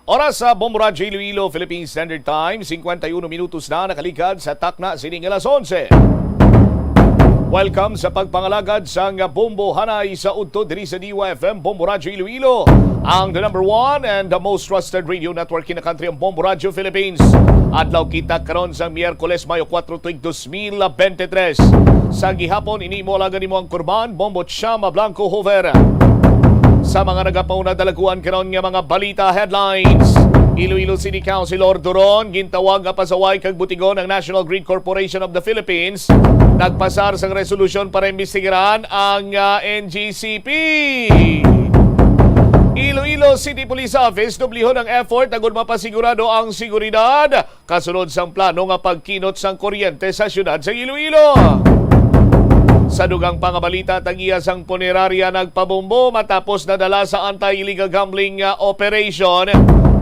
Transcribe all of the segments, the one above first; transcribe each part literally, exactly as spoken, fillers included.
Oras sa Bombo Radyo Iloilo, Philippine Standard Time, singkwenta y uno minutos na nakaligad sa takna sining alas onse. Welcome sa pagpangalagad sang Bombo Hanay sa udto diri sa D Y F M, Bombo Radyo Iloilo, ang the number one and the most trusted radio network in the country, ang Bombo Radyo Philippines. Adlaw kita karon sa Miyerkules, Mayo kuwatro, tuig dos mil bente tres. Sa gihapon, ini mo alagan nimo ang kurban, Bombo Chama Blanco Hoover. Sa mga nagapauna, dalaguan karon nga mga balita headlines. Iloilo City Councilor Duron, gintawag nga pasaway kag butigon ang National Grid Corporation of the Philippines. Nagpasar sang resolusyon para imbestigaran ang, ah, N G C P. Iloilo City Police Office, dublihon ang effort agud mapasigurado ang seguridad kasunod sang plano nga pagkinot sang kuryente sa siyudad sa Iloilo. Sa dugang pa nga balita, tag-iya sang punerarya nagpabombo matapos nadala sa anti-illegal gambling nga operation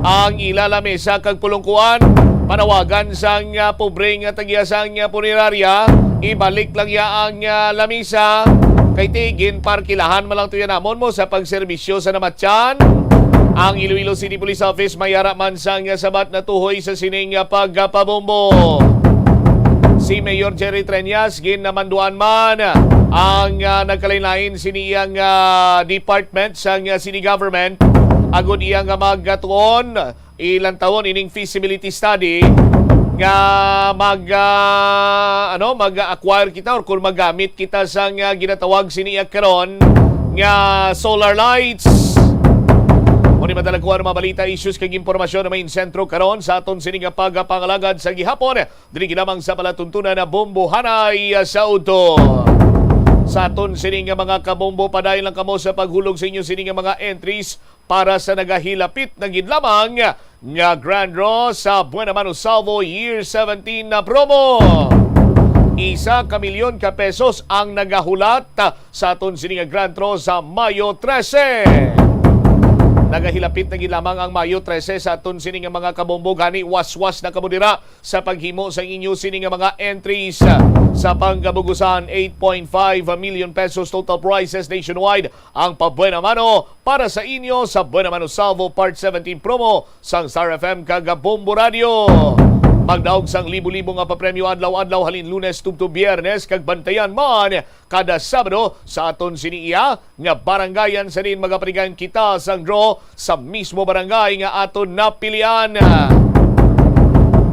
ang ila lamesa kag pulungkuan. Panawagan sang, ah, pobre nga tag-iya sang, ah, punerarya, ibalik lang iya ang, ah, lamesa kay ti ginparkilahan man lang tuya namon mo sa pagserbisyo sa namatyan. Ang Iloilo City Police Office may ara man sang sabat natuhoy sa sining pagpabombo. Si Mayor Jerry Treñas ginamanduan man ang, ah, nagkalain-lain sini iyang, ah, department sang, ah, city government agud iya nga magatuon, ilantawon ining feasibility study nga mag, ah, ano, mag-acquire kita or kung magamit kita sang, ah, ginatawag sini iya karon nga solar lights. Mao ni madala ko ang mga balita, issues kag impormasyon na may insentro karon sa aton sini nga pagpangalagad sa gihapon. Diri gid lamang sa palatuntunan na Bombo Hanay sa udto. Sa aton sini nga mga kabombo, padayon lang kamo sa paghulog sa inyo sini nga mga entries para sa nagahilapit na gid lamang nga Grand Draw sa Buena Mano Salvo Year seventeen na promo. Isa ka milyon ka pesos ang nagahulat sa aton sini nga Grand Draw sa Mayo trese. Nagahilapit na gid lamang ang Mayo trese sa aton sini nga mga kabombo, gani waswas na kamo dira sa paghimo sa inyo sini nga mga entries. Sa pangkabugusan, eight point five million pesos total prizes nationwide ang pa-Buena Mano para sa inyo sa Buena Mano Salvo Part seventeen promo sang Star F M kag Bombo Radio. Magdaog sang libo-libo nga papremyo adlaw-adlaw halin Lunes tubtob Biyernes, kag bantayan man kada Sabado sa aton sini iya nga barangayan sa diin magapatigayon kita sang draw sa mismo barangay nga aton napilian.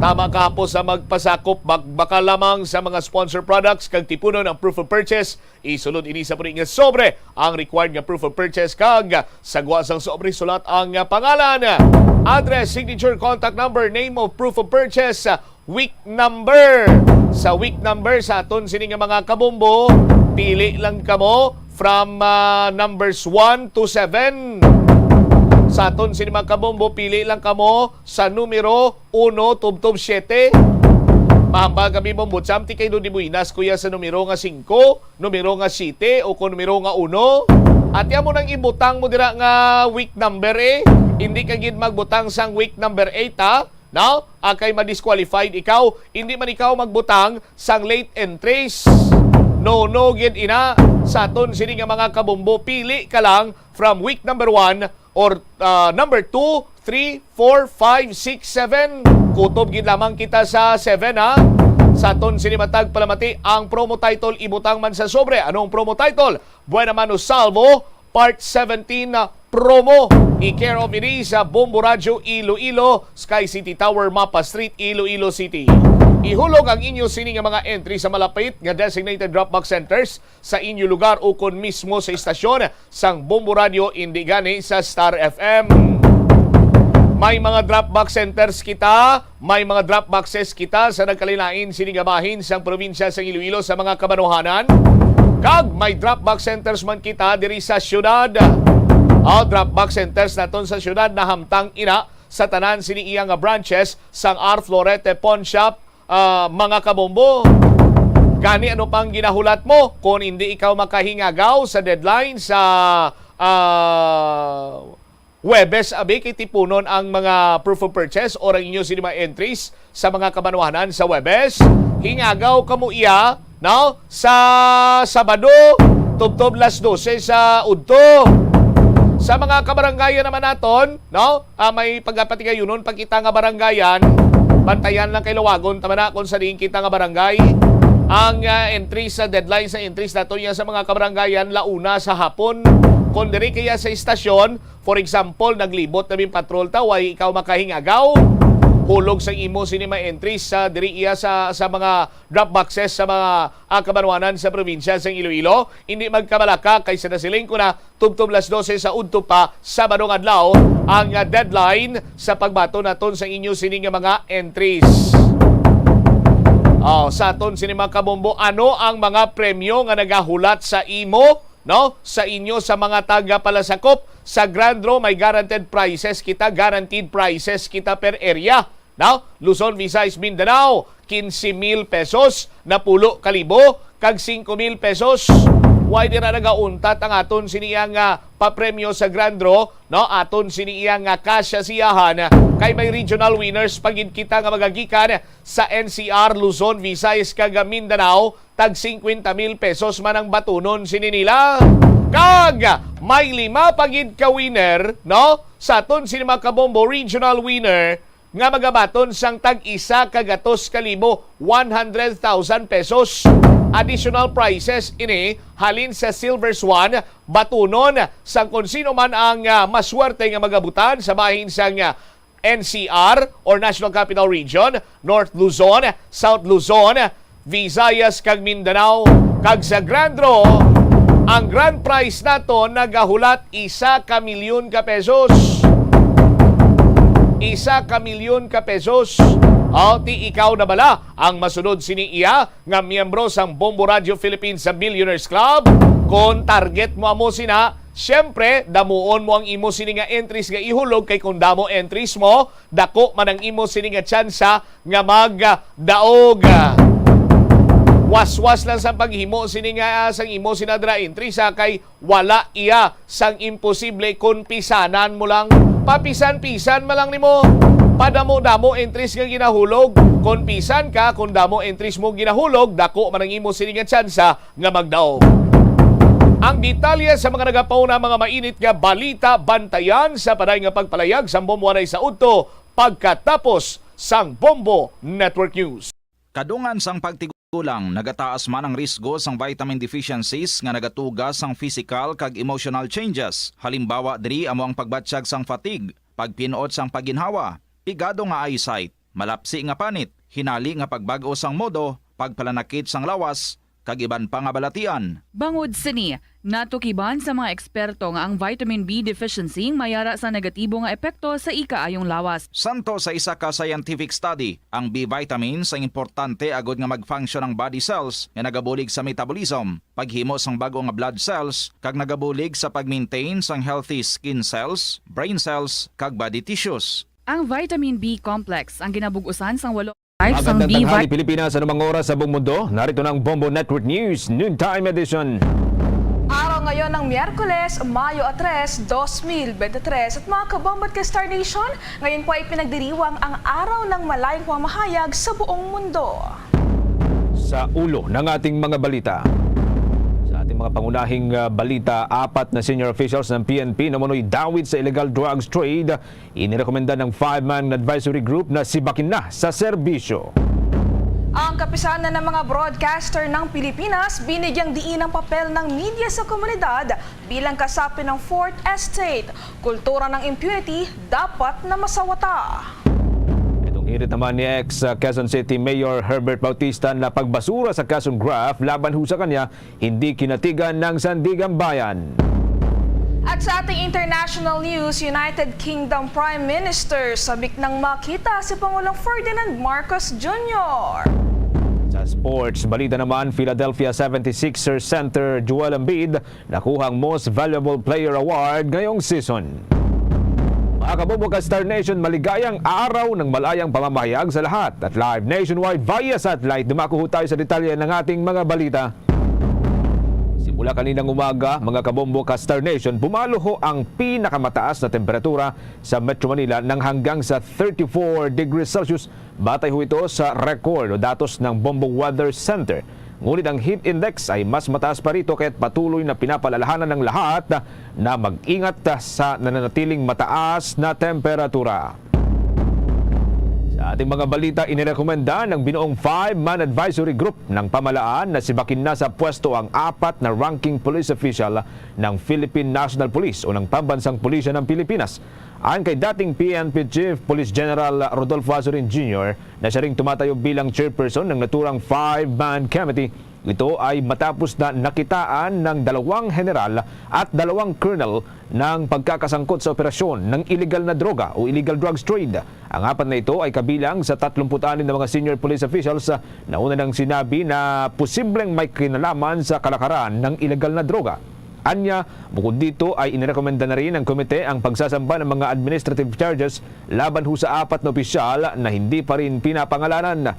Tama kahapon sa magpasakop, magbakal lamang sa mga sponsor products kag tipunon ang proof of purchase. Isulod ini sa puli nga sobre ang required nga proof of purchase kag sa gwa sang sobre sulat ang pangalan, address, signature, contact number, name of proof of purchase, week number. Sa week number sa aton sini nga mga kabombo, pili lang kamo from, ah, numbers one to seven. Sa aton sini mga kabombo, pili lang kamo sa numero uno tubtob siete. Mahambal kami, Bombo Cham, ti kay Dodi Buenas, kuya, sa numero nga singko, numero nga siete, o kon numero nga uno. At amo nang ibutang mo dira nga week number, eh. Hindi ka gid magbutang sang week number eight, ha? No? Ah, kay ma-disqualified ikaw. Hindi man ikaw magbutang sang late entries. No, no gid ina. Sa aton sini nga mga kabombo, pili ka lang from week number one or, ah, number two, three, four, five, six, seven. Kutob gid lamang kita sa seven, ha. Sa aton sini matag palamati, ang promo title ibutang man sa sobre. Anong promo title? Buena Mano Salvo, Part seventeen, ah, promo. I-care of ini sa Bombo Radyo Iloilo, Sky City Tower, Mapa Street, Iloilo City. Ihulog ang inyo sini nga mga entry sa malapit nga designated drop box centers sa inyo lugar ukon mismo sa istasyon sang Bombo Radyo, indi gani sa Star F M. May mga drop box centers kita, may mga drop boxes kita sa nagkalain-lain sini nga bahin sang probinsya sang Iloilo sa mga kabanwahanan. Kag may drop box centers man kita diri sa syudad. Ang drop box centers naton sa syudad nahamtang ina sa tanan sini iya nga branches sang R Florete Pawn Shop, ah, mga kabombo. Gani, ano pang ginahulat mo? Kung hindi ikaw makahingagaw sa deadline sa, ah, Huwebes, abi, kay tipunon ang mga proof of purchase or ang inyo sini mga entries sa mga kabanwahanan sa Huwebes. Hingagaw kamo iya, no? Sa Sabado, tubtob las dose sa udto. Sa mga kabarangayan naman naton, no? Ah, may pagapatigayonon pa kita nga barangayan. Bantayan lang kay lawagon ta man na kung sa diin kita nga barangay. Ang, ah, entry sa deadline sa entries nato niya sa mga kabarangayan, launa sa hapon. Kung diri kaya sa istasyon, for example, naglibot na bin patrol ta, way ikaw makahingagaw. Hulog sang imo sini mga entries sa diri iya sa, sa mga drop boxes sa mga, ah, kabanwanan sa probinsya sang Iloilo. Hindi magkabalaka kay sa nasiling ko na, tubtob las dose sa udto pa, Sabado nga adlaw, ang, ah, deadline sa pagbaton naton sa inyo sini nga mga entries. Oh, sa aton sini mga kabombo, ano ang mga premyo nga nagahulat sa imo, no? Sa inyo sa mga tagapalasakop sa Grand Draw, may guaranteed prizes kita, guaranteed prizes kita per area. Now, Luzon, Visayas, Mindanao, quince mil pesos, napulo ka libo, kag singko mil pesos. Why dira nagauntat ang aton sini nga papremyo sa Grand Draw, no? Aton sini nga kasya siyahan, kay may regional winners pa gid kita nga magagikan sa N C R, Luzon, Visayas, kag Mindanao, tag singkwenta mil pesos man ang batunon sini nila. Kag may lima pa gid ka winner, no? Sa aton sini mga kabombo, regional winner, nga magabaton sang tag isa ka gatos ka libo, one hundred thousand pesos. Additional prizes ini halin sa Silver Swan, batunon sang kung sino man ang, ah, maswerte nga magabutan sa bahin sang, ah, N C R or National Capital Region, North Luzon, South Luzon, Visayas kag Mindanao. Kag sa Grand Draw, ang grand prize naton nagahulat isa ka milyon ka pesos. Isa ka milyon ka pesos. Aw, ti ikaw na bala ang masunod sini iya nga miyembro sang Bombo Radio Philippines sa Billionaires Club? Kon target mo amo sina, siyempre, damuon mo ang imo sini nga entries nga ihulog, kay kung damo entries mo, dako man ang imo sini nga tsansa nga magdaog. Waswas lang sa paghimo sini nga, ah, sang imo sina dra entries, ah, kay wala iya sang imposible kon pisanan mo lang. Papisan-pisan man lang nimo. Padamo-damo entries nga ginahulog. Kon pisan ka, kon damo entries mo ginahulog, dako man ang imo sini nga tsansa nga magdaog. Ang detalye sa mga nagapauna, mga mainit nga balita, bantayan sa paday nga pagpalayag sang Bombo Anay sa Udto pagkatapos sang Bombo Network News. Kadungan sang pagtigulang, nagataas man ang risgo sang vitamin deficiencies nga nagatuga sang physical kag emotional changes. Halimbawa diri amo ang pagbatsyag sang fatigue, pagpin-ot sang pagginhawa, pigado nga eyesight, malapsi nga panit, hinali nga pagbag-o sang modo, pagpalanakit sang lawas, kag iban pa nga balatian. Bangod sini, natukiban sa mga eksperto nga ang vitamin B deficiency may ara sa negatibo nga epekto sa ikaayong lawas. Santo sa isa ka scientific study, ang B vitamins ang importante agod nga mag-function ang body cells nga nagabulig sa metabolism, paghimo sang bag-o nga blood cells, kag nagabulig sa pag-maintain sang healthy skin cells, brain cells, kag body tissues. Ang vitamin B complex ang ginabug-usan sang walo. Live sang Magandang B tanghali, Pilipinas. Anumang oras sa buong mundo? Narito na ang Bombo Network News Noontime Edition. Araw ngayon ng Miyerkules, Mayo tres, dos mil bente tres. At mga kabombo at ka-Star Nation, ngayon po ay pinagdiriwang ang Araw ng Malayong Pamahayag sa buong mundo. Sa ulo ng ating mga balita. Sa ating mga pangunahing, ah, balita, apat na senior officials ng P N P namunoy dawit sa illegal drugs trade. Inirekomenda ng five-man advisory group na sibakin na sa serbisyo. Ang kapisanan ng mga broadcaster ng Pilipinas binigyang diin ang papel ng media sa komunidad bilang kasapi ng Fourth Estate. Kultura ng impunity dapat na masawata. Itong hirit naman ni ex, uh, Quezon City Mayor Herbert Bautista na pagbasura sa kasong graft laban ho sa kanya, hindi kinatigan ng Sandiganbayan. At sa ating international news, United Kingdom Prime Minister sabik nang makita si Pangulong Ferdinand Marcos Junior. Sa sports balita naman, Philadelphia seventy-sixers center Joel Embiid nakuha ang Most Valuable Player Award ngayong season. Mga kabombo ka Star Nation, maligayang araw ng malayang pamamahayag sa lahat. At live nationwide via satellite, dumako ho tayo sa detalye ng ating mga balita. Simula kaninang umaga, mga kabombo ka Star Nation, pumalo ho ang pinakamataas na temperatura sa Metro Manila nang hanggang sa thirty-four degrees Celsius. Batay ho ito sa record o datos ng Bombo Weather Center. Ngunit ang heat index ay mas mataas pa rito, kaya't patuloy na pinapaalalahanan ng lahat na mag-ingat sa nananatiling mataas na temperatura. Sa ating mga balita, inirekomenda ng binuong five-man advisory group ng pamahalaan na sibakin na sa pwesto ang apat na ranking police official ng Philippine National Police o ng Pambansang Pulisya ng Pilipinas. Ayon kay dating P N P Chief Police General Rodolfo Azurin Junior, na siya ring tumatayo bilang chairperson ng naturang five-man committee, ito ay matapos na nakitaan ng dalawang general at dalawang colonel ng pagkakasangkot sa operasyon ng iligal na droga o illegal drugs trade. Ang apat na ito ay kabilang sa tatlumpu't anim na mga senior police officials na una nang sinabi na posibleng may kinalaman sa kalakaran ng iligal na droga. Anya, bukod dito ay inirekomenda na rin ng komite ang pagsasampa ng mga administrative charges laban ho sa apat na opisyal na hindi pa rin pinapangalanan.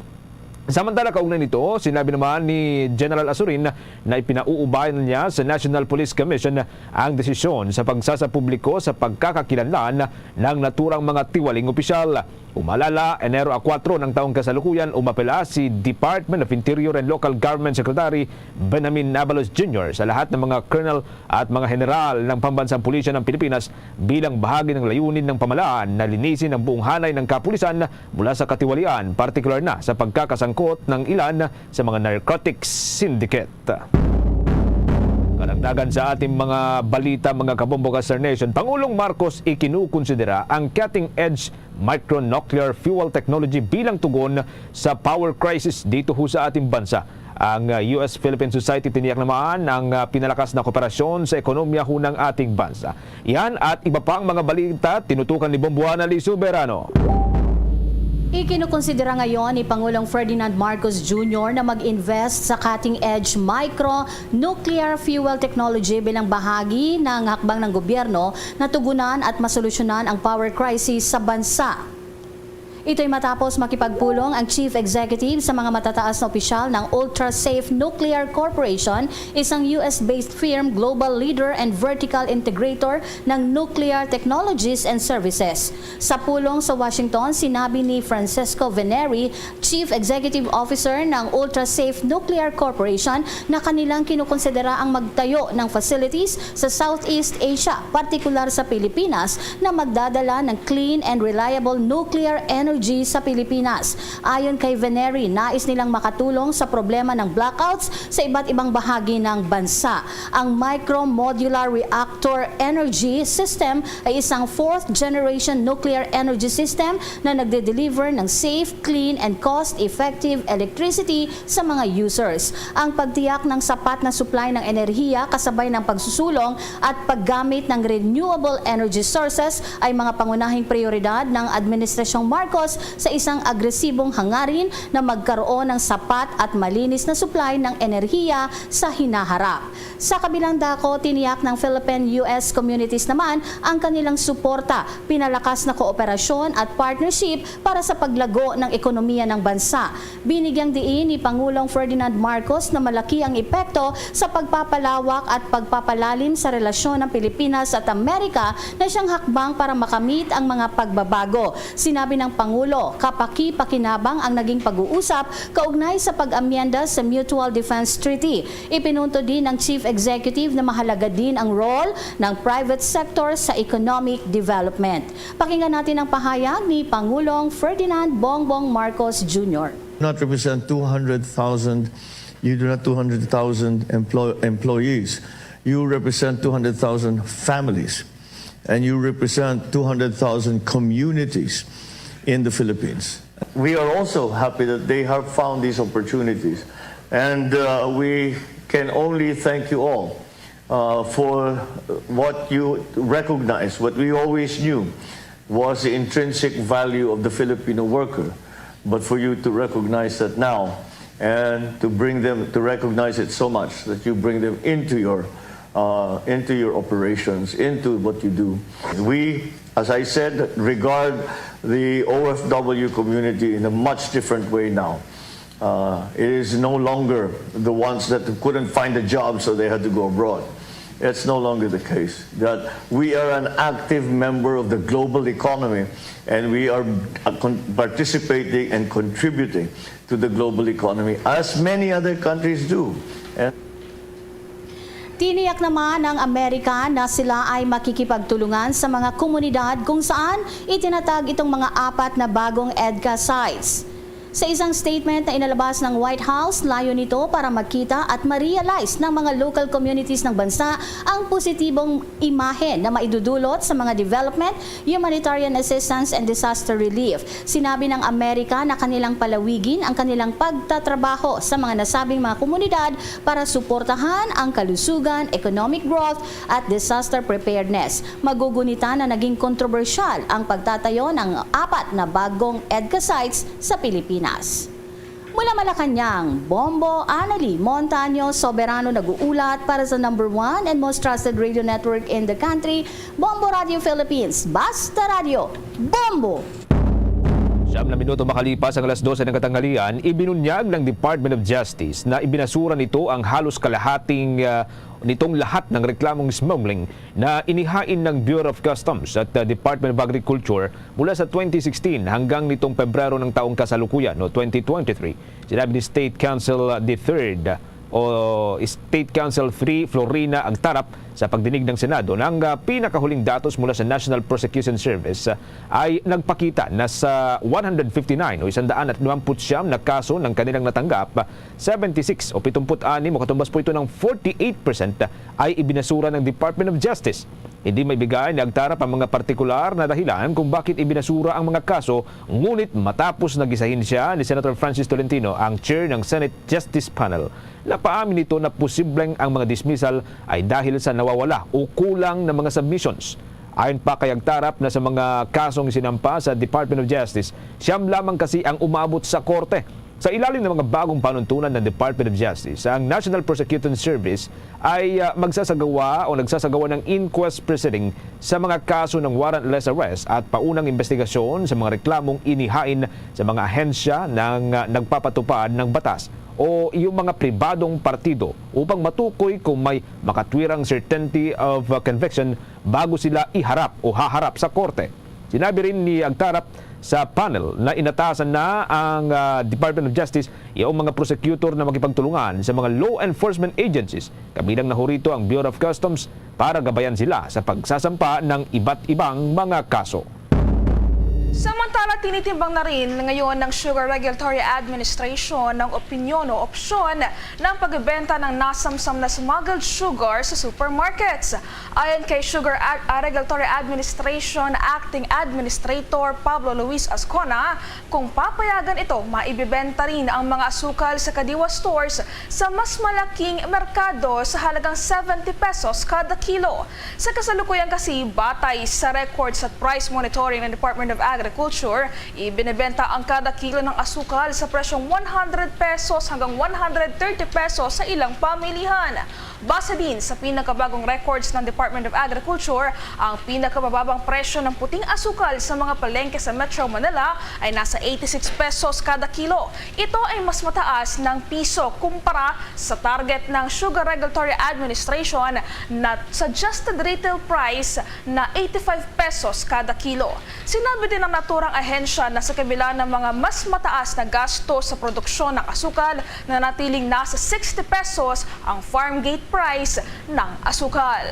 Samantala, kaugnay nito, sinabi naman ni General Azurin na ipinauubay na niya sa National Police Commission ang desisyon sa pagsasapubliko sa pagkakakilanlan ng naturang mga tiwaling opisyal. Umalala, Enero a kuwatro ng taong kasalukuyan, umapela si Department of Interior and Local Government Secretary Benjamin Abalos Junior sa lahat ng mga colonel at mga general ng Pambansang Pulisya ng Pilipinas bilang bahagi ng layunin ng pamahalaan na linisin ang buong hanay ng kapulisan mula sa katiwalian, partikular na sa pagkakasangkot ng ilan sa mga narcotics syndicate. Karagdagan sa ating mga balita, mga kabombo ka Star Nation, Pangulong Marcos ikinukonsidera ang cutting-edge micronuclear fuel technology bilang tugon sa power crisis dito ho sa ating bansa. Ang, uh, U S Philippine Society tiniyak naman ang, uh, pinalakas na kooperasyon sa ekonomiya ho ng ating bansa. Yan at iba pang mga balita tinutukan ni Bombuana Lee Soberano. Ikinukonsidera ngayon ni Pangulong Ferdinand Marcos Junior na mag-invest sa cutting-edge micro nuclear fuel technology bilang bahagi ng hakbang ng gobyerno na tugunan at masolusyonan ang power crisis sa bansa. Ito'y matapos makipagpulong ang Chief Executive sa mga matataas na opisyal ng Ultra Safe Nuclear Corporation, isang U S-based firm, global leader and vertical integrator ng nuclear technologies and services. Sa pulong sa Washington, sinabi ni Francesco Veneri, Chief Executive Officer ng Ultra Safe Nuclear Corporation, na kanilang kinukonsidera ang magtayo ng facilities sa Southeast Asia, partikular sa Pilipinas, na magdadala ng clean and reliable nuclear energy sa Pilipinas. Ayon kay Veneri, nais nilang makatulong sa problema ng blackouts sa iba't ibang bahagi ng bansa. Ang micro modular reactor energy system ay isang fourth generation nuclear energy system na nagde-deliver ng safe, clean, and cost-effective electricity sa mga users. Ang pagtiyak ng sapat na supply ng enerhiya kasabay ng pagsusulong at paggamit ng renewable energy sources ay mga pangunahing prioridad ng Administrasyong Marcos sa isang agresibong hangarin na magkaroon ng sapat at malinis na supply ng enerhiya sa hinaharap. Sa kabilang dako, tiniyak ng Philippine-U S communities naman ang kanilang suporta, pinalakas na kooperasyon at partnership para sa paglago ng ekonomiya ng bansa. Binigyang diin ni Pangulong Ferdinand Marcos na malaki ang epekto sa pagpapalawak at pagpapalalim sa relasyon ng Pilipinas at Amerika na siyang hakbang para makamit ang mga pagbabago. Sinabi ng Pangulo, kapakipakinabang ang naging pag-uusap kaugnay sa pag-amyenda sa Mutual Defense Treaty. Ipinunto din ng Chief Executive na mahalaga din ang role ng private sector sa economic development. Pakinggan natin ang pahayag ni Pangulong Ferdinand Bongbong Marcos Junior. Not represent two hundred thousand, you do not two hundred thousand employ-, employees. You represent two hundred thousand families, and you represent two hundred thousand communities in the Philippines. We are also happy that they have found these opportunities, and, uh, we can only thank you all, uh, for what you recognize, what we always knew was the intrinsic value of the Filipino worker, but for you to recognize that now and to bring them, to recognize it so much that you bring them into your, uh, into your operations, into what you do. We, as I said, regard the O F W community in a much different way now. Uh, it is no longer the ones that couldn't find a job, so they had to go abroad. It's no longer the case that we are an active member of the global economy and we are uh, con- participating and contributing to the global economy as many other countries do. And Tiniyak naman ng Amerika na sila ay makikipagtulungan sa mga komunidad kung saan itinatag itong mga apat na bagong EDCA sites. Sa isang statement na inalabas ng White House, layo nito para makita at ma-realize ng mga local communities ng bansa ang positibong imahe na maidudulot sa mga development, humanitarian assistance, and disaster relief. Sinabi ng Amerika na kanilang palawigin ang kanilang pagtatrabaho sa mga nasabing mga komunidad para suportahan ang kalusugan, economic growth, at disaster preparedness. Magugunita na naging kontrobersyal ang pagtatayo ng apat na bagong EDCA sites sa Pilipinas. Mula Malacañang, Bombo Annalie Montaño Soberano nag-uulat para sa number one and most trusted radio network in the country, Bombo Radio Philippines. Basta Radio, Bombo! Siyam na minuto makalipas ang alas dose ng katanghalian, ibinunyag ng Department of Justice na ibinasura nito ang halos kalahating ah, nitong lahat ng reklamong smuggling na inihain ng Bureau of Customs at ah, Department of Agriculture mula sa twenty sixteen hanggang nitong Pebrero ng taong kasalukuyan o twenty twenty-three. Sinabi ni State Counsel the third o State Counsel three Florina Agtarap sa pagdinig ng Senado na ang ah, pinakahuling datos mula sa National Prosecution Service ah, ay nagpakita na sa one hundred fifty-nine o isang daan at limamput siyam na kaso ng kanilang natanggap, seventy-six o pitumput anim o katumbas po ito ng forty-eight percent ay ibinasura ng Department of Justice. Hindi maibigay ni Agtarap ang mga partikular na dahilan kung bakit ibinasura ang mga kaso, ngunit matapos na gisahin siya ni Senator Francis Tolentino, ang chair ng Senate Justice Panel, napaamin nito na posibleng ang mga dismissal ay dahil sa nawawala o kulang na mga submissions. Ayon pa kay Agtarap na sa mga kasong isinampa sa Department of Justice, siyam lamang kasi ang umabot sa korte. Sa ilalim ng mga bagong panuntunan ng Department of Justice, ang National Prosecuting Service ay ah, magsasagawa o nagsasagawa ng inquest proceeding sa mga kaso ng warrantless arrest at paunang investigasyon sa mga reklamong inihain sa mga ahensya ng ah, nagpapatupad ng batas o yung mga pribadong partido upang matukoy kung may makatwirang certainty of ah, conviction bago sila iharap o haharap sa korte. Sinabi rin ni Agtarap sa panel na inatasan na ang ah, Department of Justice yaong mga prosecutor na makipagtulungan sa mga law enforcement agencies, kabilang na ho rito ang Bureau of Customs, para gabayan sila sa pagsasampa ng iba't ibang mga kaso. Samantala, tinitimbang na rin ngayon ng Sugar Regulatory Administration ng opinyon o opsyon ng pagbebenta ng nasamsam na smuggled sugar sa supermarkets. Ayon kay Sugar Ad- ah, Regulatory Administration Acting Administrator Pablo Luis Ascona, kung papayagan ito, maibibenta rin ang mga asukal sa Kadiwa stores sa mas malaking merkado sa halagang seventy pesos kada kilo. Sa kasalukuyan kasi, batay sa records at price monitoring ng Department of Agriculture, ibinebenta ang kada kilo ng asukal sa presyong one hundred pesos hanggang one hundred thirty pesos sa ilang pamilihan. Base din sa pinakabagong records ng Department of Agriculture, ang pinakamababang presyo ng puting asukal sa mga palengke sa Metro Manila ay nasa eighty-six pesos kada kilo. Ito ay mas mataas ng piso kumpara sa target ng Sugar Regulatory Administration na suggested retail price na eighty-five pesos kada kilo. Sinabi din ng naturang ahensya na sa kabila ng mga mas mataas na gasto sa produksyon ng asukal, nanatiling nasa sixty pesos ang farm gate price ng asukal.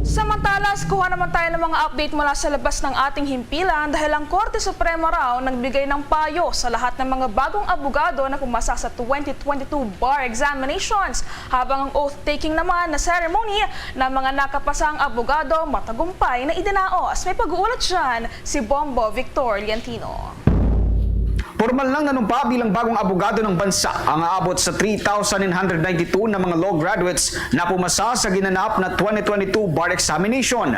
Samantala, kuha naman tayo ng mga update mula sa labas ng ating himpilan dahil ang Korte Suprema raw nagbigay ng payo sa lahat ng mga bagong abogado na pumasa sa twenty twenty-two bar examinations, habang ang oath-taking naman na ceremony ng mga nakapasang abogado matagumpay na idinaos. May pag-uulat dyan si Bombo Victor Liantino. Pormal nang nanumpa bilang bagong abogado ng bansa ang aabot sa three thousand nine hundred ninety-two na mga law graduates na pumasa sa ginanap na twenty twenty-two bar examination.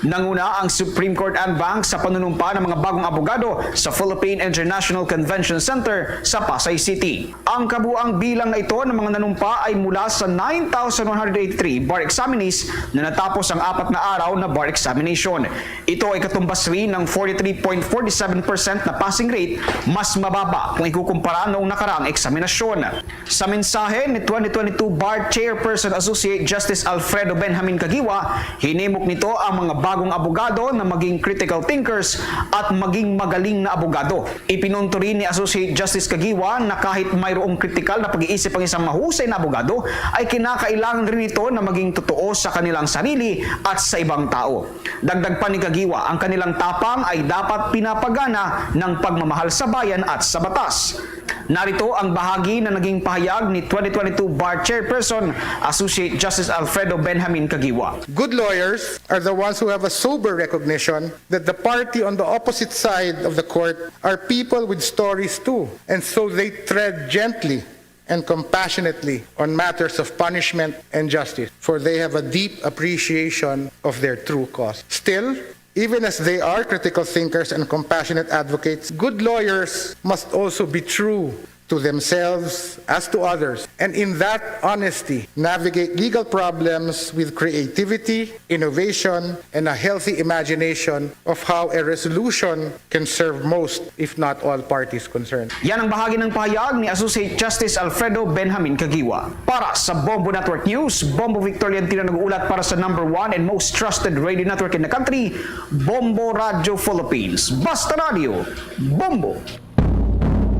Nanguna ang Supreme Court en banc sa panunumpa ng mga bagong abogado sa Philippine International Convention Center sa Pasay City. Ang kabuang bilang na ito ng mga nanumpa ay mula sa nine thousand one hundred eighty-three bar examinees na natapos ang apat na araw na bar examination. Ito ay katumbas rin ng forty-three point forty-seven percent na passing rate, mas mababa kung ikukumpara noong nakaraang eksaminasyon. Sa mensahe ni twenty twenty-two Bar Chairperson Associate Justice Alfredo Benjamin Caguioa, hinimok nito ang mga bagong abogado na maging critical thinkers at maging magaling na abogado. Ipinunto rin ni Associate Justice Caguioa na kahit mayroong kritikal na pag-iisip ang isang mahusay na abogado, ay kinakailangan rin ito na maging totoo sa kanilang sarili at sa ibang tao. Dagdag pa ni Caguioa, ang kanilang tapang ay dapat pinapagana ng pagmamahal sa bayan at sa batas. Narito ang bahagi na naging pahayag ni twenty twenty-two Bar Chairperson Associate Justice Alfredo Benjamin Caguioa. Good lawyers are the ones who have a sober recognition that the party on the opposite side of the court are people with stories too, and so they tread gently and compassionately on matters of punishment and justice, for they have a deep appreciation of their true cause. Still, even as they are critical thinkers and compassionate advocates, good lawyers must also be true to themselves as to others, and in that honesty, navigate legal problems with creativity, innovation, and a healthy imagination of how a resolution can serve most, if not all, parties concerned. Yan ang bahagi ng pahayag ni Associate Justice Alfredo Benjamin Caguioa. Para sa Bombo Network News, Bombo Victor Leontino nag-uulat para sa number one and most trusted radio network in the country, Bombo Radio Philippines. Basta Radio, Bombo!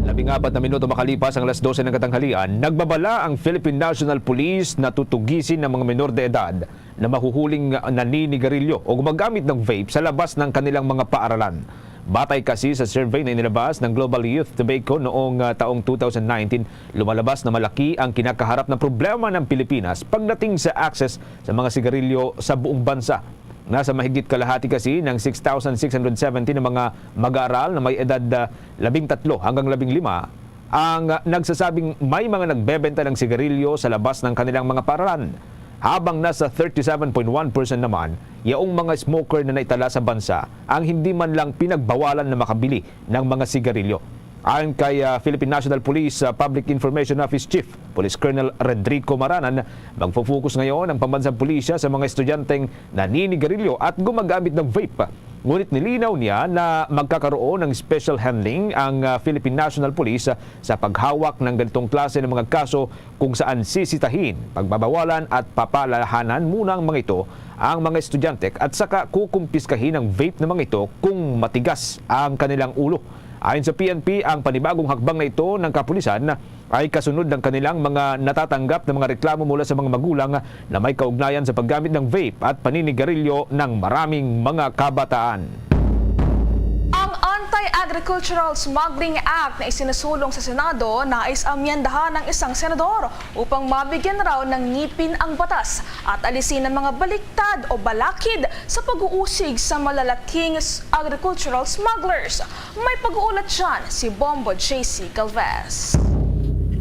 Labing apat na minuto makalipas ang alas dose ng katanghalian, nagbabala ang Philippine National Police na tutugisin ang mga menor de edad na mahuhuling naninigarilyo o gumagamit ng vape sa labas ng kanilang mga paaralan. Batay kasi sa survey na inilabas ng Global Youth Tobacco noong, ah, taong two thousand nineteen, lumalabas na malaki ang kinakaharap na problema ng Pilipinas pagdating sa access sa mga sigarilyo sa buong bansa. Nasa mahigit kalahati kasi ng six thousand six hundred seventy na mga mag-aaral na may edad, ah, labing tatlo hanggang labing lima ang, ah, nagsasabing may mga nagbebenta ng sigarilyo sa labas ng kanilang mga paaralan, habang nasa thirty-seven point one percent naman yaong mga smoker na naitala sa bansa ang hindi man lang pinagbawalan na makabili ng mga sigarilyo. Ayon kay, ah, Philippine National Police, ah, Public Information Office Chief Police Colonel Redrico Maranan, magfo-focus ngayon ang pambansang pulisya sa mga estudyanteng naninigarilyo at gumagamit ng vape. Ngunit nilinaw niya na magkakaroon ng special handling ang, ah, Philippine National Police, ah, sa paghawak ng ganitong klase ng mga kaso kung saan sisitahin, pagbabawalan at papalahanan muna ang mga ito ang mga estudyante at saka kukumpiskahin ang vape ng mga ito kung matigas ang kanilang ulo. Ayon sa P N P, ang panibagong hakbang na ito ng kapulisan ay kasunod ng kanilang mga natatanggap na mga reklamo mula sa mga magulang na may kaugnayan sa paggamit ng vape at paninigarilyo ng maraming mga kabataan. Ang Anti-Agricultural Smuggling Act na isinusulong sa Senado nais amyendahan ng isang senador upang mabigyan raw ng ngipin ang batas at alisin ang mga baliktad o balakid sa pag-uusig sa malalaking s- agricultural smugglers. May pag-uulat dyan si Bombo J C Galvez.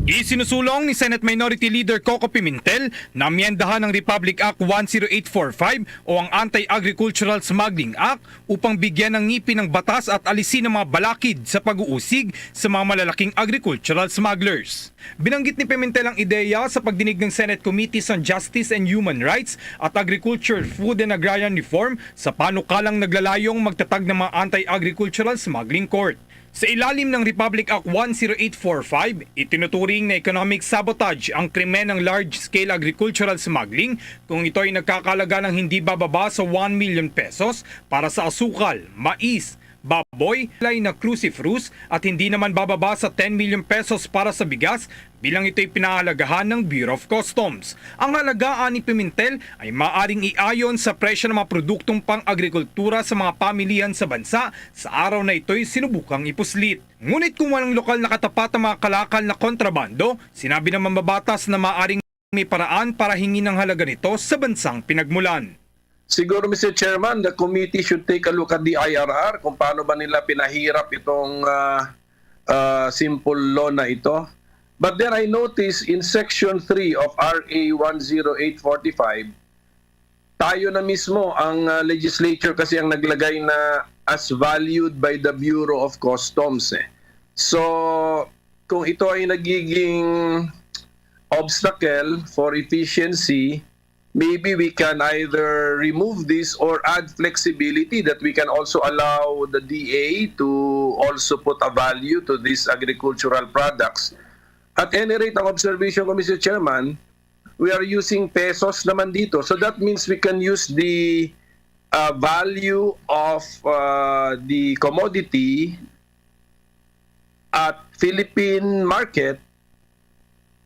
Isinusulong ni Senate Minority Leader Coco Pimentel na amyendahan ang Republic Act one zero eight four five o ang Anti-Agricultural Smuggling Act upang bigyan ng ngipin ang batas at alisin ang mga balakid sa pag-uusig sa mga malalaking agricultural smugglers. Binanggit ni Pimentel ang ideya sa pagdinig ng Senate Committees on Justice and Human Rights at Agriculture, Food and Agrarian Reform sa panukalang naglalayong magtatag ng mga anti-agricultural smuggling court. Sa ilalim ng Republic Act one zero eight four five, itinuturing na economic sabotage ang krimen ng large-scale agricultural smuggling kung ito ay nagkakalaga ng hindi bababa sa one million pesos para sa asukal, mais, baboy, lay na cruciferous at hindi naman bababa sa ten million pesos para sa bigas bilang ito'y pinahalagahan ng Bureau of Customs. Ang halaga, ani Pimentel, ay maaring iayon sa presyo ng mga produktong pang-agrikultura sa mga pamilihan sa bansa sa araw na ito'y sinubukang ipuslit. Ngunit kung walang lokal na katapat ang mga kalakal na kontrabando, sinabi ng mambabatas na maaring may paraan para hingin ang halaga nito sa bansang pinagmulan. Siguro, Mister Chairman, the committee should take a look at the I R R kung paano ba nila pinahirap itong ah, ah, simple law na ito. But then I notice in Section three of R A one zero eight forty-five, Ayon na mismo ang, ah, legislature kasi ang naglagay na as valued by the Bureau of Customs, eh. So, kung ito ay nagiging obstacle for efficiency, maybe we can either remove this or add flexibility that we can also allow the D A to also put a value to these agricultural products. At any rate, ang observation ko, Mister Chairman, we are using pesos naman dito. So that means we can use the, uh, value of, uh, the commodity at Philippine market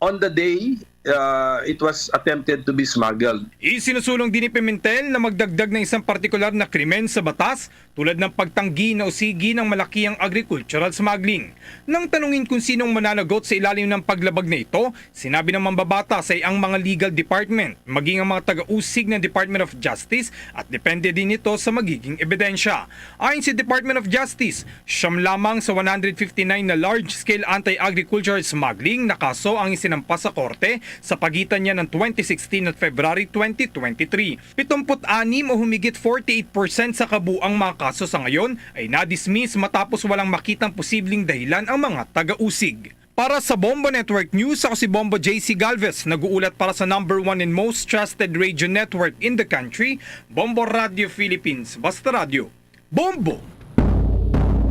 on the day, uh, it was attempted to be smuggled. Isinusulong din ni Pimentel na magdagdag ng isang partikular na krimen sa batas tulad ng pagtanggi na usigi ng malakihang agricultural smuggling. Nang tanungin kung sino ang mananagot sa ilalim ng paglabag na ito, sinabi ng mambabatas ay ang mga legal department, maging ang mga taga-usig ng Department of Justice at depende din ito sa magiging ebidensya. Ayon sa Department of Justice, siyam lamang sa one hundred fifty-nine na large-scale anti-agricultural smuggling na kaso ang isinampa sa korte sa pagitan niya ng twenty sixteen at February twenty twenty-three. Pitumput anim o humigit forty-eight percent sa kabuang mga kaso sa ngayon ay na-dismiss matapos walang makitang posibleng dahilan ang mga taga-usig. Para sa Bombo Network News, ako si Bombo J C Galvez, nag-uulat para sa number one and most trusted radio network in the country, Bombo Radio Philippines. Basta Radio, Bombo!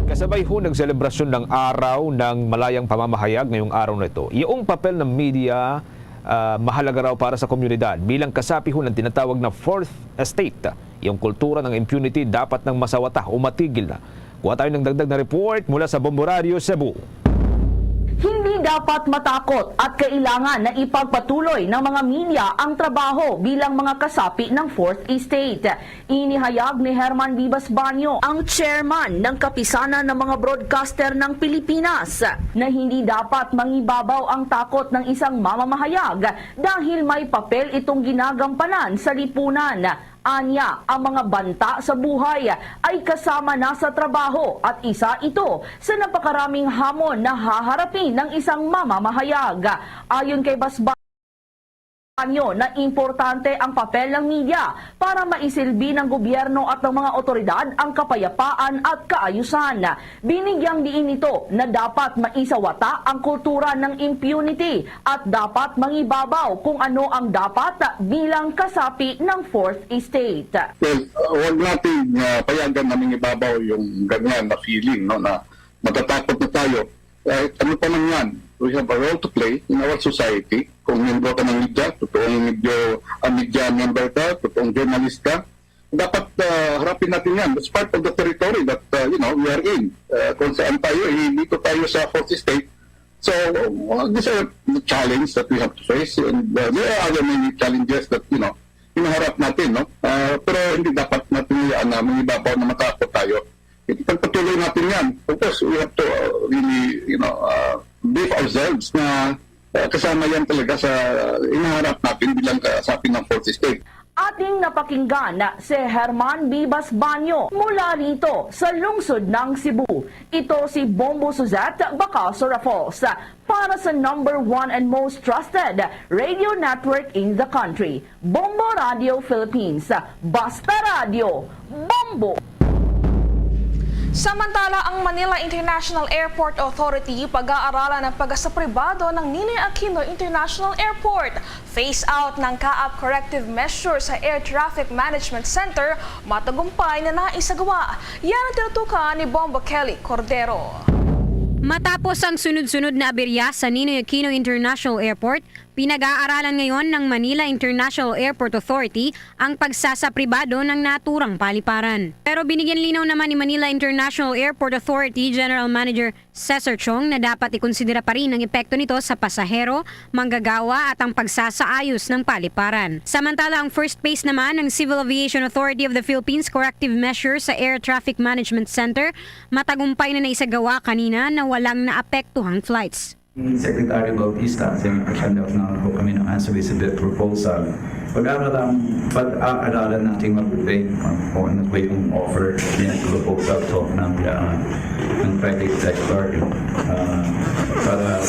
Kasabay ho ng selebrasyon ng Araw ng Malayang Pamamahayag ngayong araw na ito, yung papel ng media, ah, mahalaga raw para sa komunidad bilang kasapi ho ng tinatawag na fourth estate. Yung kultura ng impunity dapat nang masawata o matigil na. Kuha tayo ng dagdag na report mula sa Bombo Radio Cebu. Hindi dapat matakot at kailangan na ipagpatuloy ng mga media ang trabaho bilang mga kasapi ng fourth estate. Inihayag ni Herman Vivas Baño, ang chairman ng Kapisanan ng mga Broadcaster ng Pilipinas, na hindi dapat mangibabaw ang takot ng isang mamamahayag dahil may papel itong ginagampanan sa lipunan. Anya, ang mga banta sa buhay ay kasama na sa trabaho at isa ito sa napakaraming hamon na haharapin ng isang mamamahayag. Ayon kay Basbanyo na importante ang papel ng media para maisilbi ng gobyerno at ng mga otoridad ang kapayapaan at kaayusan. Binigyang diin nito na dapat maisawata ang kultura ng impunity at dapat mangibabaw kung ano ang dapat bilang kasapi ng fourth estate. Well, uh, huwag nating, uh, payagan na mangibabaw yung ganyan na feeling, no, na matatakot na tayo. Kahit ano pa man yan, we have a role to play in our society. Kung miyembro ka ng media, totoong medyo, ah, media member ka, totoong journalist ka, dapat, ah, harapin natin yan. It's part of the territory that, ah, you know, we are in. Ah, kung saan tayo, eh, dito tayo sa fourth estate. So, uh, these are the challenge that we have to face. And, uh, there are other many challenges that, you know, hinaharap natin, no? Ah, pero hindi dapat natin hayaan na mangibabaw na matakot tayo. Ipagpatuloy natin yan. Of course, we have to, uh, really, you know, uh, brief ourselves na, uh, kasama yan talaga sa hinaharap natin bilang kasapi ng fourth estate. Ating napakinggan si Herman Vivas Baño mula rito sa lungsod ng Cebu. Ito si Bombo Suzette Bacaso Raffles para sa number one and most trusted radio network in the country, Bombo Radio Philippines. Basta Radio, Bombo! Samantala, ang Manila International Airport Authority pag-aaralan ang pagkasapribado ng Ninoy Aquino International Airport. Phase out ng kaap corrective measures sa air traffic management center matagumpay na naisagawa. Yan ang tinutukan ni Bombo Kelly Cordero. Matapos ang sunod-sunod na aberya sa Ninoy Aquino International Airport, pinag-aaralan ngayon ng Manila International Airport Authority ang pagsasapribado ng naturang paliparan. Pero binigyan linaw naman ni Manila International Airport Authority General Manager Cesar Chong na dapat ikonsidera pa rin ang epekto nito sa pasahero, manggagawa at ang pagsasaayos ng paliparan. Samantala, ang first phase naman ng Civil Aviation Authority of the Philippines Corrective Measures sa Air Traffic Management Center matagumpay na naisagawa kanina na walang naapektuhang flights. Secretary Bautista, kasi nagpasya na po kami ng unsolicited proposal. Pag-aaralan, pag-aaralan natin mabuti, ah, kung ano po yung offer, yung proposal to ng, ah, ng private sector, ah, para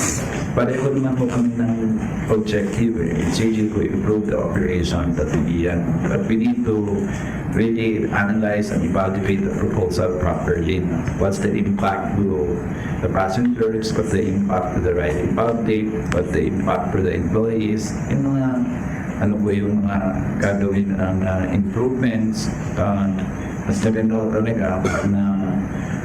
Pareho naman po kami ng objective eh. It's really to improve the operation that we iyan. But we need to really analyze and evaluate the proposal properly. What's the impact to the passengers? What's the impact to the riding public? What's the impact to the employees? Yung mga, ano po yung mga gagawin ng uh, improvements? Uh, mas maganda talaga na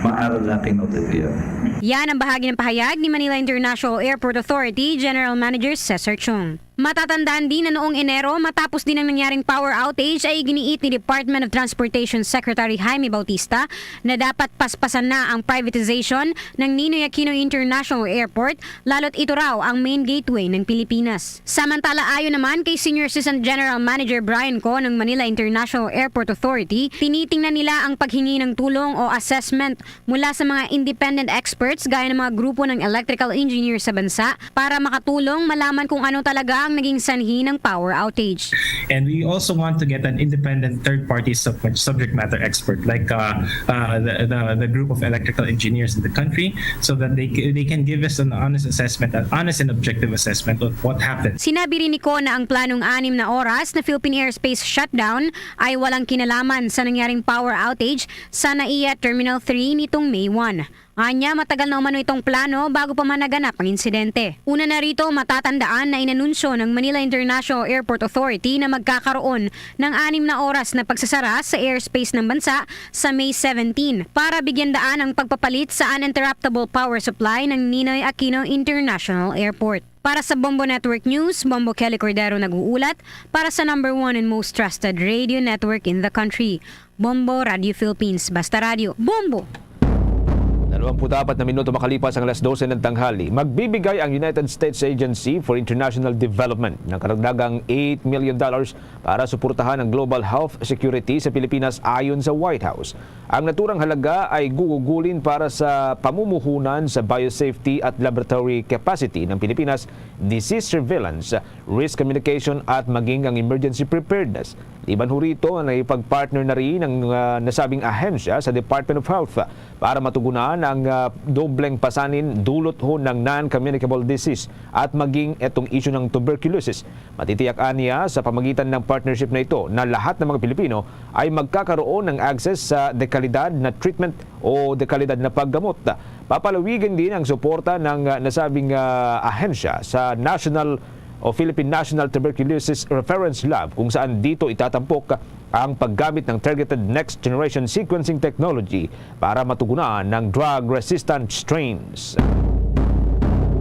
maaral natin ang detail. Yan ang bahagi ng pahayag ni Manila International Airport Authority General Manager Cesar Chung. Matatandaan din na noong Enero, matapos din ang nangyaring power outage, ay iginiit ni Department of Transportation Secretary Jaime Bautista na dapat paspasan na ang privatization ng Ninoy Aquino International Airport, lalo't ito raw ang main gateway ng Pilipinas. Samantala, ayon naman kay Senior Assistant General Manager Brian Co ng Manila International Airport Authority, tinitingnan nila ang paghingi ng tulong o assessment mula sa mga independent experts gaya ng mga grupo ng electrical engineer sa bansa para makatulong malaman kung ano talaga ang naging sanhi ng power outage. And we also want to get an independent third-party sub- subject matter expert like uh, uh, the, the, the group of electrical engineers in the country so that they, ca- they can give us an honest assessment, an honest and objective assessment of what happened. Sinabi rin ni Co na ang planong anim na oras na Philippine airspace shutdown ay walang kinalaman sa nangyaring power outage sa NAIA Terminal three nitong May one. Anya, matagal na umano itong plano bago pa man naganap ang insidente. Una na rito, matatandaan na inanunsyo ng Manila International Airport Authority na magkakaroon ng anim na oras na pagsasara sa airspace ng bansa sa May seventeen para bigyan daan ang pagpapalit sa uninterruptible power supply ng Ninoy Aquino International Airport. Para sa Bombo Network News, Bombo Kelly Cordero nag-uulat para sa number one and most trusted radio network in the country, Bombo Radio Philippines. Basta Radio, Bombo! Dalawampu't apat na minuto makalipas ang alas dose ng tanghali, magbibigay ang United States Agency for International Development ng karagdagang eight million dollars para suportahan ang global health security sa Pilipinas, ayon sa White House. Ang naturang halaga ay gugugulin para sa pamumuhunan sa biosafety at laboratory capacity ng Pilipinas, disease surveillance, risk communication at maging ang emergency preparedness. Liban ho rito, nakipag-partner na rin ang ah, nasabing ahensya sa Department of Health para matugunan ang ah, dobleng pasanin dulot ho ng non-communicable disease at maging itong isyu ng tuberculosis. Matitiyak aniya sa pamagitan ng partnership na ito na lahat ng mga Pilipino ay magkakaroon ng access sa dekalidad na treatment o dekalidad na paggamot. Papalawigin din ang suporta ng ah, nasabing ah, ahensya sa National o Philippine National Tuberculosis Reference Lab, kung saan dito itatampok ang paggamit ng targeted next generation sequencing technology para matugunan ng drug-resistant strains.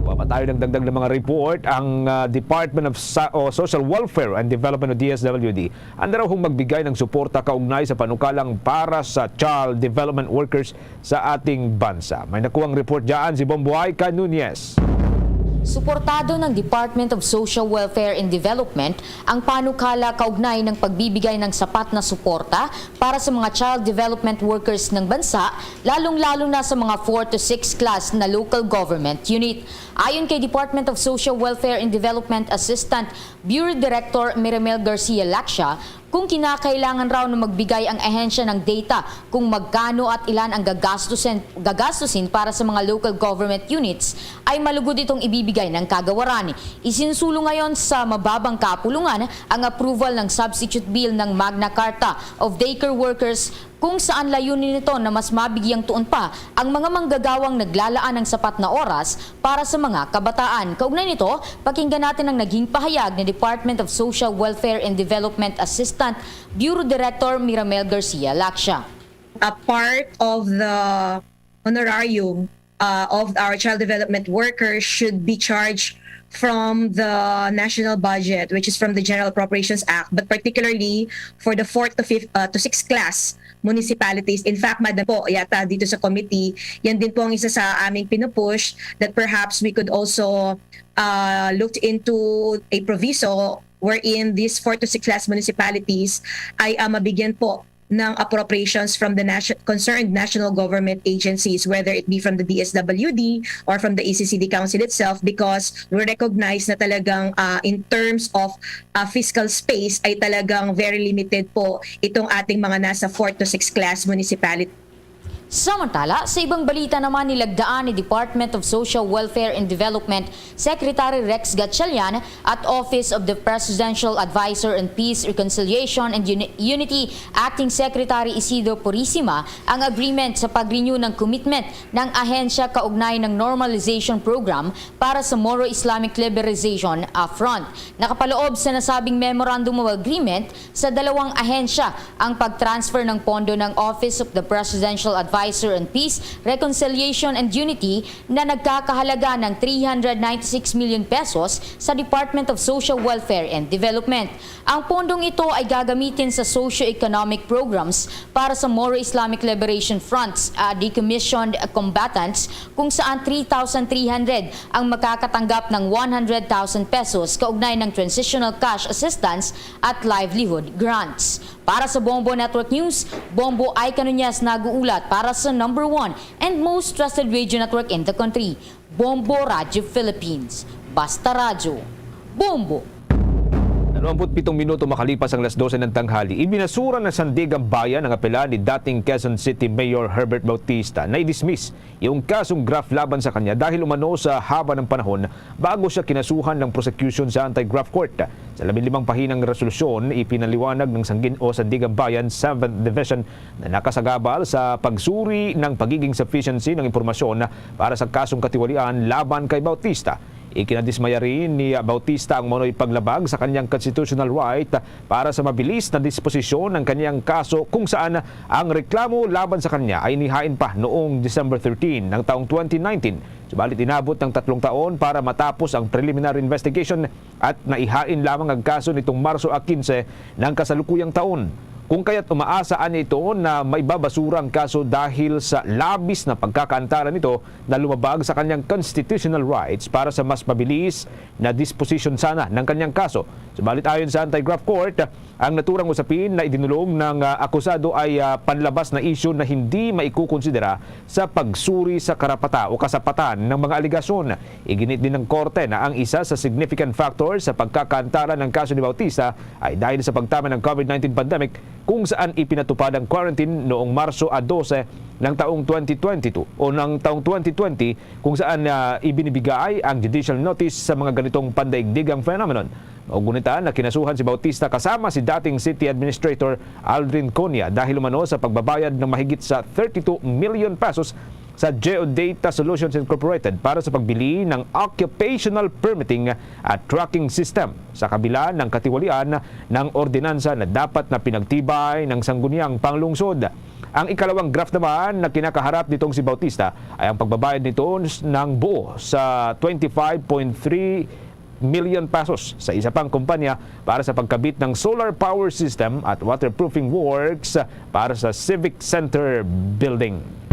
Papatayo ng dagdag ng mga report ang ah, Department of Sa- o Social Welfare and Development o D S W D. Anda raw hong magbigay ng suporta kaugnay sa panukalang para sa child development workers sa ating bansa. May nakuhang report dyan si Bomboy Canunez. Suportado ng Department of Social Welfare and Development ang panukala kaugnay ng pagbibigay ng sapat na suporta para sa mga child development workers ng bansa, lalong-lalo na sa mga four to six class na local government unit. Ayon kay Department of Social Welfare and Development Assistant Bureau Director Miramel Garcia Laxia, kung kinakailangan raw na magbigay ang ahensya ng data kung magkano at ilan ang gagastusin, gagastusin para sa mga local government units, ay malugod itong ibibigay ng kagawaran. Isinsulong ngayon sa mababang kapulungan ang approval ng substitute bill ng Magna Carta of Daycare Workers, kung saan layunin nito na mas mabigyang tuon pa ang mga manggagawang naglalaan ng sapat na oras para sa mga kabataan. Kaugnay nito, pakinggan natin ang naging pahayag ni Department of Social Welfare and Development Assistant Bureau Director Miramel Garcia Laxia. A part of the honorarium uh, of our child development workers should be charged from the national budget, which is from the General Appropriations Act, but particularly for the fourth to fifth uh, to sixth class municipalities. In fact, madam po, yata dito sa committee, yan din po ang isa sa aming pinupush that perhaps we could also uh, look into a proviso wherein these four to six class municipalities ay uh, mabigyan po ng appropriations from the nation, concerned national government agencies, whether it be from the D S W D or from the E C C D Council itself, because we recognize na talagang uh, in terms of uh, fiscal space ay talagang very limited po itong ating mga nasa four to six class municipality. Samantala, sa ibang balita naman, nilagdaan ni Department of Social Welfare and Development Secretary Rex Gatchalian at Office of the Presidential Advisor on Peace, Reconciliation and Uni- Unity Acting Secretary Isidro Purisima ang agreement sa pag-renew ng commitment ng ahensya kaugnay ng Normalization Program para sa Moro Islamic Liberation, ah, Front. Nakapaloob sa nasabing Memorandum of Agreement sa dalawang ahensya ang pag-transfer ng pondo ng Office of the Presidential Advisor on Peace, Reconciliation and Unity na nagkakahalaga ng three hundred ninety-six million pesos sa Department of Social Welfare and Development. Ang pondong ito ay gagamitin sa socio-economic programs para sa Moro Islamic Liberation Front's, ah, decommissioned combatants, kung saan three thousand three hundred ang makakatanggap ng one hundred thousand pesos kaugnay ng transitional cash assistance at livelihood grants. Para sa Bombo Network News, Bombo Ay Canuñas nag-uulat para sa number one and most trusted radio network in the country, Bombo Radio Philippines. Basta Radyo, Bombo! Dalawamput pitong minuto makalipas ang alas dose ng tanghali, ibinasura ng Sandiganbayan ang apela ni dating Quezon City Mayor Herbert Bautista na i-dismiss yung kasong graft laban sa kanya dahil umano sa haba ng panahon bago siya kinasuhan ng prosecution sa anti-graft court. Sa labing limang pahinang resolusyon, ipinaliwanag ng Sangin o Sandiganbayan Seventh Division na nakasagabal sa pagsuri ng pagiging sufficiency ng impormasyon para sa kasong katiwalian laban kay Bautista. Ikinadismaya rin ni Bautista ang umano'y paglabag sa kanyang constitutional right para sa mabilis na disposisyon ng kanyang kaso, kung saan ang reklamo laban sa kanya ay inihain pa noong December thirteen ng taong twenty nineteen. Subalit, inabot ng tatlong taon para matapos ang preliminary investigation at naihain lamang ang kaso nitong Marso a quince ng kasalukuyang taon. Kung kaya't umaasa ani ito na maibabasura ang kaso dahil sa labis na pagkakaantala nito na lumabag sa kanyang constitutional rights para sa mas mabilis na disposition sana ng kanyang kaso. Subalit, ayon sa Anti-Graft Court, ang naturang usapin na idinulong ng, ah, akusado ay, ah, panlabas na isyu na hindi maikukonsidera sa pagsuri sa karapata o kasapatan ng mga alegasyon. Iginit din ng korte na ang isa sa significant factor sa pagkakaantala ng kaso ni Bautista ay dahil sa pagtama ng COVID nineteen pandemic, kung saan ipinatupad ang quarantine noong Marso a dose ng taong twenty twenty-two o ng taong twenty twenty, kung saan, ah, ibinibigay ang judicial notice sa mga ganitong pandaigdigang phenomenon. Mao gunita na kinasuhan si Bautista kasama si dating City Administrator Aldrin Cunha dahil umano sa pagbabayad ng mahigit sa thirty-two million pesos sa Geodata Solutions Incorporated para sa pagbili ng occupational permitting at tracking system sa kabila ng katiwalian ng ordinansa na dapat na pinagtibay ng Sangguniang Panglungsod. Ang ikalawang graft naman na kinakaharap nitong si Bautista ay ang pagbabayad nito ng buo sa twenty-five point three million pesos sa isa pang kumpanya para sa pagkabit ng solar power system at waterproofing works para sa Civic Center Building.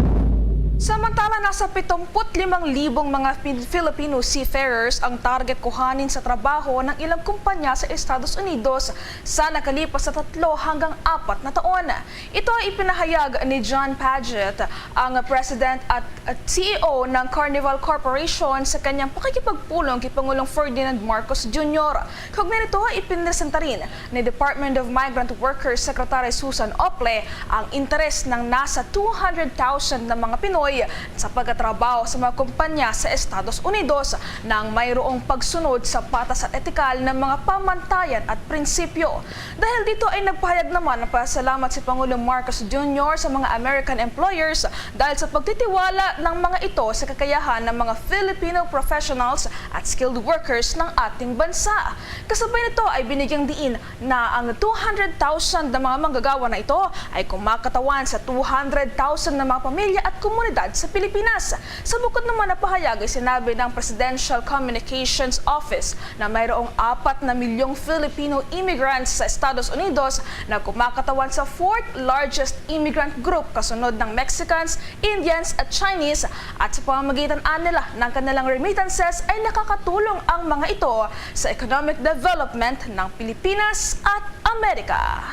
Samantala, nasa pitongput limang libong mga Pil-, Filipino seafarers ang target kuhanin sa trabaho ng ilang kumpanya sa Estados Unidos sa nakalipas na tatlo hanggang apat na taon. Ito ay ipinahayag ni John Paget, ang President at, at C E O ng Carnival Corporation, sa kanyang pakikipagpulong kay Pangulong Ferdinand Marcos Junior. Kaugnay nito, ipinresenta rin ni Department of Migrant Workers Secretary Susan Ople ang interes ng nasa two hundred thousand na mga Pinoy sa pagkatrabaho sa mga kumpanya sa Estados Unidos nang mayroong pagsunod sa patas at etikal na mga pamantayan at prinsipyo. Dahil dito ay nagpahayag naman ng pasalamat si Pangulong Marcos Junior sa mga American employers dahil sa pagtitiwala ng mga ito sa kakayahan ng mga Filipino professionals at skilled workers ng ating bansa. Kasabay nito ay binigyang diin na ang two hundred thousand na mga manggagawa na ito ay kumakatawan sa two hundred thousand na mga pamilya at komunidad sa Pilipinas. Sa bukod naman na pahayag ay sinabi ng Presidential Communications Office na mayroong apat na milyong Filipino immigrants sa Estados Unidos na kumakatawan sa fourth largest immigrant group kasunod ng Mexicans, Indians at Chinese, at sa pamamagitan nila ng kanilang remittances ay nakakatulong ang mga ito sa economic development ng Pilipinas at Amerika.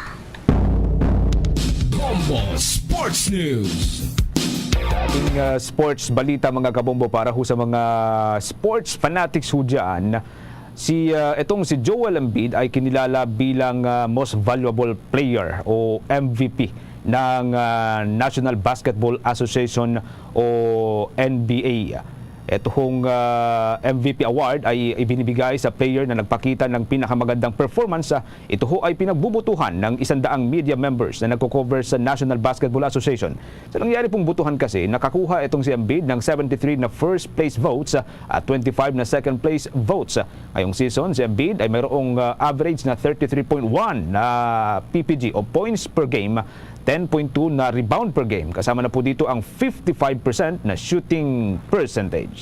Bombo Sports News. Ating, ah, sports balita, mga kabombo, para ho sa mga sports fanatics ho dyan. Si, ah, itong si Joel Embiid ay kinilala bilang, ah, most valuable player o M V P ng, ah, National Basketball Association o N B A. Itong, ah, M V P award ay ibinibigay sa player na nagpakita ng pinakamagandang performance. Ah, ito ho ay pinagbubutuhan ng isandaang media members na nagko-cover sa National Basketball Association. Sa nangyari pong butuhan kasi, nakakuha itong si Embiid ng seventy-three na first place votes, ah, at twenty-five na second place votes. Ngayong season, si Embiid ay mayroong, ah, average na thirty-three point one na P P G o points per game, ten point two na rebound per game. Kasama na po dito ang fifty-five percent na shooting percentage.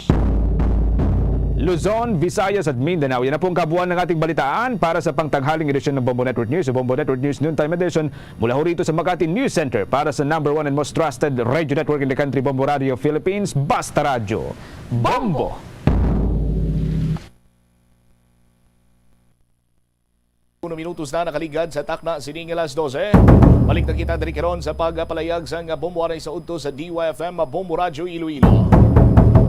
Luzon, Visayas at Mindanao. Yan na po ang kabuuan ng ating balitaan para sa pangtanghaling edisyon ng Bombo Network News, sa Bombo Network News Noontime Edition. Mula ho rito sa Makati News Center para sa number one and most trusted radio network in the country, Bombo Radio Philippines, Basta Radyo. Bombo! Uno minutos na nakaligad sa takna sining alas dose. Balik na kita diri karon sa pagpalayag sang Bombo anay sa udto sa D Y F M, Bombo Radyo Iloilo.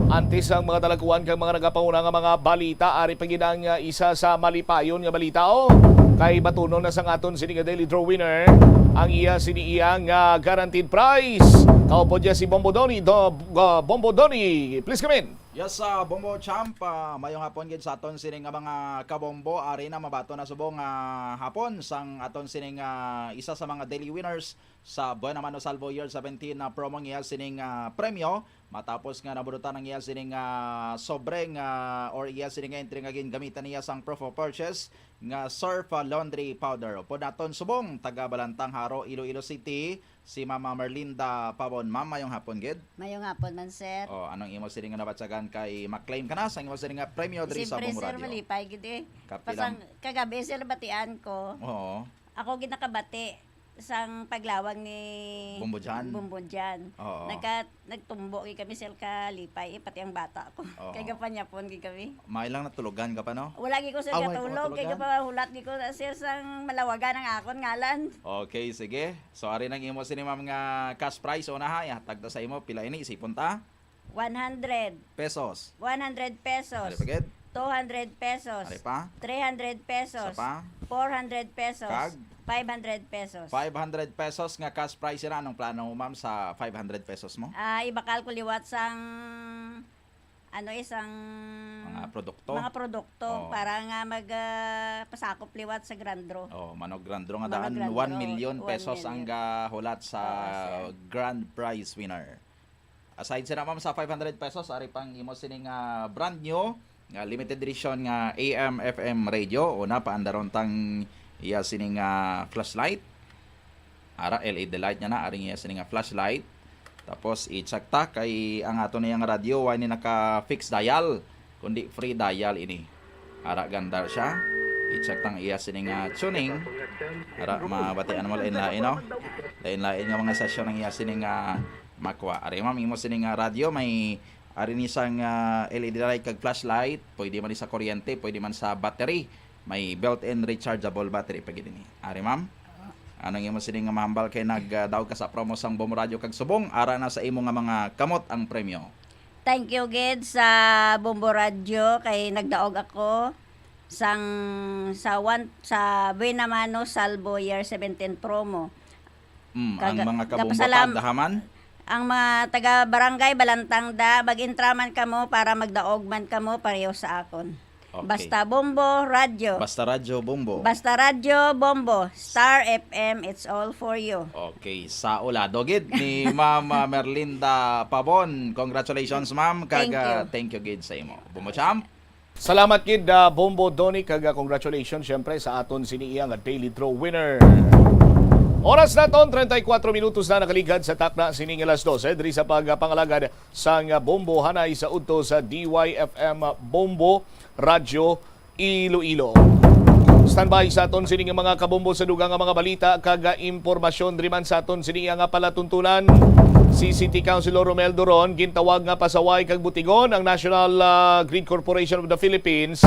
Antes ang mga talagkuan kag mga nagapanguna nga mga balita, ari pa gid ang, ah, isa sa malipayon nga balita, oh. Kay batunon na sang aton sini nga Daily Draw winner ang iya sini iya nga guaranteed prize. Kaupod niya si Bombo Donny. Do, ah, Bombo Donny, please come in. Yes, ah, Bombo Champ, ah, mayong hapon gid sa aton sini nga mga kabombo. Ari na, mabaton na subong nga hapon sang aton sini nga isa sa mga daily winners sa Buena Mano Salvo Year seventeen na promo nga iya sining, ah, premyo. Matapos nga nabunutan ang iya sining, ah, sobre nga, or iya sining entry nga gingamitan niya sang proof of purchase nga Surf, ah, laundry powder. Upod naton subong, taga Balantang, Jaro, Iloilo City, si Mama Merlinda Pabon. Ma'am, mayong hapon gid. Mayong hapon man, sir. Oh, anong imo sini nga nabatyagan kay maklaim ka na sa imo sini nga premyo diri sa Siyempre, Bombo sir, Radio? Malipay gid eh. Kapilang Pasang kagabi, sir, batian ko. Oo. Ako gid nakabati sang paglawag ni Bombo Jan. Bombo Jan. Oo. Nagka-, nagtumbo gid kami, sir, kalipay, eh, pati ang bata ko. Oo. Kay gapanyapon gid kami. May lang natulugan ka pa, no? Wala gid ko, sir, Ah, wala ka katulog. Kay matulugan? Gapahulat gid ko, sir, sang malawagan ang akon ngalan. Okay, sige. So, ari nang imo sini, ma'am, nga cash prize. Una, ha, ihatag ta sa imo. Pila ini? Isipon ta. One hundred. Pesos. One hundred pesos. Ari pa gid? Two hundred pesos. Ari pa? Three hundred pesos. Isa pa? Four hundred pesos. Kag? Five hundred pesos. Five hundred pesos nga cash prize sila. Anong plano mo, ma'am, sa five hundred pesos mo? Ah, ibakal ko liwat sang, ano, isang Mga produkto? mga produkto Oo. para nga mag, ah, pasakop liwat sa Grand Draw. Oh, mano Grand Draw nga Mano daan, Grand Draw, one million one pesos ang million. gahulat sa Oo, sir. Grand Prize winner. Aside sina, ma'am, sa five hundred pesos, ari pang imo sini nga brand new nga limited edition nga A M F M radio. Una, paandaron tang iya sini nga flashlight. Ara, L E D light niya na, ari iya sini nga flashlight. Tapos, i-check ta kay ang ato na yung radio, wala ni naka-fix dial, kundi free dial ini. Ara, gandar siya. I-check tang iya sini nga tuning. Ara, mabatian mo lain-lain, no? Lain-lain nga mga stasyon ang iya sini nga makwa. Ari, ma'am, imo sini nga radyo, may ari ni sang, ah, L E D light kag flashlight. Pwede man ni sa kuryente, pwede man sa battery. May built-in rechargeable battery pa gid ini. Ari, ma'am? Anong imo sini nga mahambal kay nagdaog ka sa promo sang Bombo Radyo kag subong, ara na sa imo nga mga kamot ang premyo. Thank you gid sa Bombo Radyo kay nagdaog ako sang, sa one, sa Buena Mano Salvo Year seventeen promo. Mm, ang Kaga-, mga kabombo gapasalam-, ta, dahaman? Ang mga taga Barangay Balantang da, mag-intra man kamo para magdaog man kamo pareho sa akon. Okay. Basta Bombo Radyo. Basta Radyo Bombo. Basta Radyo Bombo. Star F M, it's all for you. Okay, sa ulado gid ni Ma'am, ah, Merlinda Pabon. Congratulations, ma'am. Kag, Thank you. ah, thank you gid sa imo. Bombo Champ. Salamat gid, ah, Bombo Donny, kag, ah, congratulations, syempre, sa aton sini iya nga Daily Draw winner. Oras naton, treinta y cuatro minutos na nakaligad sa takna sining alas dose, diri sa pagpangalagad sang, ah, Bombo hanay sa udto sa D Y F M Bombo Radyo Iloilo. Standby sa aton sining mga kabombo sa dugang nga mga balita kag, ah, impormasyon diri man sa aton sini nga palatuntunan. Si City Councilor Romel Duron gintawag nga pasaway kag butigon ang National, ah, Grid Corporation of the Philippines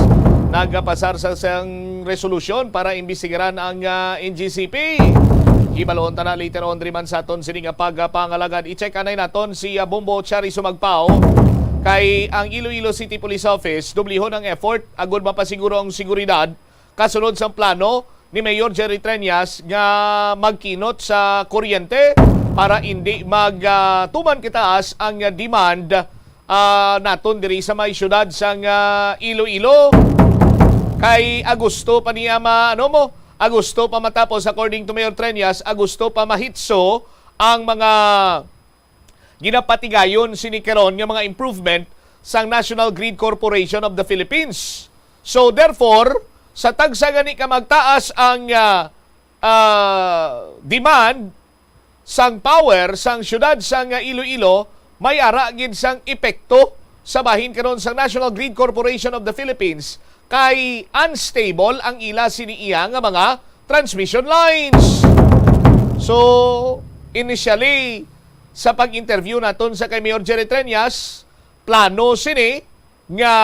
nagapasar sa sang resolusyon para imbestigaran ang, ah, N G C P. Hibaluon ta na later on diri man sa aton sini nga pagpangalagad. I-check anay naton si, ah, Bombo Chari Sumagpao kay ang Iloilo City Police Office dublihon ang effort agud mapasiguro ang seguridad kasunod sang plano ni Mayor Jerry Treñas nga magkinot sa kuryente para hindi mag, ah, tuman kataas ang demand, ah, naton diri sa may siyudad sang, ah, Iloilo. Kay Agosto pa niya ma-, ano mo, Agosto pa matapos, according to Mayor Treñas, Agosto pa mahitso ang mga ginapatigayon sini karon nga mga improvement sang National Grid Corporation of the Philippines. So therefore, sa tagsa gani ka magtaas ang, ah, ah, demand sang power sang siyudad sang, ah, Iloilo, may ara gid sang epekto sa bahin karon sang National Grid Corporation of the Philippines, kay unstable ang ila sini iya nga mga transmission lines. So, initially, sa pag-interview naton sa kay Mayor Jerry Treñas, plano sini nga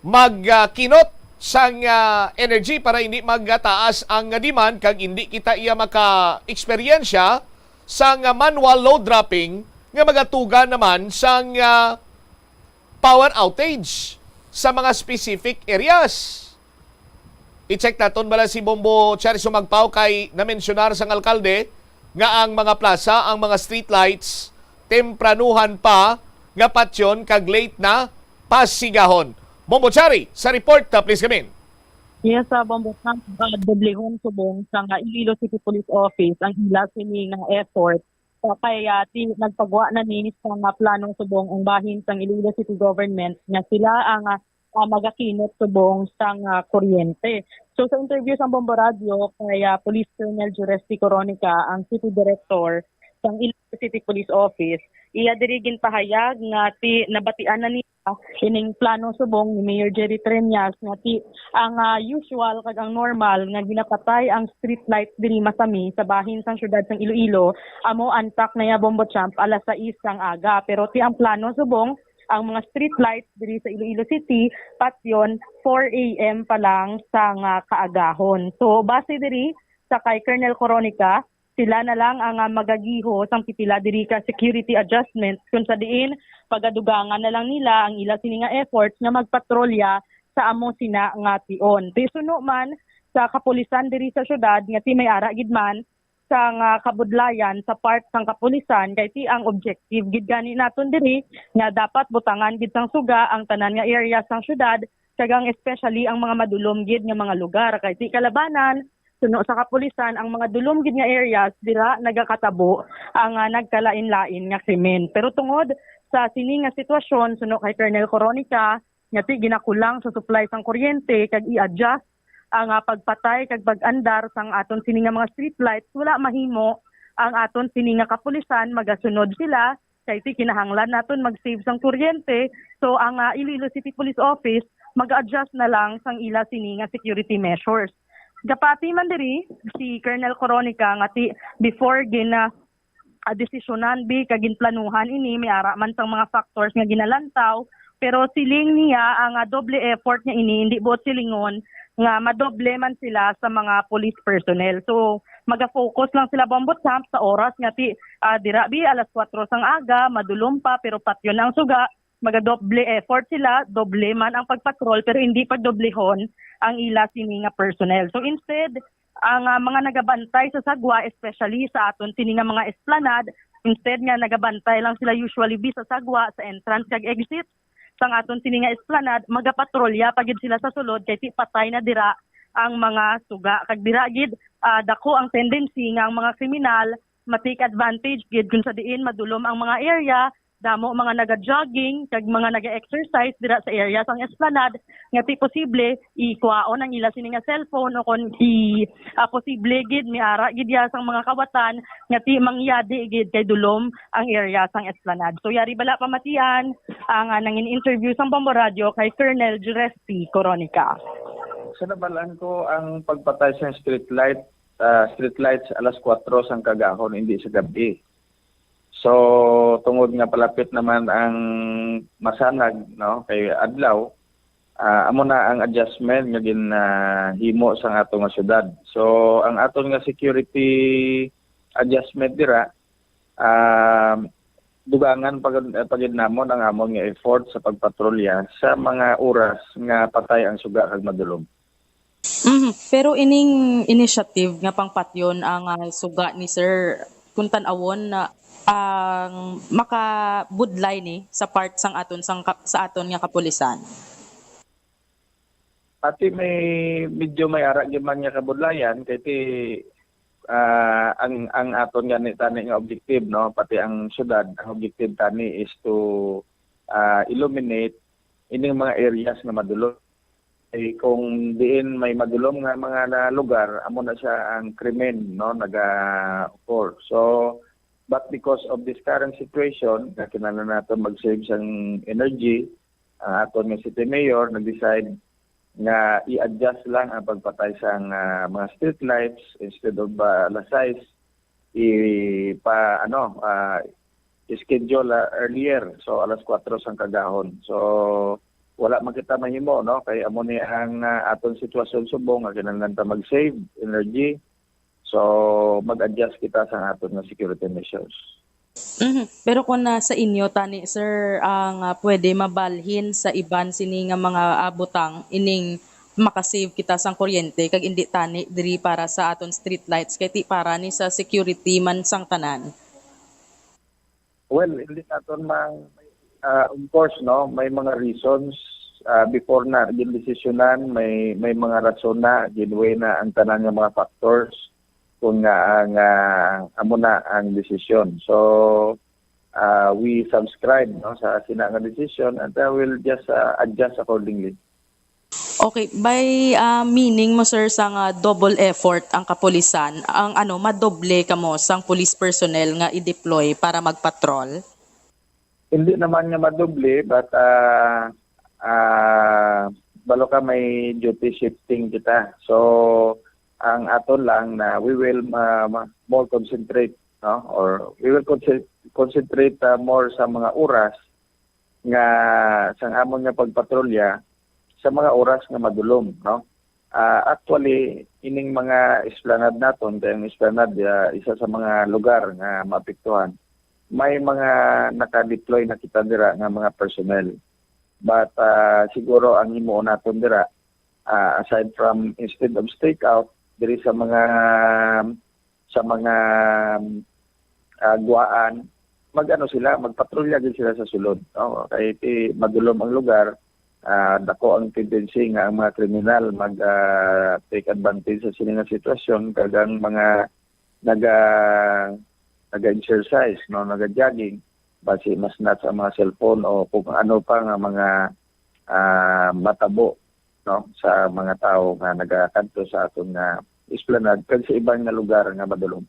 magkinot sang, ah, energy para hindi magtaas ang demand kag hindi kita iya maka-eksperyensya sang, ah, manual load dropping nga magatuga naman sang, ah, power outage sa mga specific areas. I-check naton bala si Bombo Charis Sumagpaw kay namensyonar sang alkalde nga ang mga plaza, ang mga streetlights, tempranuhan pa nga patyon kag late na pasigahon. Bombo Chari, sa report, uh, please come in. Yes, sa Bombo Tank, uh, doblehon subong sang, uh, Iloilo City Police Office ang ila sini nga effort. Uh, kay uh, ti, nagpagwa na ni sa nga plano subong ang bahin sang Iloilo City Government nga sila ang uh, uh, magakinot subong sang uh, kuryente. So sa interview sa Bombo Radio kay uh, Police Colonel Juresti Coronica, ang City Director sang Iloilo City Police Office, iya diri ginpahayag nga ti nabatian na ni ining plano subong ni Mayor Jerry Treñas nga ti ang ah, usual kag ang normal nga ginapatay ang street lights diri masami sa bahin sang siyudad sang Iloilo, amo antak na ya Bombo Champ alas sais sang aga. Pero ti ang plano subong ang mga street lights diri sa Iloilo City patyon four a m pa lang sang ah, kaagahon. So base diri sa kay Colonel Coronica, sila na lang ang ah, magagiho sang pipila diri ka security adjustment, kung sa diin pagadugangan na lang nila ang ila sini nga efforts nga magpatrolya sa amo sina nga tion. Ti suno man sa kapulisan diri sa syudad nga ti may ara gid man sang ah, kabudlayan sa part sang kapulisan, kay ti ang objective gid gani naton diri nga dapat butangan gid sang suga ang tanan nga area sang syudad, kag ang especially ang mga madulom gid nga mga lugar, kay ti kalabanan suno sa kapulisan ang mga dulom gid nga areas dira nagakatabo ang ah, nagkalain-lain nga krimen. Pero tungod sa sini nga sitwasyon, suno kay Colonel Coronica, nga ti ginakulang sa supply sang kuryente kag i-adjust ang ah, pagpatay kag pag-andar sang aton sini nga mga street lights, wala mahimo ang aton sini nga kapulisan. Magasunod sila kay ti kinahanglan naton mag-save sang kuryente. So ang ah, Iloilo City Police Office mag-adjust na lang sang ila sini nga security measures. Gapati man diri si Colonel Coronica nga ti before gina ah, desisyonan bi kag ginplanuhan ini, may ara man sang mga factors nga ginalantaw, pero siling niya ang ah, doble effort nga ini, hindi buot silingon nga madoble man sila sa mga police personnel. So maga-focus lang sila, Bombo Champ, sa oras nga ti ah, dira bi alas kuwatro sang aga, madulom pa pero patyon ang suga, magadoble effort sila, doble man ang pagpatrol pero hindi pagdoblehon ang ila sini nga personnel. So instead, ang ah, mga nagabantay sa sagwa, especially sa aton sini nga mga esplanade, instead nga nagabantay lang sila usually bi sa sagwa sa entrance kag exit sang aton sini nga esplanade, magapatrolya pa gid sila sa sulod kay ti patay na dira ang mga suga. Kag dira gid ah, dako ang tendency nga ang mga kriminal ma-take advantage gid kung sa diin madulom ang mga area, damo mga naga-jogging kag mga naga-exercise dira sa area sang esplanade, nga ti posible ikuhaon ang ila sini nga cellphone, o kon i ah, posible gid may ara gid ya sang mga kawatan nga ti mangyadi gid kay dulom ang area sang esplanade. So yari bala pamatian ang ah, nangin-interview sang Bombo Radio kay Colonel Juresti Coronica. Sa nabalaan ko, ang pagpatay sa street light, ah, street lights alas kuwatro sang kagahon, hindi sa gabi. So tungod nga palapit naman ang masanag, no, kay adlaw, ah, amo na ang adjustment nga ginahimo sang ato nga syudad. So ang aton nga security adjustment dira, ah, dugangan pa gid, pa gid namon ang amon nga effort sa pagpatrolya sa mga oras nga patay ang suga kag madulom. Mhm. Pero ining initiative nga pangpatyon ang, ah, suga ni Sir, kung tan-awon na ang makabudlay ni sa part sang aton sang kap-, sa aton nga kapulisan. Pati may medyo may ara gyud man nga kabudlayan kay ti ah, ang ang aton gani tani nga objective, no, pati ang syudad, ang objective tani is to ah, illuminate ining mga areas nga madulom. Eh, kung diin may madulom nga mga na lugar, amo na siya ang krimen, no, naga-occur. So, but because of this current situation, nga kinahanglan naton mag-save sang energy, ang aton nga city mayor nag-decide nga i-adjust lang ang pagpatay sang ah, mga street lights. Instead of ah, alas sais, ipa ano ah, schedule ah, earlier, so alas kuwatro sang kagahon. So wala man kita mahimo, no, kay amo ni ang ah, aton sitwasyon subong nga kinahanglan ta mag-save energy. So mag-adjust kita sa aton nga security measures. Mhm. Pero kung na sa inyo tani, sir, ang ah, pwede mabalhin sa iban sini nga mga ah, butang, ining makasave kita sang kuryente kag indi tani diri para sa aton street lights, kay ti para ni sa security man sang tanan. Well, hindi naton mang ah, of course, no, may mga reasons ah, before na gindesisyonan, may may mga rason na, ginweigh na ang tanan nga mga factors kung nga ang ah, amo na ang desisyon. So, ah, we subscribe, no, sa sina nga desisyon, and uh, we'll just ah, adjust accordingly. Okay, by ah, meaning mo, sir, sa nga double effort ang kapulisan, ang ano, madoble kamo sang police personnel nga i-deploy para magpatrol? Hindi naman nga madoble, but ah ah balo ka may duty shifting kita. So ang aton lang na we will ah, ma- more concentrate, no, or we will conce- concentrate ah, more sa mga oras nga sang amon nga pagpatrolya sa mga oras nga madulom, no. Ah, actually, ining mga esplanade naton, kay ang esplanade ah, isa sa mga lugar nga maapektuhan, may mga naka-deploy na kita dira nga mga personnel. But ah, siguro ang himuon naton dira, ah, aside from, instead of stakeout diri sa mga sa mga ah, guwaan, mag-ano sila, magpatrolya gid sila sa sulod, no? Kay ti madulom ang lugar, ah, dako ang tendency nga ang mga kriminal mag ah, take advantage sa sini nga sitwasyon, kag ang mga naga naga-exercise, no, naga-jogging, basi ma-snatch ang mga cellphone o kung ano pa nga mga ah, matabo, no, sa mga tawo nga nagakadto sa aton nga esplanade kag sa iban nga lugar nga madulom.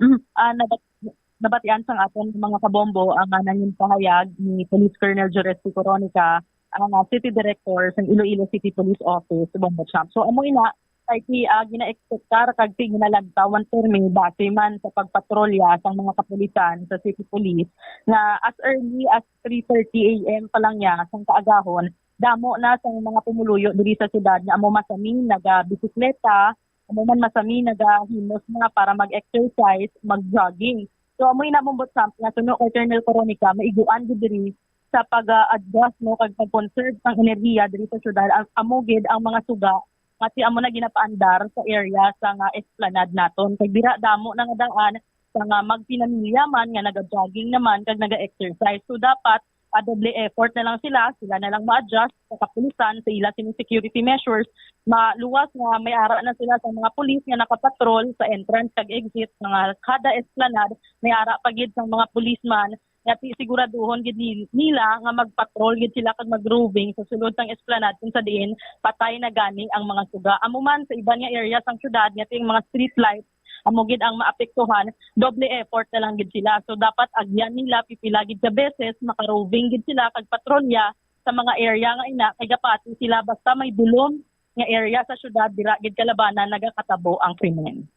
Mm, ah, nabat- nabatian sang aton mga kabombo ang ah, nangin pahayag ni Police Colonel Juresti Coronica, ang ah, City Director sang Iloilo City Police Office, Bombo Champ. So amo ina, kay ti ah, gina-expectar kag ti ginalantaw man pirmi base man sa pagpatrolya sang mga kapulisan sa City Police nga as early as three thirty a m pa lang niya sang kaagahon, damo na sang mga pumuluyo diri sa syudad nga amo masami nagabisikleta, amo man masami nagahimos na para mag-exercise, mag-jogging. So amo ina, Bombo Champ, nga suno kay Colonel Coronica, maiguan gid diri sa pag-adjust, no, kag pag-conserve sang enerhiya diri sa syudad. Am- Amo gid ang mga suga nga ti amo na ginapaandar sa area sa nga esplanade naton. Kag dira damo na nga daan sa nga magpinamilya man nga naga-jogging naman kag naga-exercise. So dapat ah, doble effort na lang sila, sila na lang ma-adjust sa kapulisan sa ila sini security measures. Maluwas nga may ara na sila sa mga pulis nga nakapatrol sa entrance kag exit sa nga kada esplanade, may ara pa gid sa mga policeman nga ti siguraduhon gid ni- nila nga magpatrol gid sila kag mag-roving sa sulod sang esplanade kung sa diin patay na gani ang mga suga. Amo man sa iban nga area sang syudad nga ti ang mga street light amo gid ang maapektuhan, doble effort na lang gid sila. So dapat agyan nila pipila gid ka beses maka-roving gid sila kag patrolya sa mga area nga ina kay gapati sila basta may dulom nga area sa syudad dira gid kalabanan nagakatabo ang krimen.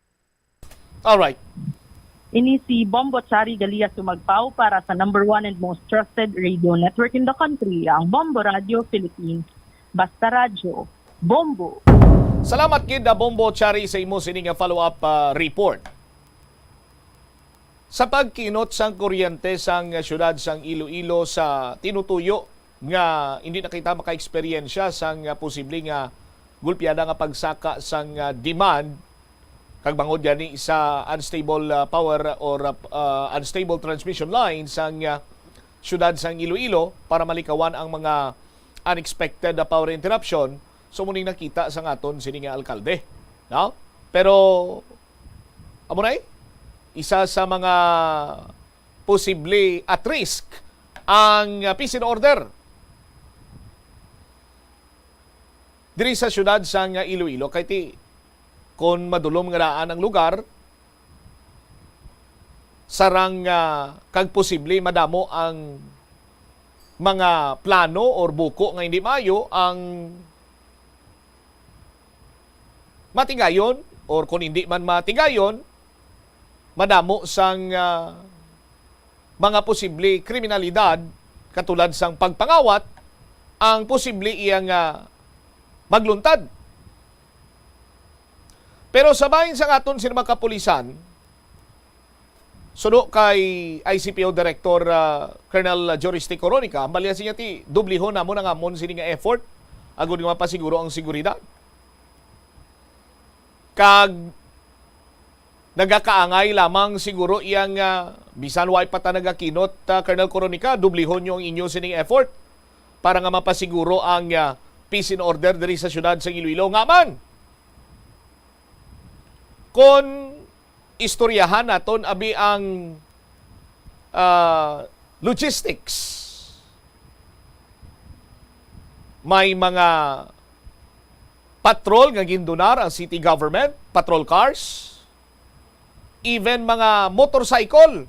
Alright. Ini si Bombo Chari Galia Sumagpao para sa number one and most trusted radio network in the country, ang Bombo Radio Philippines. Basta Radyo, Bombo! Salamat gid na Bombo Chari sa imo sini nga follow-up ah, report. Sa pagkinot sang kuryente sang siyudad sang Iloilo sa tinutuyo nga hindi na kita maka-eksperyensya sang, ah, posible nga gulpiada nga pagsaka sang, ah, demand, kag bangod gani sa unstable, ah, power or, ah, unstable transmission line sang, ah, siyudad sang Iloilo para malikawan ang mga unexpected, ah, power interruption. So, muning nakita sa aton sini nga alkalde, no? Pero amo na, eh, isa sa mga posible at risk ang, ah, peace and order diri sa siyudad sang, ah, Iloilo. Kay ti, kon madulom nga daan ang lugar, sarang, ah, kag posible madamo ang mga plano or buko nga hindi maayo, ang matigayon, or kon hindi man matigayon, madamo sang, ah, mga posible kriminalidad, katulad sang pagpangawat, ang posible iya nga magluntad. Pero sa bahin sang aton sini mga kapulisan, suno kay I C P O Director, ah, Colonel Joris T. Coronica, ang balya siya ti, dublihon namon ang amon sini nga effort agod nga mapasiguro ang seguridad. Kag nagakaangay lamang siguro iya nga, bisan way pa ta nagakinot, ah, Colonel Coronica, dublihon nyo ang inyo sining effort para nga mapasiguro ang, ah, peace and order diri sa siyudad sa Iloilo. Nga man, kon istoryahan naton abi ang, ah, logistics, may mga patrol nga gindunar ang city government, patrol cars, even mga motorcycle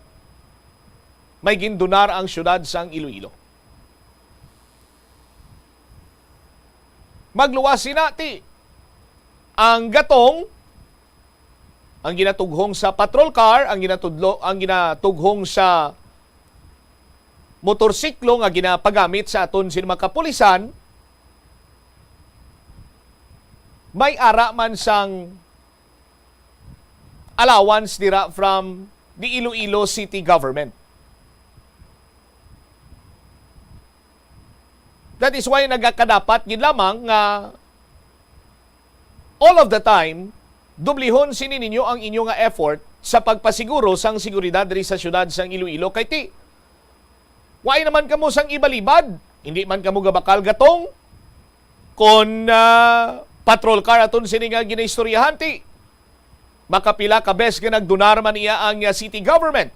may gindunar ang siyudad sang Iloilo. Magluwas sina ti ang gatong, ang ginatughong sa patrol car, ang ginatudlo, ang ginatughong sa motorsiklo nga ginapagamit sa aton sini mga kapulisan, may ara man sang allowance dira from the Iloilo City Government. That is why nagakadapat gid lamang nga all of the time, dublihon sini ninyo ang inyo nga effort sa pagpasiguro sang seguridad diri sa siyudad sang Iloilo. Kay ti, wala naman kamo sang ibalibad, hindi man kamo gabakal gatong kon, ah, patrol car aton sini nga ginaistoryahan, ti makapila ka bes nga nagdunar man iya ang, ah, city government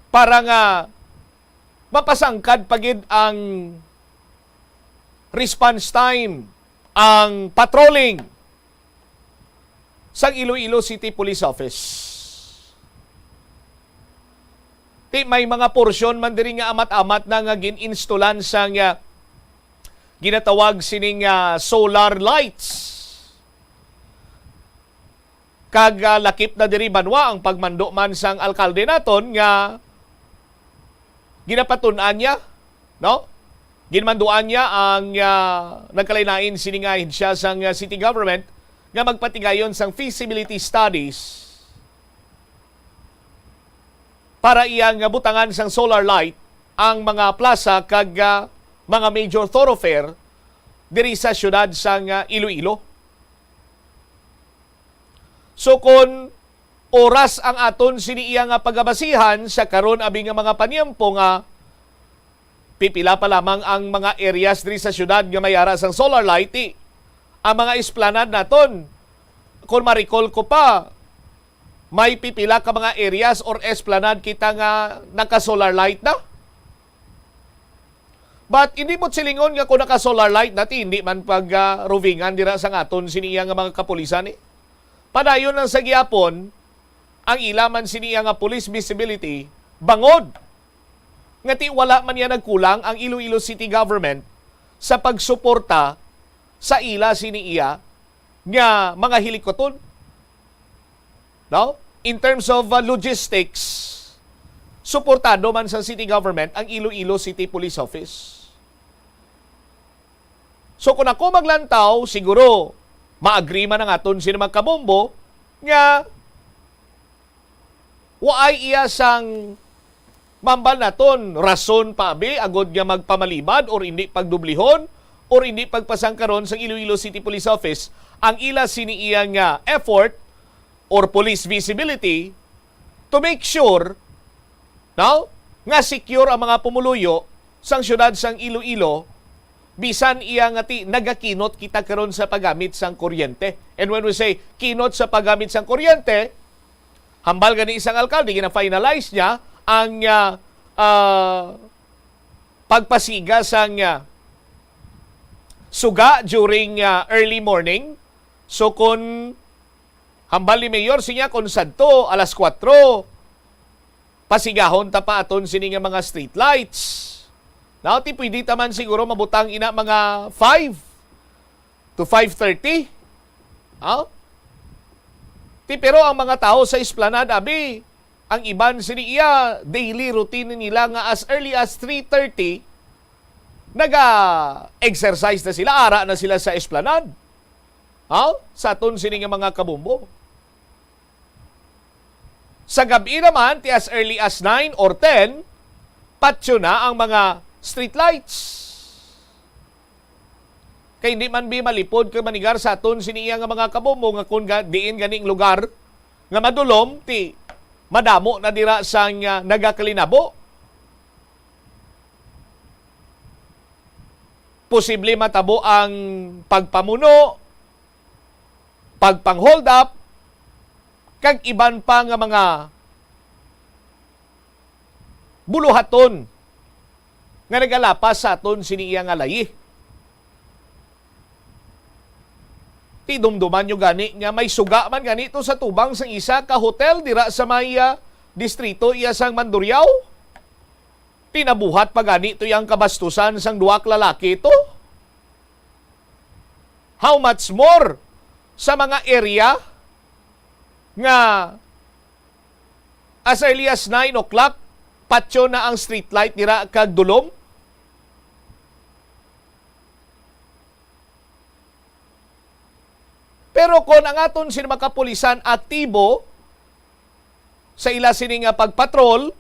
para nga mapasangkad pa gid ang response time, ang patrolling sang Iloilo City Police Office. Ti may mga porsyon man diri nga amat-amat na nga gin-instalan sang, ah, ginatawag sining, ah, solar lights. Kag, ah, lakip na diri banwa ang pagmando man sang alkalde naton nga ginapatun-an niya, no? Ginmanduan niya ang, ah, nagkalain-lain sini nga ahensya sang, ah, city government nga magpatigayon sang feasibility studies para iya nga butangan sang solar light ang mga plaza kag, ah, mga major thoroughfare diri sa siyudad sang, ah, Iloilo. So, kon oras ang aton sini iya nga pagabasihan sa karon abi nga mga paniempo nga pipila pa lamang ang mga areas diri sa siyudad nga may ara sang solar light, ti ang mga esplanade naton, kon ma-recall ko pa, may pipila ka mga areas or esplanade kita nga naka-solar light na. But hindi mo silingon nga kung naka-solar light na, ti hindi man pag, ah, rovingan dira sa aton sini iya nga mga kapulisan, eh. Padayon lang sa gihapon ang ila man sini iya nga police visibility, bangod nga ti wala man niya nagkulang ang Iloilo City Government sa pagsuporta sa ila sini iya nga mga hilikuton. No? In terms of, uh, logistics, suportado man sa city government ang Iloilo City Police Office. So, kung ako maglantaw, siguro ma-agree man ang aton sini mga kabombo nga waay iya sang Mambal naton, rason pa abi agod nga magpamalibad or hindi pagdublihon or hindi pagpasangkaron sang Iloilo City Police Office ang ila sini iya nga effort or police visibility to make sure, no, nga secure ang mga pumuluyo sang siyudad sang Iloilo, bisan iya nga ti nagakinot kita karon sa paggamit sang kuryente. And when we say kinot sa paggamit sang kuryente, hambal gani sang alkalde, gina-finalize niya ang, ah, ah, pagpasiga sang, ah, suga during, ah, early morning. So, kung hambal ni Mayor, siya, kung sadto alas kuwatro, pasigahon ta pa aton sini nga mga street lights. Now, ti pwede ta man siguro mabutang ina mga five to five thirty. Ha? Ti, pero ang mga tawo sa Esplanade, abi, ang iban sini iya, daily routine nila nga as early as three thirty, naga-exercise na sila, ara na sila sa Esplanade. Ha? Sa aton sini nga mga kabombo. Sa gab-i naman, ti as early as nine or ten, patyo na ang mga street lights. Kay hindi man bi malipod kag manigar sa aton sini iya nga mga kabombo nga kung ga-, diin ganing lugar nga madulom, ti madamo na dira sang, ah, nagakalinabo. Posible matabo ang pagpamuno, pagpang-hold up, kag iban pa nga mga buluhaton nga nagalapas sa aton sini iya nga layi. Ti dumduman nyo gani nga may suga man gani to sa tubang sang isa ka hotel dira sa may, ah, distrito iya sang Mandurriao. Ti nabuhat pa gani to yang kabastusan sang duha ka lalaki to. How much more sa mga area nga as early as nine o'clock, patyo na ang street light dira kag dulom. Pero kon ang aton sini mga kapulisan aktibo sa ila sini nga pagpatrol,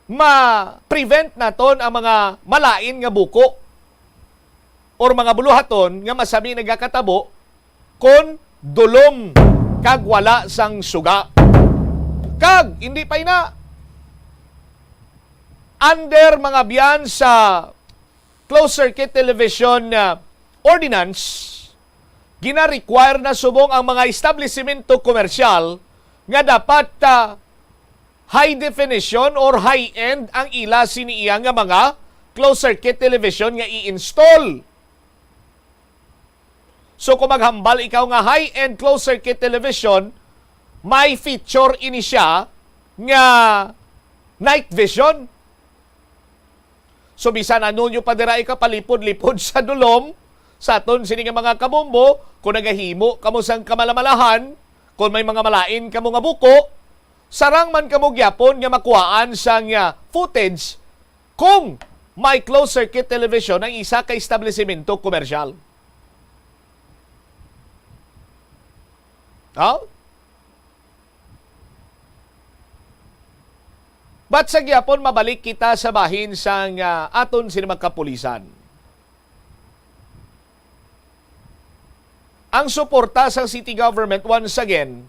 ma-prevent naton ang mga malain nga buko or mga buluhaton nga masami nagakatabo kon dulom kag wala sang suga. Kag hindi pa ina, under mga biyan sa closed circuit television, ah, ordinance, gina-require na subong ang mga establisimento komersyal nga dapat, ah, high definition or high-end ang ila sini iya nga mga closed circuit television nga i-install. So, kung maghambal ikaw nga high-end closed circuit television, may feature ini siya nga night vision. So, bisan ano nyo pa dira ikapalipod-lipod sa dulom, sa aton sini nga mga kabombo, kung nagahimo kamo sang kamalamalahan, kung may mga malain kamo nga buko, sarang man kamo gyapon nga makuhaan sang, ah, footage kung may closed circuit television ang isa ka establisimento komersyal. Ha? But sa gyapon, mabalik kita sa bahin sang, ah, aton sini mga kapulisan. Ang suporta sang city government, once again,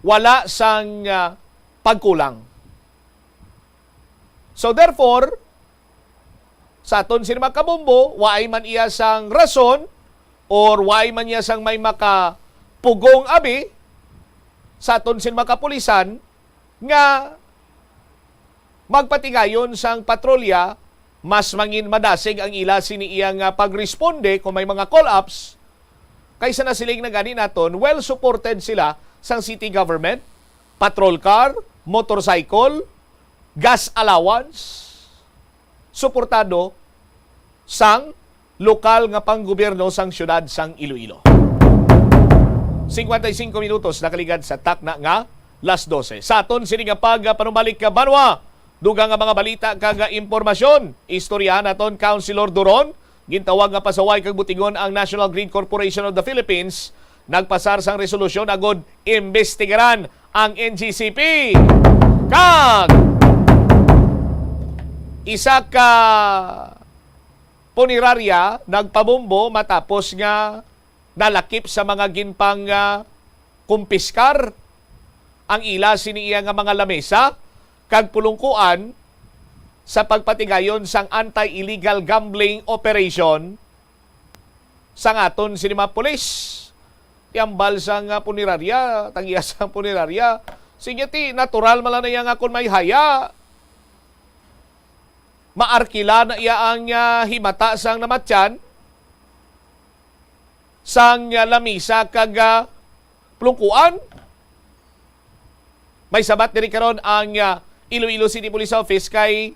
wala sang, ah, pagkulang. So therefore, sa aton sini mga kabombo, waay man iya sang rason or waay man iya sang may makapugong abi sa aton sini mga kapulisan nga magpatigayon sang patrolya, mas mangin madasig ang ila sini iya nga pagresponde kung may mga call-ups, kaysa nasiling na gani naton, well supported sila sang city government, patrol car, motorcycle, gas allowance, suportado sang lokal nga panggobyerno sang siyudad sang Iloilo. Cincuenta y cinco minutos nakaligad sa takna nga las doce. Sa aton sini nga pagpanumbalik ka banwa, dugang nga mga balita kag impormasyon, istoryahan naton, Councilor Duron, gintawag nga pasaway kag butigon ang National Grid Corporation of the Philippines, nagpasar sang resolusyon agod imbestigaran Ang N G C P kag isa ka punerarya nagpabombo matapos nga nalakip sa mga ginpang, ah, kumpiskar ang ila sini iya nga mga lamesa kag pulungkuan sa pagpatigayon sang anti-illegal gambling operation sang aton sini mga pulis. Ti hambal sang, ah, punerarya, tag-iya sang punerarya. Sige, ti natural man lang na iya nga kon may haya, maarkila na iya ang, ah, himata sang namatyan sang, ah, lamisa kag, ah, plungkuan. May sabat diri karon ang, ah, Iloilo City Police Office kay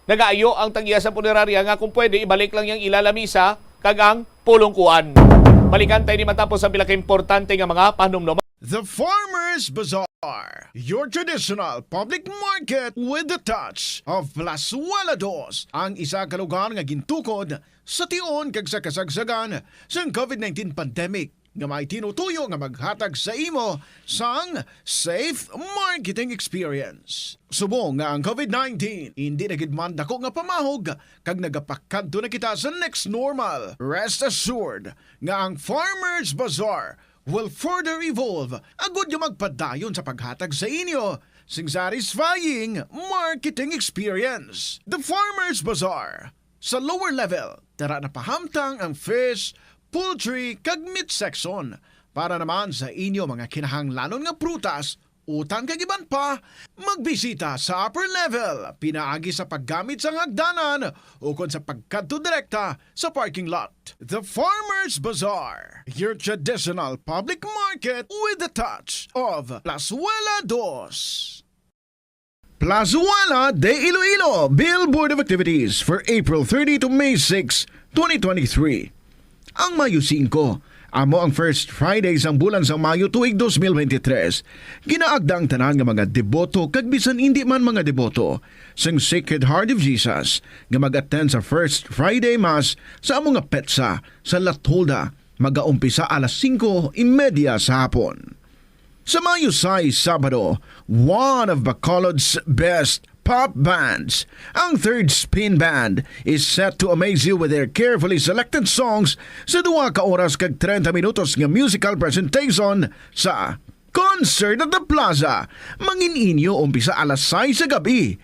nagaayo ang tag-iya sa punerarya nga kung pwede ibalik lang yang ila lamisa kag ang pulungkuan. Balikan tayo ni matapos ang pila ka importante nga mga panumdum. The Farmers Bazaar, your traditional public market with the touch of Plazuela Dos, ang isa ka lugar nga gintukod sa tion kag sa kasagsagan sang covid nineteen pandemic, nga may tinutuyo nga maghatag sa imo sang safe marketing experience. Subong nga ang covid nineteen indi na gid man dako nga pamahog kag nagapakadto na kita sa next normal, rest assured nga ang Farmers Bazaar will further evolve agud nga magpadayon sa paghatag sa inyo sing satisfying marketing experience. The Farmers Bazaar, sa lower level, tara na pahamtang ang fish, poultry, kag meat section. Para naman sa inyo mga kinahanglanon nga prutas, utan kag iban pa, magbisita sa upper level pinaagi sa paggamit sang hagdanan ukon sa pagkadto direkta sa parking lot. The Farmers Bazaar, your traditional public market with the touch of Plazuela Dos. Plazuela de Iloilo, Billboard of Activities for April thirty to May six, twenty twenty-three. Ang Mayo singko, amo ang first Friday sang bulan sang Mayo tuig dos mil bente tres. Ginaagda ang tanan nga mga deboto kag bisan indi man mga deboto sang Sacred Heart of Jesus nga mag-attend sa First Friday Mass sa amo nga petsa sa La Tolda, magaumpisa alas singko y media sa hapon. Sa Mayo sais, Sabado, one of Bacolod's best pop bands, ang Third Spin Band, is set to amaze you with their carefully selected songs sa duha ka oras kag treinta minutos nga musical presentation sa Concert at the Plaza. Mangin-inyo umpisa alas sais sa gab-i.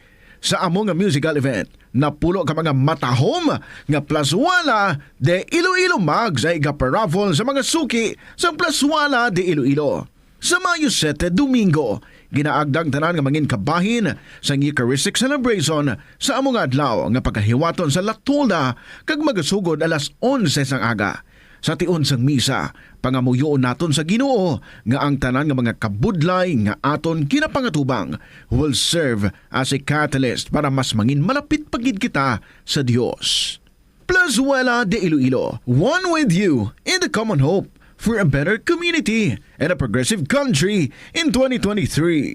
Sa amo nga musical event, napulo ka mga matahom nga Plazuela de Iloilo mugs ang igaparaffle sa mga suki sang Plazuela de Iloilo. Sa Mayo sete, Domingo, ginaagda ang tanan nga mangin kabahin sang Eucharistic celebration sa amo nga adlaw nga pagahiwaton sa La Tolda kag magasugod alas onse sang aga. Sa tion sang misa, pangamuyoon naton sa Ginoo nga ang tanan nga mga kabudlay nga aton ginapangatubang will serve as a catalyst para mas mangin malapit pa gid kita sa Dios. Plazuela de Iloilo, one with you in the common hope for a better community and a progressive country in twenty twenty-three.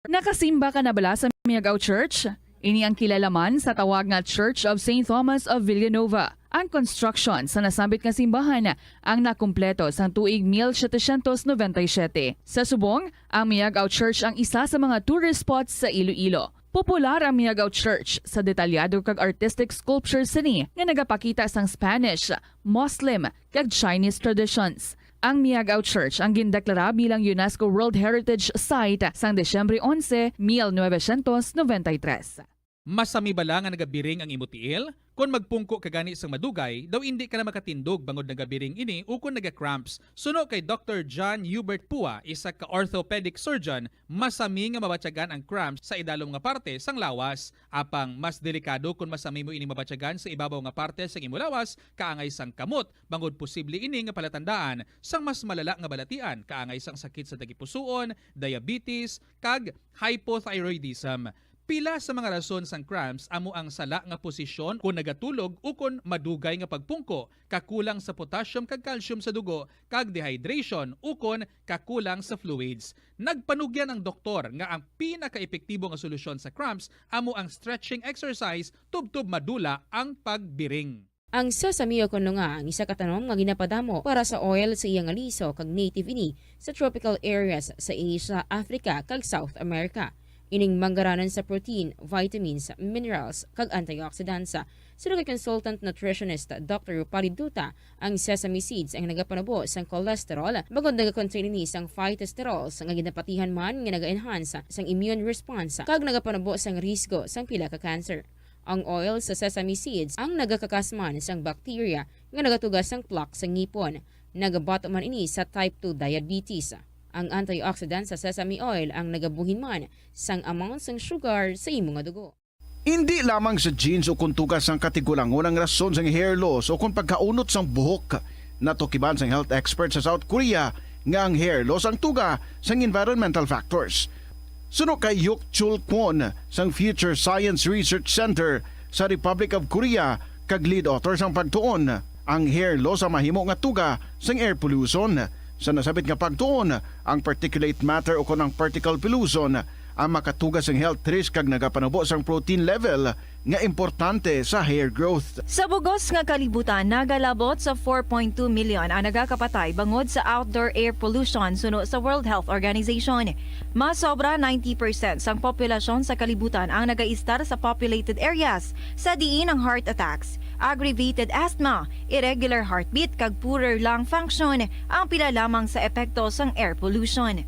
Nakasimba ka na bala sa Miagao Church? Ini ang kilala man sa tawag nga Church of Saint Thomas of Villanova. Ang construction sa nasambit nga simbahan ang nakumpleto sang tuig mil setecientos noventa y siete. Sa subong, ang Miagao Church ang isa sa mga tourist spots sa Iloilo. Popular ang Miagao Church sa detalyado kag artistic sculptures sini nga nagapakita sang Spanish, Muslim, kag Chinese traditions. Ang Miagao Church ang gindeklara bilang UNESCO World Heritage Site sang Disyembre onse, mil novecientos noventa y tres. Masami bala nga nagabiring ang imo tiil? Kon magpungko ka gani sang madugay, daw indi ka na makatindog bangod nagabiring ini ukon naga-cramps. Suno kay Doctor John Hubert Pua, isa ka orthopedic surgeon, masami nga mabatyagan ang cramps sa idalom nga parte sang lawas. Apang mas delikado kon masami mo ini mabatyagan sa ibabaw nga parte sang imo lawas, kaangay sang kamot, bangod posible ini nga palatandaan sang mas malala nga balatian, kaangay sang sakit sa tagipusoon, diabetes, kag hypothyroidism. Pila sa mga rason sang cramps amo ang sala nga posisyon kon nagatulog ukon madugay nga pagpungko, kakulang sa potassium kag calcium sa dugo, kag dehydration ukon kakulang sa fluids. Nagpanugyan ang doktor nga ang pinakaepektibo nga solusyon sa cramps amo ang stretching exercise tubtob madula ang pagbiring. Ang sesame, o kon nga ang isa ka tanom nga ginapadamo para sa oil, sa iya nga liso kag native ini sa tropical areas sa Asia, Africa, kag South America. Ining manggaranon sa protein, vitamins, minerals, kag antioxidants. Suno kay consultant nutritionist Doctor Rupali Duta, ang sesame seeds ang nagapanubo sang cholesterol bangod nagakontain ini sang phytosterols nga ginapatihan man nga naga-enhance sang immune response kag nagapanubo sang risgo sang pila ka cancer. Ang oil sa sesame seeds ang nagakakas man sang bacteria nga nagatuga sang plaque sa ngipon. Nagabato man ini sa type two diabetes. Ang antioxidant sa sesame oil ang nagabuhin man sang amount sang sugar sa imo nga dugo. Indi lamang sa genes o kon tuga sang katigulangon ang rason sang hair loss o kon pagkaunot sang buhok. Natukiban sang health expert sa South Korea nga ang hair loss ang tuga sang environmental factors. Suno kay Hyuk Chul Kwon sang Future Science Research Center sa Republic of Korea kag lead author sang pagtuon, ang hair loss ang mahimo nga tuga sang air pollution. Sa nasabit nga pagtuon, ang particulate matter o kon ang particle pollution ang makatuga sang health risk kag nagapanubo sang protein level nga importante sa hair growth. Sa bugos nga kalibutan, nagalabot sa four point two million ang nagakapatay bangod sa outdoor air pollution, suno sa World Health Organization. Mas sobra ninety percent sang populasyon sa kalibutan ang nagaistar sa populated areas, sa diin ang heart attacks, aggravated asthma, irregular heartbeat, kag poorer lung function ang pila lamang sa epekto sang air pollution.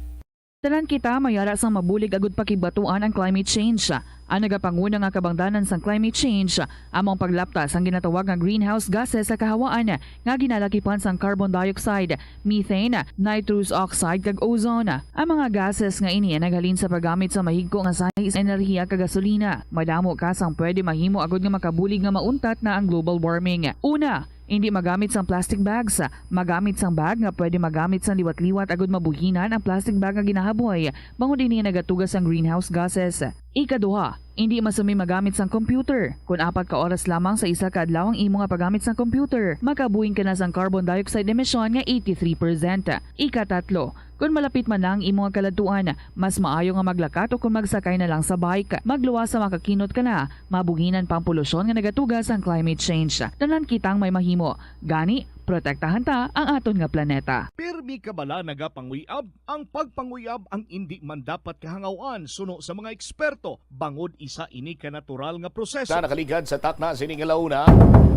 Tanan kita may ara sang mabulig agud pakigbatuan ang climate change. Ang nagapanguna nga kabangdanan sang climate change amo ang paglapta sang ginatawag nga greenhouse gases sa kahawaan nga ginalakipan sang carbon dioxide, methane, nitrous oxide, kag ozone. Ang mga gases nga ini naghalin sa paggamit sa mahigko nga sahi sa enerhiya kag gasolina. Madamo ka sang pwede mahimo agud nga makabulig nga mauntat na ang global warming. Una, indi magamit sang plastic bags. Magamit sang bag nga pwede magamit sang liwat-liwat agud mabuhinan ang plastic bag nga ginahaboy, bangod ini nagatuga sang greenhouse gases. Ikaduha, indi masumi magamit sang computer. Kon apat ka oras lamang sa isa ka adlaw ang imo nga paggamit sang computer, makabuhin ka na sang carbon dioxide emission nga eighty-three percent. Ikatatlo, kon malapit man na ang imo nga kaladtuan, mas maayo nga maglakat o kon magsakay na lang sa bike. Magluwas sa makakinot ka na, mabuhinan pa ang polusyon nga nagatuga sang climate change. Tanan kitang may mahimo. Gani, protektahan ta ang aton nga planeta. Pirmi ka bala nagapanguyab? Ang pagpanguyab ang indi man dapat kahangawan suno sa mga eksperto, bangod isa ini ka natural nga proseso. Na nakaligad sa takna sini nga launa,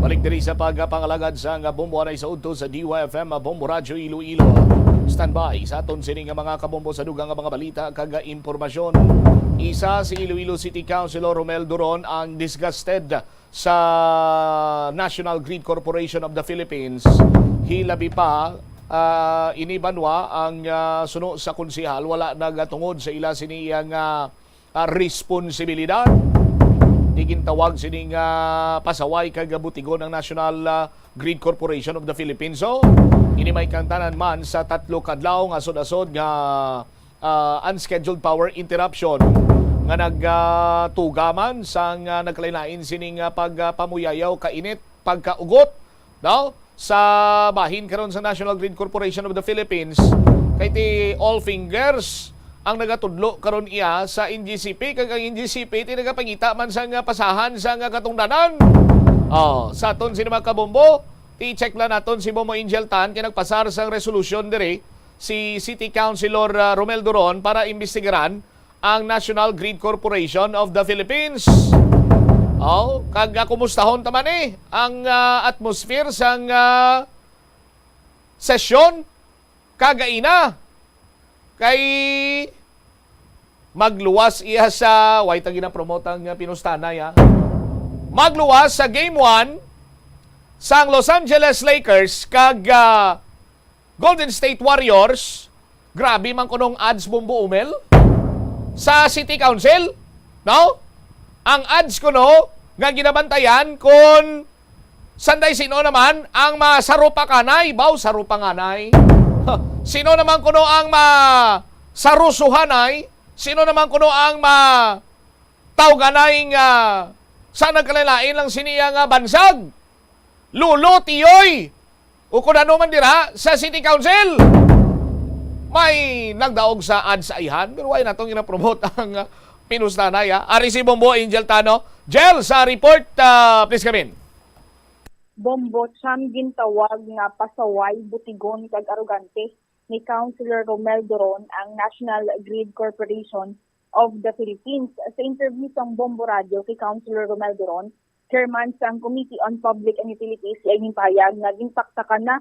balik diri sa pagpangalagad sa nga bombo anay sa udto sa D Y F M Bombo Radyo Iloilo. Standby sa aton sini nga mga kabombo sa dugang nga mga balita kag impormasyon. Isa si Iloilo City Councilor Romel Duron ang disgusted sa National Grid Corporation of the Philippines. Hilabi pa, ah, ini banwa ang, ah, suno sa konsehal wala nagatungod sa ila sini iya nga, ah, responsibilidad. Di gintawag sini nga pasaway kag butigon ang National, ah, Grid Corporation of the Philippines. So, ini may kantanan man sa tatlo ka adlaw nga asod-asod nga ah, unscheduled power interruption nga nagatuga man sang, ah, nagkalain-lain sining, ah, pagpamuyayaw, kainit, pagkaugot, no? Sa bahin karon sa National Grid Corporation of the Philippines, kay ti All Fingers ang nagatudlo karon iya sa N G C P, kag ang N G C P ti nagapangita man sang, ah, pasahan sang, ah, katungdanan. Oh, sa aton sini mga kabombo, ti check lang naton si Bombo Angel Tan kay nagpasar sang resolution diri si City Councilor, ah, Romel Duron para imbestigaran ang National Grid Corporation of the Philippines. Oh, kag, ah, kumustahon ta man, eh, ang, ah, atmosphere sang, ah, sesyon kagaina. Kay magluwas iya sa, way ta ginapromote ang, ah, pinustanay, ah. Magluwas sa Game one sang Los Angeles Lakers kag, ah, Golden State Warriors. Grabe man kunong ads, Bombo Umel, sa City Council, no? Ang ads kuno nga ginabantayan kon sanday sino naman ang masarupakanay, baw sarupanganay. Sino naman kuno ang masarusuhanay? Sino naman kuno ang ma tawganay nga sa nagkalain-lain lang sini iya nga bansag, lolo, tiyoy, o kun ano man dira sa City Council. May nagdaog sa ads sa ayhan, pero way nato ginapromote ang, ah, pinustanay, ah. Ari si Bombo Angel Tano. Jel, sa report, ah, please come in. Bombo Cham, gintawag nga pasaway, butigon kag arogante ni Councilor Romel Doron ang National Grid Corporation of the Philippines. Sa interview sang Bombo Radio kay Councilor Romel Doron, chairman sang Committee on Public and Utilities, siya ginpahayag nga gintaktakan na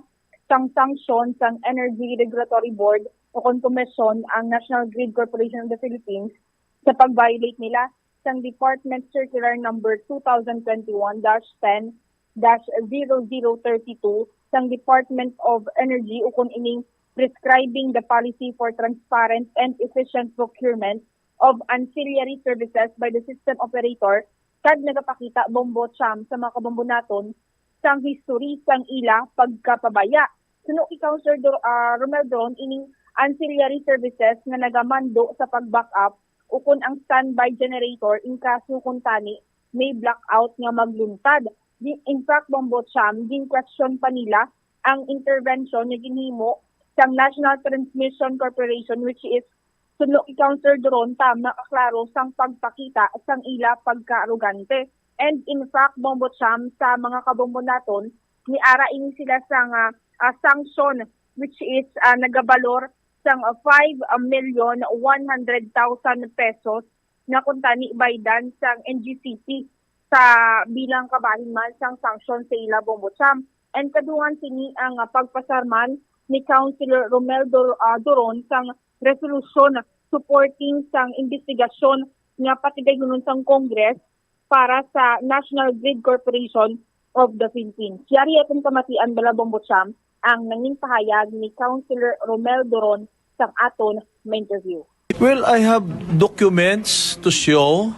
sang sanksyon sang Energy Regulatory Board o kon komisyon ang National Grid Corporation of the Philippines sa pag-violate nila sang Department Circular Number two thousand twenty-one dash ten dash zero zero thirty-two sang Department of Energy, ukon ining Prescribing the Policy for Transparent and Efficient Procurement of Ancillary Services by the System Operator, kag nagapakita, Bombo Cham, sa mga kabombo naton sang history sang ila pagkapabaya. Suno kay Councilor Dur- ah, Romel Doron, ining ancillary services nga nagamando sa pag-backup ukon ang standby generator in kaso kung tani may blackout nga magluntad. Di, in fact, Bombo Cham, gin-question pa nila ang intervention nga ginhimo sang National Transmission Corporation, which is, suno kay Councilor Doron, tama ka klaro sang pagpakita sang ila pagka-arogante. And in fact, Bombo Cham, sa mga kabombo naton, niara ini sila sang ah, ah, sanction, which is ah, nagabalor sang five million one hundred thousand pesos nga kuntani baydan sang N G C P sa bilang kabahin man sang sanction sa ila, Bombo Cham. And kadungan sini ang ah, pagpasarman ni Councilor Romel Dor- ah, Doron sang resolusyon supporting sang investigasyon nga patigayunon sang Congress para sa National Grid Corporation of the Philippines. Yari aton kamatian bala, Bombo Cham, ang nangin pahayag ni Councilor Romel Doron sang aton ma-interview. Well, I have documents to show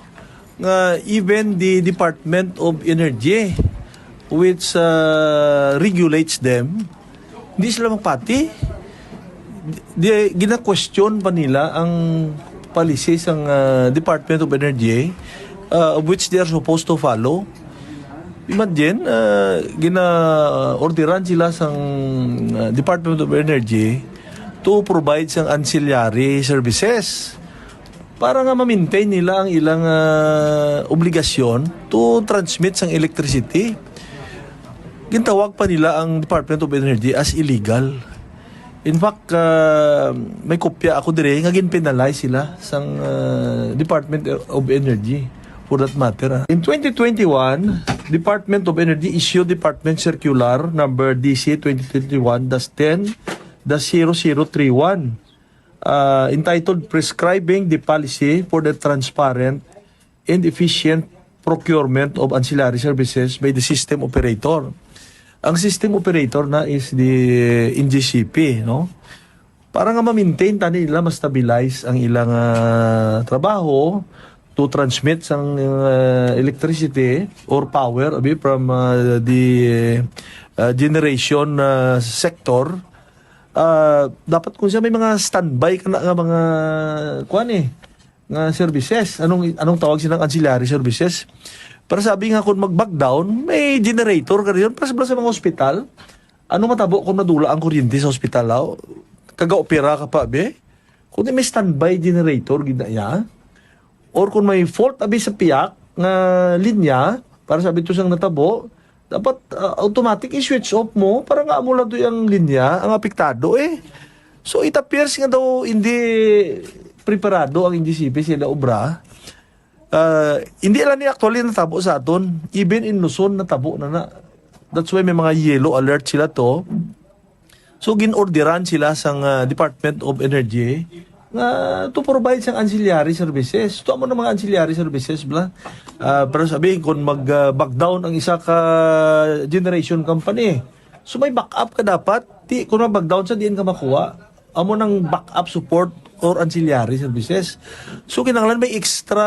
nga even the Department of Energy, which uh, regulates them, hindi sila magpati. Di, gina-question pa nila ang policy sang uh, Department of Energy, uh, of which they are supposed to follow. Imagine, uh, gina-orderan sila sang uh, Department of Energy to provide sang ancillary services para nga ma-maintain nila ang ilang uh, obligasyon to transmit sang electricity. Gintawag pa nila ang Department of Energy as illegal. In fact, uh, may kopya ako dire nga gin-penalize sila sang uh, Department of Energy for that matter. Ah. In twenty twenty-one, Department of Energy issued Department Circular number D C twenty twenty-one dash ten dash zero zero three one, uh, entitled Prescribing the Policy for the Transparent and Efficient Procurement of Ancillary Services by the System Operator. Ang system operator na is the N G C P, no? Para nga ma-maintain tani nila, ma-stabilize ang ilang ah, trabaho to transmit sang ah, electricity or power abi from ah, the ah, generation ah, sector. Ah, dapat kung siya may mga standby ka na nga mga kuan eh, nga services. Anong anong tawag silang ancillary services? Para sabi nga kung mag-back down, may generator ka rin. Para sa, sa mga ospital, ano matabo kung nadula ang kuryente sa ospital, aw? Kaga-opera ka pa, be? Kung di may standby generator, gid na iya. Or kung may fault, abi sa piyak nga linya, para sa abitus ang natabo, dapat ah, automatic i-switch off mo para nga amo lang to yung linya ang apektado eh. So it appears nga daw hindi preparado ang N G C P sila obra. Ah, hindi lang ni actually natabo sa aton. Even in Luzon, natabo na na. That's why may mga yellow alert sila to. So, gin-orderan sila sang ah, Department of Energy nga to provide sang ancillary services. Ito mo ng mga ancillary services, bla. Ah, pero sabi, kung mag-back down ang isa ka generation company, so may backup ka dapat. Ti, kung mag-back down sa diin ka makuha, amo nang backup support or ancillary services. So, kinahanglan may extra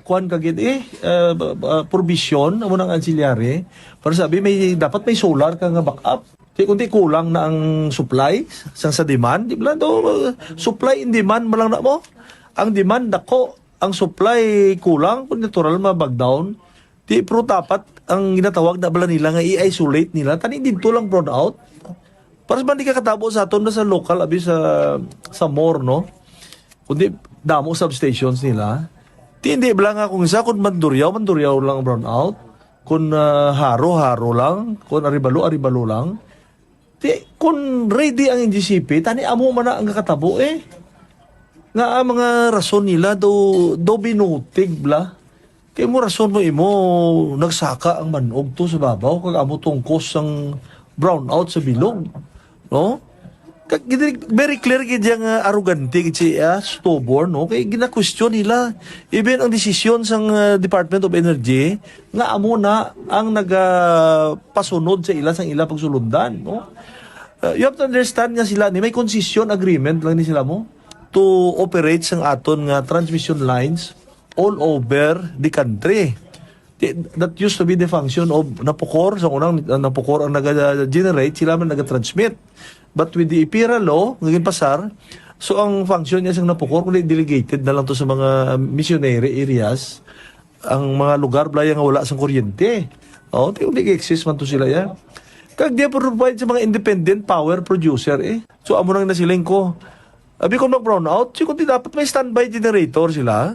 kuan ka gid eh, uh, provision, amo nang ancillary. Pero sabi, may, dapat may solar ka nga backup. Kay kundi kulang na ang supply sang sa demand, di ba? Do, supply and demand mo lang na mo. Ang demand dako, ang supply kulang, kung natural ma-back down. Di pero dapat ang ginatawag na bala nila nga i-isolate nila, tani dito lang brown out. Para sa man di ka katabo sa aton na sa local abi sa sa more, no? Kundi damo substations nila. Di hindi bala nga kung isa kung manduryaw, manduryaw lang brown out. Kung, ah, haro-haro lang, kung aribalo-aribalo lang, ti, kung ready ang N G C P, tani amo man na ang kakatabo, eh. Nga ang mga rason nila do, do binutig bla. Kay mo rason mo imo nagsaka ang manog to sa babaw, kag amo tungkos ang brownout sa bilog, no? Kag gid-, very clear gid yang, ah, arrogante gid siya, stubborn, no? Kay gina-question nila even ang desisyon sang, ah, Department of Energy nga amo na ang nagapasunod sa ila sang ila pagsulundan, no? Uh, you have to understand nga sila ni may concession agreement lang ni sila mo to operate sang aton nga transmission lines all over the country. Ti-, that used to be the function of Napocor. Sa unang, uh, Napocor ang naga-generate, sila man naga-transmit. But with the EPIRA law nga ginpasar, so ang function niya sang Napocor, kundi delegated na lang to sa mga missionary areas, ang mga lugar bla nga wala sang kuryente. Oh, ti, hindi exist man to sila ya. Kag they provide sa mga independent power producer, eh. So, amo nang nasiling ko. Abi, kung mag-brownout, siguro di dapat may standby generator sila.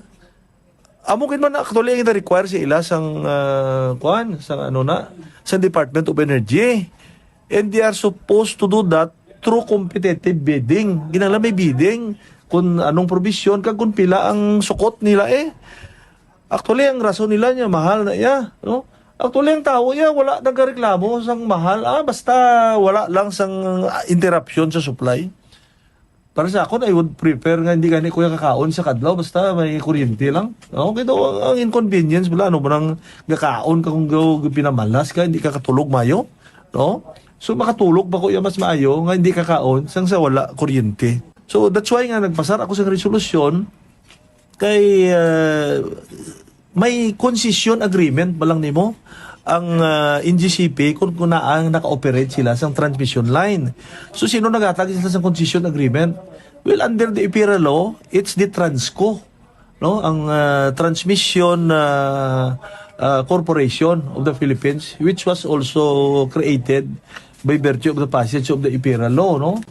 Amo gid man actually ang require sa ila sang, ah, kuan, sang ano na, sa Department of Energy. And they are supposed to do that through competitive bidding. Kinahanglan may bidding kung anong provision kag kung pila ang sukot nila, eh. Actually, ang rason nila niya mahal na iya, no? Actually, ang tawo iya wala nagareklamo sang mahal, ah, basta wala lang sang, ah, interruption sa supply. Para sa akon, I would prefer nga hindi gani ko iya kakaon sa kadlaw, basta may kuryente lang. Okay daw, ang, ang inconvenience bala, ano ba nang gakaon ka kung gaw-, pinamalas ka, hindi ka katulog mayo, no? So, makatulog pa ko iya mas maayo nga hindi kakaon sang sa wala kuryente. So, that's why nga nagpasar ako sa resolusyon kay, ah, may concession agreement ba lang nimo ang, ah, N G C P kung, kung naa ang naka-operate sila sang transmission line. So, sino naghatag sila sang concession agreement? Well, under the EPIRA law, it's the Transco, no? Ang, ah, Transmission, ah, ah, Corporation of the Philippines, which was also created by virtue of the passage of the EPIRA law, no?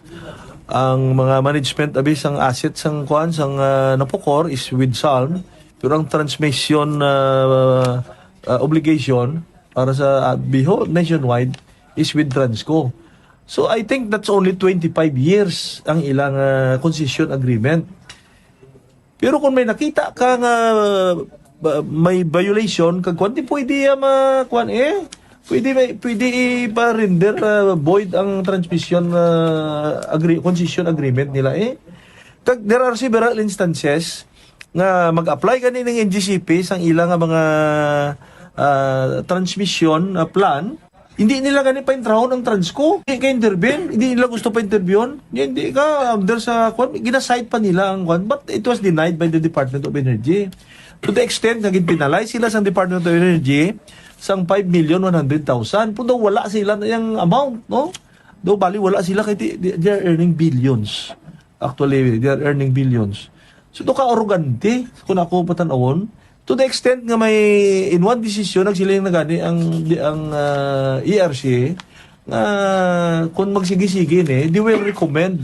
Ang mga management abi sang assets sang kuan sang, ah, Napocor is with SALM, pero ang transmission, ah, ah, obligation para sa, ah, Biho nationwide is with Transco. So, I think that's only twenty-five years ang ilang, ah, concession agreement. Pero kung may nakita ka nga, ba, may violation, kag kuwan, di pwede, ah, ma-, kuwan, eh. Pwede, may, pwede ipa-render, ah, void ang transmission, ah, agree-, concession agreement nila, eh. Kag there are several instances nga mag-apply gani ning N G C P sang ila nga mga, ah, transmission, ah, plan, hindi nila gani paintrahon ang Transco. Hindi ka intervene, hindi nila gusto pa intervene. Hindi ka under sa kwan, ginaside pa nila ang kwan. But it was denied by the Department of Energy. To the extent nga ginpenalize sila sang Department of Energy sang five million one hundred thousand. Pero daw wala sila na yung amount, no? Daw bali wala sila kay di-, di-, they are earning billions. Actually, they are earning billions. So, daw ka arrogante, kung ako patanawon, to the extent nga may in one decision, nagsiling na gani ang, di-, ang, ah, E R C, nga kung magsige-sige ni, they will recommend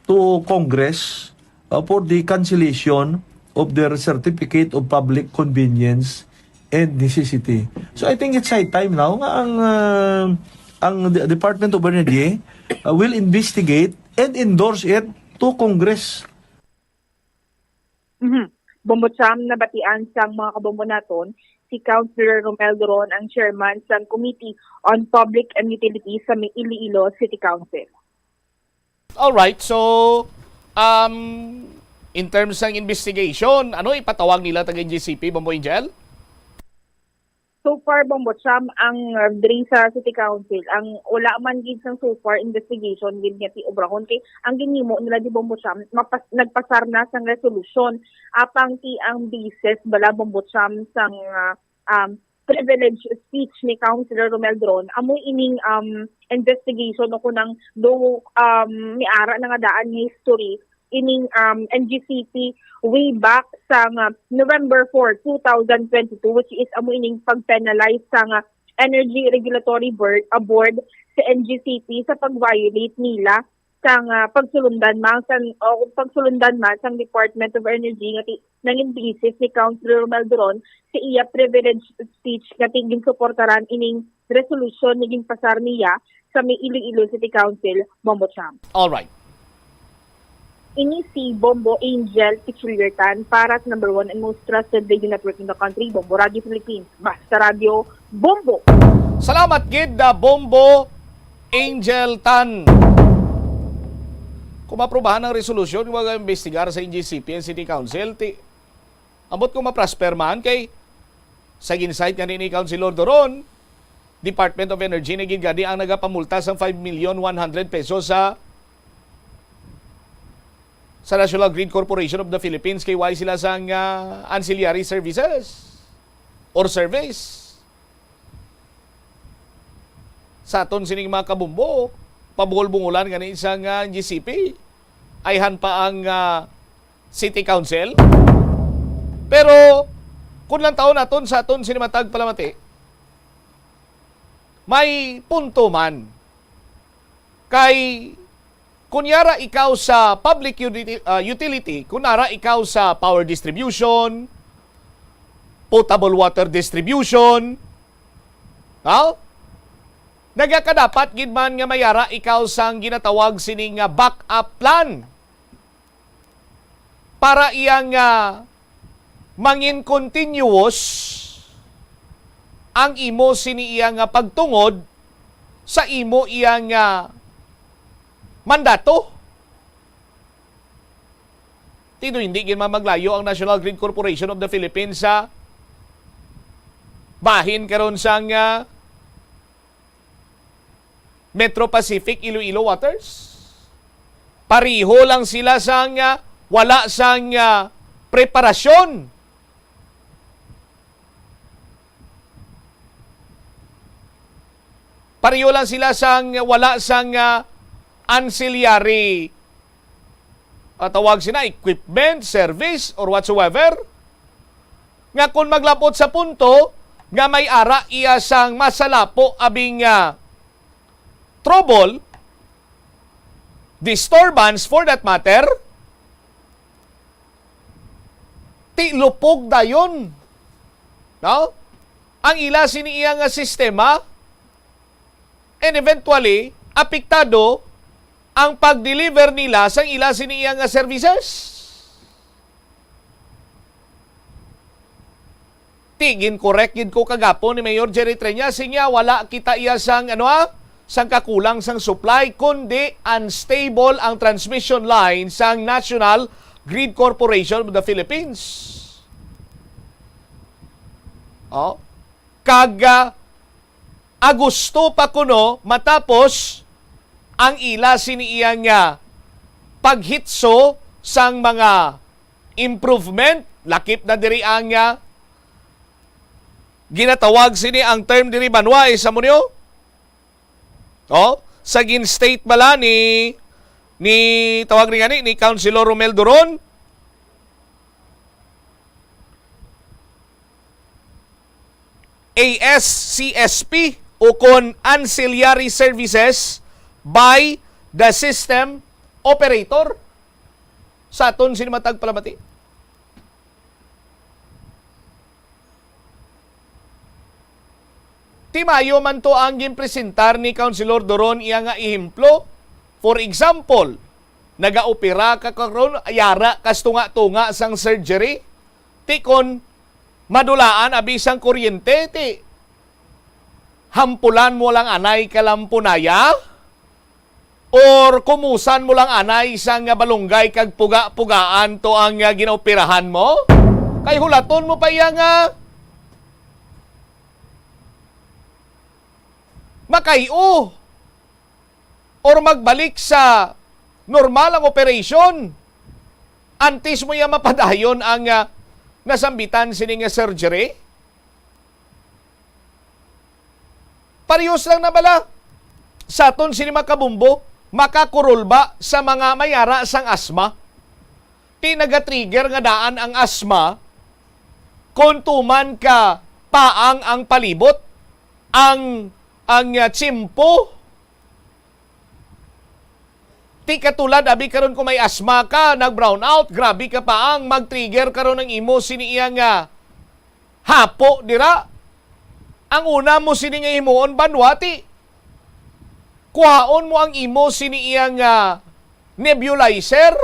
to Congress, uh, for the cancellation of their Certificate of Public Convenience and Necessity. So, I think it's high time now nga ang, uh, ang De-, Department of Energy, uh, will investigate and endorse it to Congress. Mhm. Bombo Cham, nabatian sang mga kabombo naton, si Councilor Romel Doron ang chairman sang Committee on Public and Utilities sa Iloilo City Council. Alright, so, um, in terms ng investigation, ano ipatawag nila taga N G C P, Bombo Angel? So far, Bombo Cham, ang, uh, diri sa City Council, ang wala man gid sang so far investigation gid nga ti obrahon kay ang ginhimo nila di Bombo Cham, mapas, nagpasar na sang resolusyon. Apang ti ang basis bala Bombo Cham sang, uh, um, privilege speech ni Councilor Romel Doron, amo ining, um, investigation o kunang do, um, may ara na nga daan nga history ining, um, N G C P way back sang, uh, November four, two thousand twenty-two, which is amo ining pag-penalize sang, uh, Energy Regulatory Board, uh, Board sa N G C P sa pag-violate nila sang, ah, pagsulundan man sang, o pagsulundan man sang Department of Energy nga ti-, nangin basis ni Councilor Romel Duron sa iya privilege speech nga ti-, ginsuportaran ining resolution nga ginpasar niya sa may Iloilo City Council, Bombo Champ. All right. Ini si Bombo Angel Pichuliertan para sa number one and most trusted radio network in the country, Bombo Radio Philippines. Basta Radio, Bombo! Salamat gid, ah, Bombo Angel Tan. Kung maaprubahan ang resolusyon, mag-imbestigar sa N G C P ang City Council, ti, ambot ko ma-prosper man kay sa ginsight nga ni Councilor Duron, Department of Energy na gid gani ang nagapamulta sang five million one hundred pesos sa, sa National Grid Corporation of the Philippines kay wala sila sang, ah, ancillary services or service. Sa aton sining mga kabombo, pabungol-bungolan gani sang, ah, N G C P. Ayhan pa ang, ah, City Council. Pero kung lantawon naton sa aton sini matag palamati, may punto man. Kay, kun yara ikaw sa public uti-, ah, utility, kun ara ikaw sa power distribution, potable water distribution, ha? Nagakadapat gid man nga mayara ikaw sang ginatawag sini nga backup plan para iya nga mangin continuous ang imo sini iya nga pagtungod sa imo iya nga mandato. Ti do hindi gid man maglayo ang National Grid Corporation of the Philippines sa bahin karon sang, ah, Metro Pacific Iloilo Waters. Pareho lang sila sang, ah, wala sang, ah, preparasyon. Pareho lang sila sang wala sang, ah, ancillary, ah, tawag sina, equipment, service, or whatsoever. Nga kung maglabot sa punto nga may ara iya sang masalapo abing, ah, trouble, disturbance for that matter, ti lupog dayon, no? Ang ila sini iya nga sistema, and eventually, apektado ang pag-deliver nila sang ila sini iya nga services. Ti, gin-correct gid ko kagapon ni Mayor Jerry Treñas, siya wala kita iya sang, ano, ah, sang kakulang sang supply, kundi unstable ang transmission line sang National Grid Corporation of the Philippines. Oh, kag, ah, Agosto pa kuno matapos ang ila sini iya nga paghitso sang mga improvement, lakip na diri ang, ah, ginatawag sini ang term diri, banwa, eh, sa munyo? Oh, sa gin-state bala ni, ni, tawag ni gani, ni Councilor Romel Duron, A S C S P, o kon ancillary services by the system operator. Sa aton sini matag palamati. Ti maayo man to ang ginpresentar ni Councilor Duron iya nga ehemplo. For example, nagaopera ka karon, yara kas tunga-tunga sang surgery. Ti kon madulaan abi sang kuryente, ti hampulan mo lang anay ka lampunaya? Or kumusan mo lang anay sang balunggay kag puga-pugaan to ang, ah, ginaoperahan mo? Kay hulaton mo pa iya nga makay-o or magbalik sa normal ang operation antes mo iya mapadayon ang, ah, nasambitan sini nga surgery? Parehas lang na bala sa aton sini, mga kabombo, makakurulba sa mga may ara sang asma. Ti nagatrigger nga daan ang asma kon tuman ka paang ang palibot, ang, ang, ah, tiyempo. Ti katulad, abi, karon kung may asma ka, nag-brownout, grabe ka pa ang mag-trigger karon ang imo sini iya nga hapo dira. Ang una mo sini nga himuon, banwa, ti kuhaon mo ang imo sini iya nga nebulizer,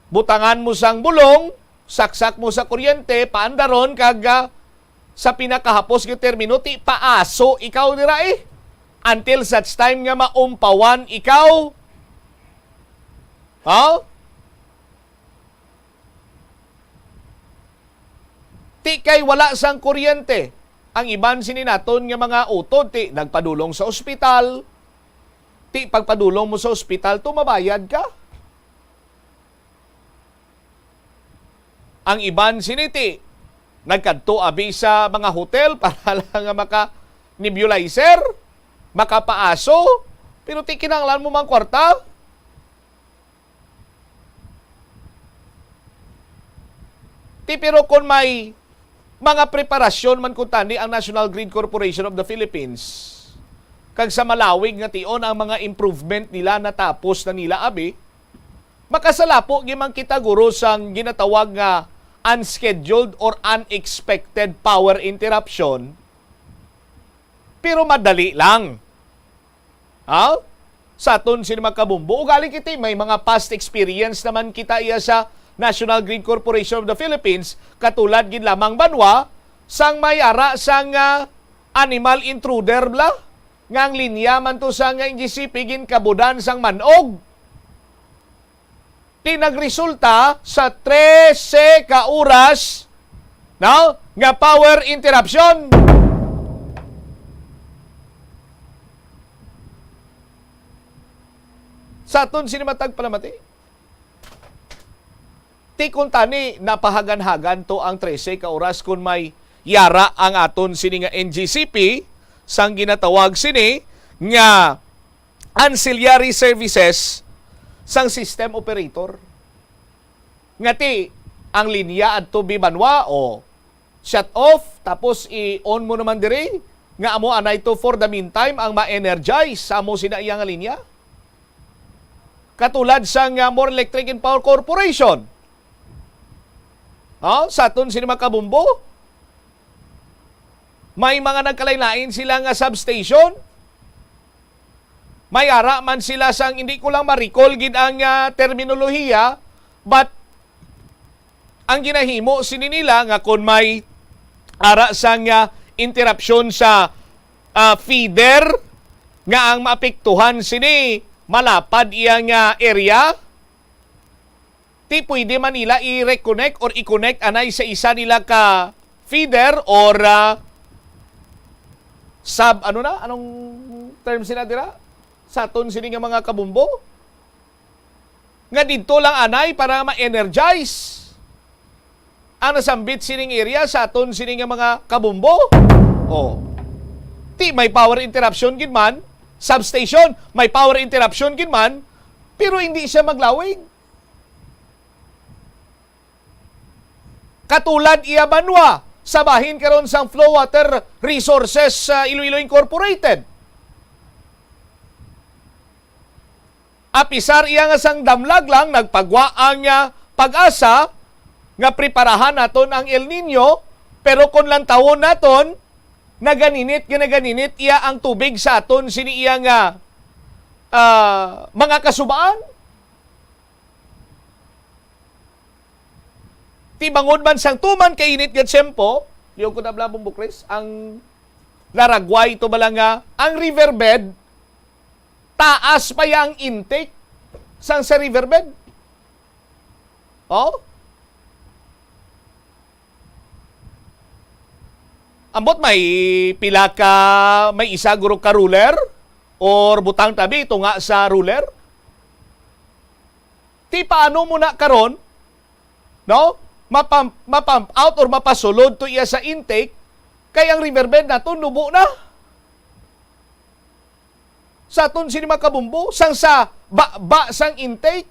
butangan mo sang bulong, saksak mo sa kuryente, paandaron, kag, ah, sa pinakahapos nga termino, ti paaso ikaw dira, eh, until such time nga maumpawan ikaw. Ha? Ti kay wala sang kuryente ang iban sini naton nga mga utod, ti nagpadulong sa ospital. Ti pagpadulong mo sa ospital, to mabayad ka. Ang iban sini, ti nagkadto abi sa mga hotel para lang nga maka nebulizer, makapaaso, pero ti kinahanglan mo mang kwarta. Ti pero kon may mga preparasyon man kuntani ang National Grid Corporation of the Philippines, kag sa malawig nga tion ang mga improvement nila natapos na nila abi, makasalapo gyud man kita, guro, sang ginatawag nga unscheduled or unexpected power interruption, pero madali lang. Ha? Sa aton sini, mga kabumbo, ugali kita, may mga past experience naman kita iya sa National Grid Corporation of the Philippines, katulad gid lamang, banwa, sang may ara sang, ah, animal intruder bala, nga ang linya man to sa nga N G C P ginkabudan sang manog. Ti nagresulta sa trese ka oras, no, nga power interruption. Sa aton sini matag palamati, ti kuntani napahagan-hagan to ang trese ka oras kon may yara ang aton sini nga N G C P, sang ginatawag sini nga ancillary services sang system operator. Nga ti, ang linya adto bi banwa, o shut off, tapos i-on mo naman diri, nga amo anay to for the meantime ang ma-energize sa amo sina iya nga linya. Katulad sang, ah, More Electric and Power Corporation. Ha? Sa aton sini, mga kabumbo, may mga nagkalain-lain sila nga substation. May ara man sila sang, hindi ko lang ma-recall gid ang, ah, terminolohiya, but ang ginahimo sini nila nga kon may ara sang, ah, interruption sa, ah, feeder nga ang maapektuhan sini malapad iya nga area, ti pwede man nila i-reconnect or i-connect anay sa isa nila ka feeder or, ah, sub, ano na? Anong term sila dira? Sa aton sini nga mga kabumbo? Nga didto lang anay para ma-energize ang nasambit sining area sa aton sini nga mga kabumbo? Oh. Ti may power interruption gid man, substation, may power interruption gid man, pero hindi siya maglawig. Katulad iya banwa sa bahin karon sang Flow Water Resources, ah, Iloilo Incorporated. Apisar iya nga sang damlag lang, nagpagwa ang, ah, PAGASA nga preparahan naton ang El Niño, pero kon lantawon naton, naganinit nga naganinit iya ang tubig sa aton sini iya nga, ah, mga kasubaan. Ti bangod man sang tuman ka init nga tiyempo, liog ko na bala, Bumbo Chris, ang laragway to bala nga ang riverbed, taas pa ya ang intake sang sa riverbed. Oh? Ambot may pila ka, may isa guro ka ruler or butang tabi tunga sa ruler. Ti paano mo na karon, no? Mapump, mapump out or mapasulod to iya sa intake, kay ang riverbed nato nubo na. Sa aton sini mga kabumbo, sang sa ba, ba sang intake.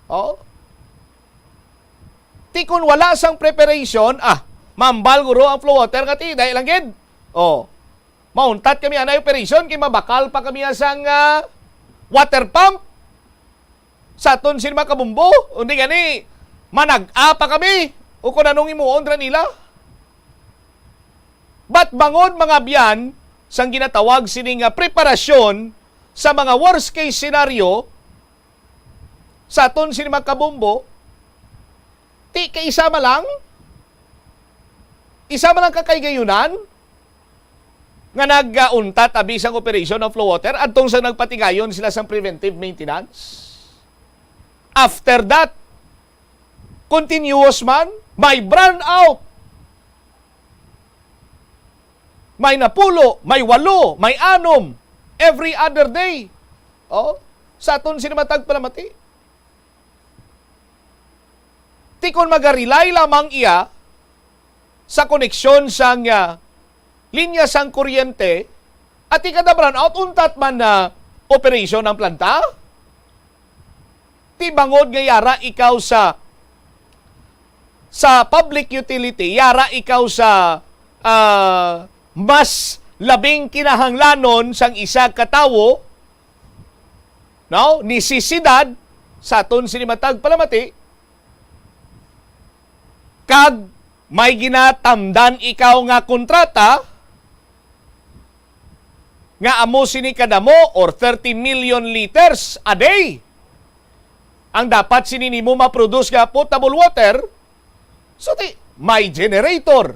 Oh. Ti kun wala sang preparation, ah, mambal guro ang Flow Water nga ti, dahil lang gid. Oh. Mauntat kami anay operasyon kay mabakal pa kami sang, ah, water pump sa aton sini mga kabumbo. Undi gani, manag-a pa kami o kung anong imuon ra nila. But bangod, mga abyan, sang ginatawag sini nga preparasyon sa mga worst case scenario sa aton sini mga kabumbo, ti kay isa man lang, isa man lang ka kahigayonan nga nag-untat abi sang operation of flow water adtong sa nagpatigayon sila sang preventive maintenance. After that, continuous man, may brownout. May napulo, may walo, may anom, every other day. Oh, sa aton sini matag palamati. Ti kon magarelay lamang iya sa koneksyon sang, ah, linya sang kuryente, at ti kada brownout, untat man na operasyon ang planta? Ti bangod nga yara ikaw sa, sa public utility, yara ikaw sa, ah, mas labing kinahanglanon sang isa ka tawo, no? Nisisidad sa aton sini matag palamati, kag may ginatamdan ikaw nga kontrata nga amo sini kadamo or thirty million liters a day ang dapat sini nimo ma-produce nga potable water, so ti may generator.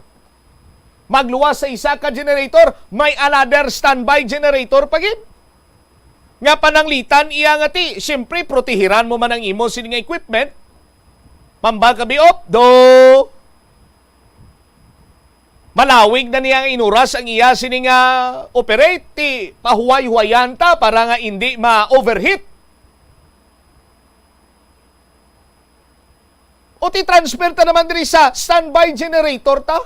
Magluwas sa isa ka generator, may another standby generator pa gid. Nga pananglitan iya nga ti, siyempre, protehiran mo man ang imo sini nga equipment. Mamba ka biop, do. Malawig na niya nga inuras ang iya sini nga operate, ti pahuway-huwayan ta para nga indi ma-overheat. O ti transfer ta naman diri sa standby generator ta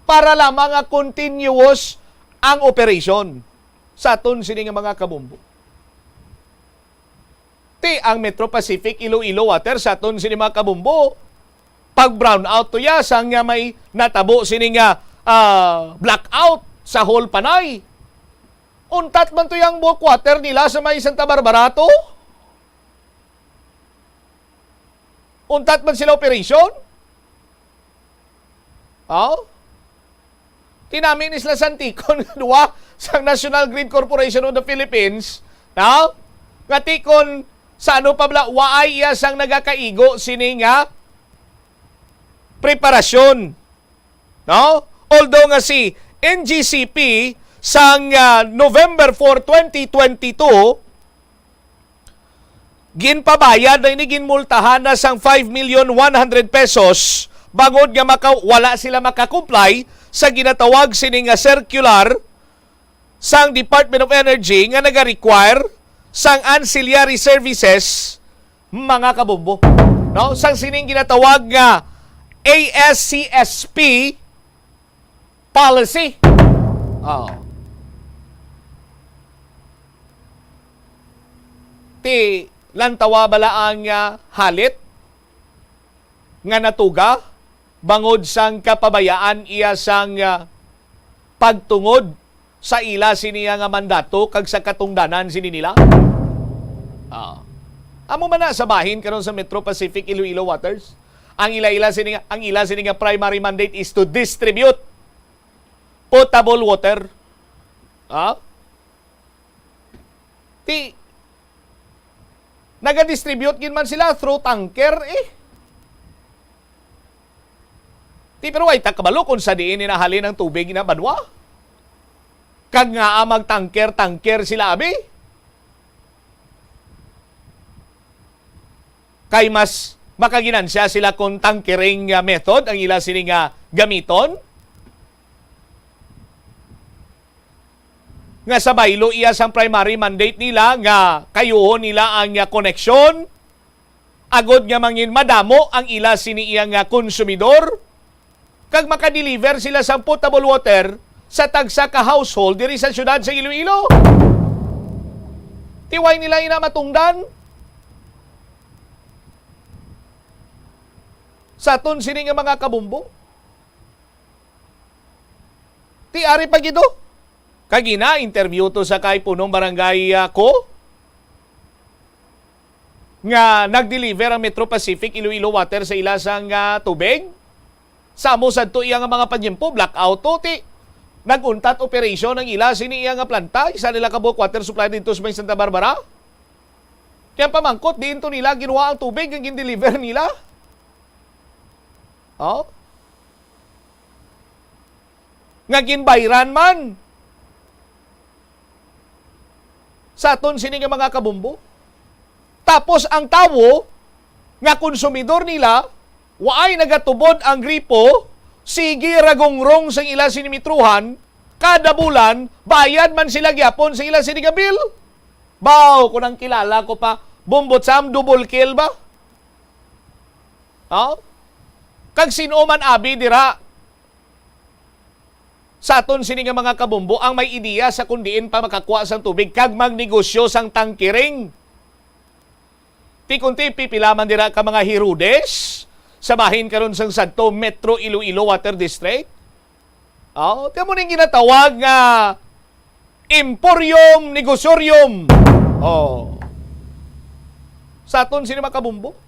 para lamang nga continuous ang operation sa aton sini nga mga kabumbo. Ti ang Metro Pacific Iloilo Water sa aton sini mga kabumbo, pag brownout to ya, sang nga may natabo sini nga, ah, blackout sa Hall Panay. Untat man to yang bulk water nila sa may Santa Barbara to? Untat man sila operation? Oh? Tinami ni sila santikon nga duwa sang National Grid Corporation of the Philippines, no? Nga tikon sa ano pa bala, waay iya sang nagakaigo sini nga preparasyon, no? Although nga si N G C P sang, ah, November four, twenty twenty-two, ginpabayad na ini, ginmultahan na sang five million one hundred pesos bangod nga maka-, wala sila maka-comply sa ginatawag sini nga circular sang Department of Energy nga naga-require sang ancillary services, mga kabumbo, no? Sang sining ginatawag nga A S C S P policy. Oh. Ti lantawa bala ang, ah, halit nga natuga bangod sang kapabayaan iya sang, ah, pagtungod sa ila sini nga mandato kag sa katungdanan sini nila? Ah. Amo man na sa bahin karon sa Metro Pacific Iloilo Waters. Ang ila-ila sini nga, ang ila sini nga primary mandate is to distribute potable water. Ah? Ti, naga-distribute gid man sila through tanker, eh. Ti, pero way ta kabalo kung sa diin ni nahalin ang tubig na banwa. Kag ngaa mag-tanker-tanker sila, abi? Kay mas makaginansya sila kung tankering, ah, method ang ila sini nga gamiton. Nga sa baylo iya sang primary mandate nila nga kayuhon nila ang, ah, koneksyon, agod nga mangin madamo ang ila sini iya nga konsumidor, kag makadeliver sila sang potable water sa tagsa ka household diri sa siyudad sa Iloilo. Ti way nila ina matungdan sa aton sini nga mga kabumbo. Ti ari pa gid, oh. Kag gina-interview to sa kay punong barangay, ah, ko nga nag-deliver ang Metro Pacific Iloilo Water sa ila sang, ah, tubig. Sa amo sadto iya nga mga panyempo, blackout to, ti nag-untat operation ang ila sini iya nga planta, isa nila ka bulk water supply dito sa may Santa Barbara. Kaya pamangkot, diin to nila ginawa ang tubig nga gin-deliver nila? Oh? Nga ginbayran man sa aton sini nga mga kabumbo. Tapos ang tawo nga konsumidor nila, waay nagatubod ang gripo, sige ragungrong sa ila sini mitruhan, kada bulan, bayad man sila gyapon sa ila sini nga bill. Baw, kung ang kilala ko pa, bumbot sam, double kill ba? Oh? Kag sino man abi dira sa aton sini nga mga kabumbo ang may ideya sa kung diin pa makakuha sang tubig kag magnegosyo sang tankiring? Ti kunti pipila man dira ka mga Herodes sa bahin karon sang sadto Metro Iloilo Water District. Oh, ti amo ning ginatawag nga emporium, negosorium. Oh. Sa aton sini mga kabumbo.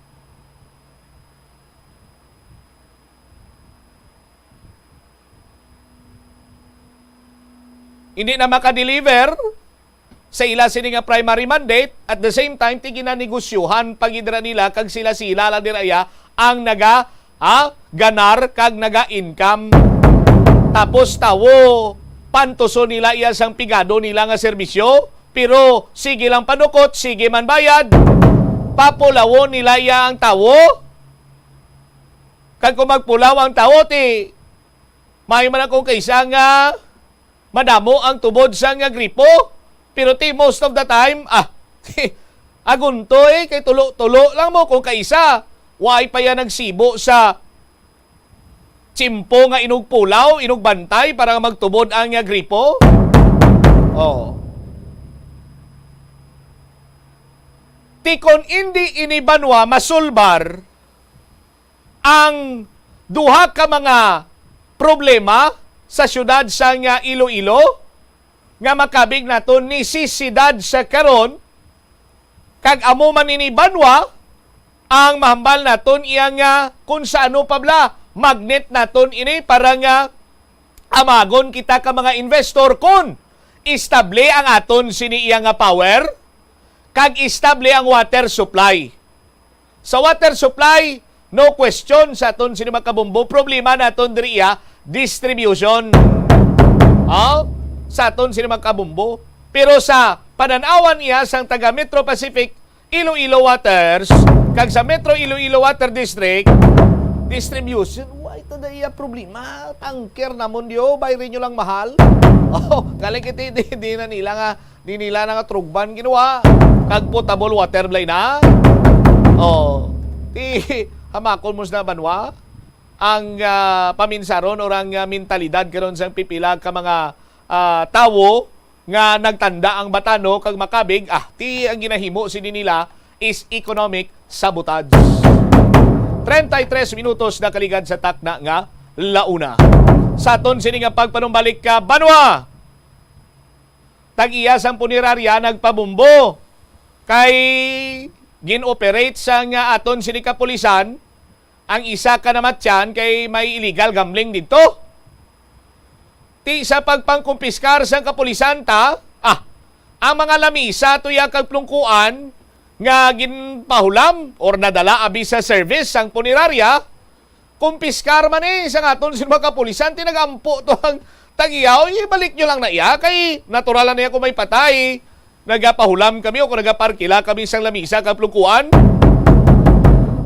Hindi na maka-deliver sa ila sini nga primary mandate, at the same time, ti ginanegosyuhan pa gid ra nila kag sila-sila lang dira iya ang naga, ha, ganar kag naga-income. Tapos tawo, pantuson nila iya sang pigado nila nga serbisyo, pero sige lang panukot, sige man bayad. Papulawon nila iya ang tawo. Kag kung magpulaw ang tawo, ti maayo man akong kaisa nga madamo ang tubod sa nga gripo. Pero ti, most of the time, ah, agunto eh, kay tulo-tulo lang mo kung kaisa. Waay pa yan nagsibo sa tiyempo nga inugpulaw, inugbantay para nga magtubod ang nga gripo. Oh. Ti kon indi ini banwa masulbar ang duha ka mga problema sa siyudad sa nga Iloilo nga makabig naton nisisidad sa karon, kag amo man ini banwa ang mahambal naton iya nga kung sa ano pa bala, magnet naton ini para nga amagon kita ka mga investor kon estable ang aton sini iya nga power kag estable ang water supply. Sa water supply, no question sa aton sini mga kabumbo. Problema naton diri iya distribution. Oh, sa aton sini mga kabumbo. Pero sa panan-awan iya sang taga Metro Pacific Iloilo Waters kag sa Metro Iloilo Water District, distribution, wa ito na iya problema. Tanker namon diyo, bayri nyo lang mahal. Oh, kali kiti di, di na nila nga Di nila na nga trugban ginawa, kag potable water balay na. Oh, ti hamakon mo sa banwa ang, ah, paminsaron o ang, ah, mentalidad karon sang pipila ka mga, ah, tawo nga nagtanda ang batano kag makabig, ah, ti ang ginahimo sini nila is economic sabotage. Treinta y tres minutos na kaligad sa takna nga launa. Sa aton sini nga pagpanumbalik ka banwa, tag-iya sang punerarya nagpabumbo kay gin-operate sang aton sini kapulisan ang isa ka namatyan kay may illegal gambling didto. Ti sa pagpangkumpiskar sang kapulisan ta, ah, ang mga lamisa, tuya kag plungkuan nga ginpahulam or nadala abi sa service sang punerarya, kumpiskar man eh sa aton sin mga kapulisan, ti nag-ampo to ang tag-iya, "Oy, ibalik nyo lang na iya, kay natural na niya kung may patay. Nagapahulam kami o kung nagaparkila kami sang lamisa kag plungkuan."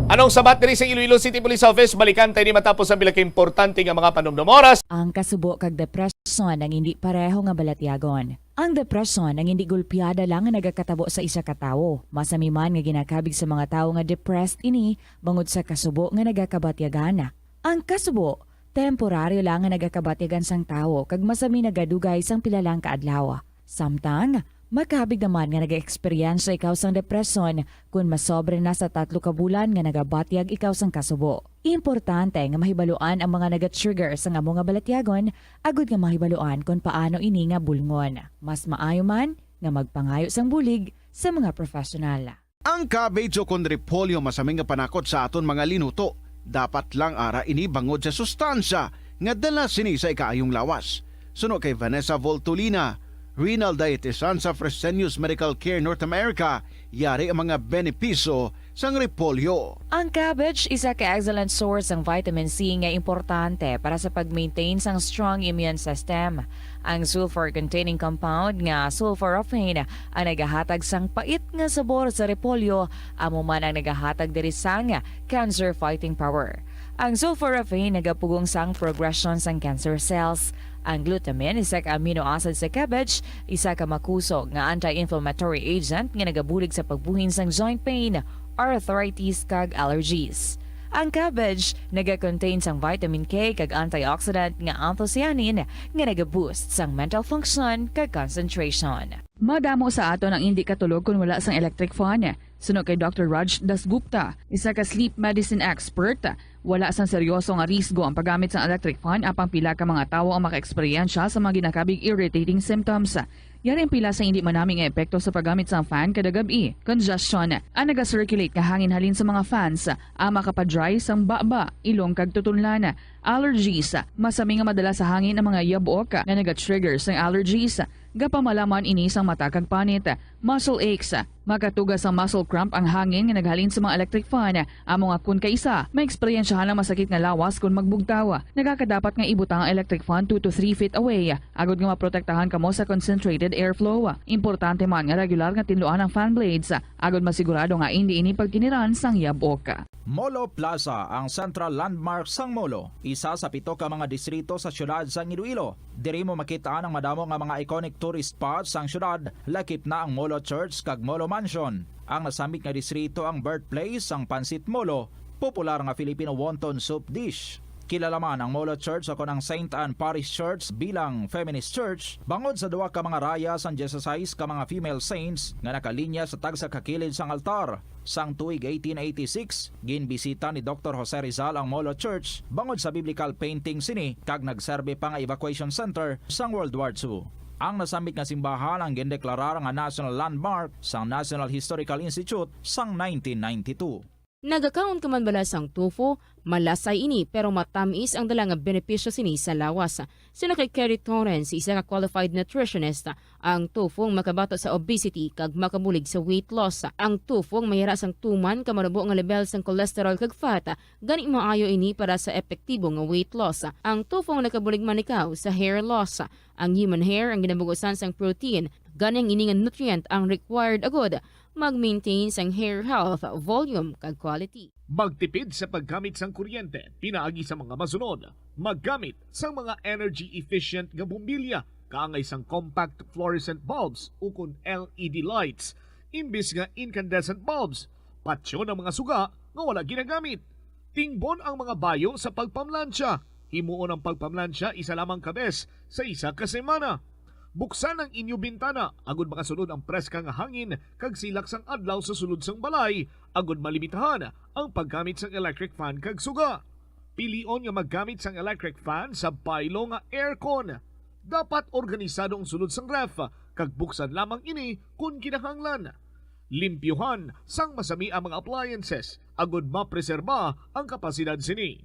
Anong sabat diri sa Iloilo City Police Office? Balikan tayo ni matapos ang pila ka importante nga mga panumdom oras. Ang kasubo kag depresyon ang hindi pareho nga balatyagon. Ang depresyon ang hindi gulpiada lang nga nagakatabo sa isa ka tawo. Masami man nga ginakabig sa mga tawo nga depressed ini bangod sa kasubo nga nagakabatyagan. Ang kasubo, temporaryo lang nga nagakabatyagan sang tawo kag masami nagadugay sang pila lang ka adlaw. Samtang, Makabig naman nga nag-eksperyensya ikaw sang depresyon kon masobra na sa tatlo ka bulan nga nagabatyag ikaw sang kasubo. Importante nga mahibaluan ang mga naga-trigger sang amo nga balatyagon agod nga mahibaluan kon paano ini nga bulngon. Mas maayo man nga magpangayo sang bulig sa mga professional. Ang cabbage o kon repolyo masami nga panakot sa aton mga linuto. Dapat lang ara ini bangod sa sustansya nga dala sini sa ikaayong lawas. Suno kay Vanessa Voltolina, renal dietitian sa Fresenius Medical Care North America, yari ang mga benepisyo sang repolyo. Ang cabbage isa ka excellent source sang vitamin C nga importante para sa pag-maintain sang strong immune system. Ang sulfur-containing compound nga sulforaphane ang nagahatag sang pait nga sabor sa repolyo, amo man ang nagahatag diri sang cancer fighting power. Ang sulforaphane nagapugong sang progression sang cancer cells. Ang glutamine, isa ka amino acid sa cabbage, isa ka makusog nga anti-inflammatory agent nga nagabulig sa pagbuhin sang joint pain, arthritis, kag allergies. Ang cabbage naga-contain sang vitamin K kag antioxidant nga anthocyanin nga naga-boost sang mental function kag concentration. Madamo sa aton ang indi katulog kon wala sang electric fan. Suno kay Doctor Raj Dasgupta, isa ka sleep medicine expert, wala sang seryoso nga risgo ang paggamit sang electric fan, apang pila ka mga tawo ang makaeksperyensya sa mga ginakabig irritating symptoms. Yari ang pila sa indi manami nga epekto sa paggamit sang fan kada gab-i: congestion, ang naga-circulate nga hangin halin sa mga fans, ang makapa-dry sang baba, ilong kag tutunlan, allergies, masami nga madala sa hangin ang mga yabok nga naga-trigger sang allergies, gapamalaman ini sang mata kag panit, muscle aches, makatuga sang muscle cramp ang hangin nga naghalin sa mga electric fan, amo nga kon kaisa, maeksperiensyahan ang masakit nga lawas kon magbugtaw. Nagakadapat nga ibutang ang electric fan two to three feet away, agod nga maprotektahan kamo sa concentrated airflow. Importante man nga regular nga tinluan ang fan blades, agod masigurado nga indi ini pagkiniran sang yabok. Molo Plaza, ang central landmark sang Molo, isa sa pito ka mga distrito sa siyudad sang Iloilo. Diri mo makit-an ang madamo nga mga iconic tourist spots sang siyudad, lakip na ang Molo Church kag Molo Mansion. Ang nasambit nga distrito ang birthplace sang pansit Molo, popular nga Filipino wonton soup dish. Kilala man ang Molo Church o kon ang Saint Anne Parish Church bilang feminist church bangod sa duha ka mga raya sang dieciséis ka mga female saints nga nakalinya sa tagsa ka kilid sang altar. Sang tuig eighteen eighty-six, ginbisita ni Doktor Jose Rizal ang Molo Church bangod sa biblical painting sini kag nagserbi pa nga evacuation center sang World War Two. Ang nasambit nga simbahan ang gindeklarar nga national landmark sang National Historical Institute sang nineteen ninety-two. Nagakaon ka man bala sang tofu? Malasay ini, pero matamis ang dala nga benepisyo sini sa lawas. Suno kay Kerry Torrens, isa ka qualified nutritionist, ang tofu ang makabato sa obesity kag makabulig sa weight loss. Ang tofu ang mayara sang tuman ka manubo nga lebel sang cholesterol kag fat, gani maayo ini para sa epektibo nga weight loss. Ang tofu ang nakabulig man ikaw sa hair loss. Ang human hair ang ginabugusan sang protein, gani ang ini nga nutrient ang required agud mag-maintain sang hair health, volume, kag quality. Magtipid sa paggamit sang kuryente pinaagi sa mga masunod: maggamit sang mga energy-efficient nga bombilya kaangay sang compact fluorescent bulbs ukon L E D lights imbis nga incandescent bulbs. Patyon ang mga suga nga wala ginagamit. Tingbon ang mga bayo sa pagpamlansya. Himuon ang pagpamlansya isa lamang ka bes sa isa ka semana. Buksan ang inyo bintana agud makasulod ang preska nga hangin kag silak sang adlaw sa sulod sang balay, agud malimitahan ang paggamit sang electric fan kag suga. Pilion nga maggamit sang electric fan sa baylo nga aircon. Dapat organisado ang sulod sang ref, kag buksan lamang ini kon kinahanglan. Limpyuhan sang masami ang mga appliances agud mapreserba ang kapasidad sini.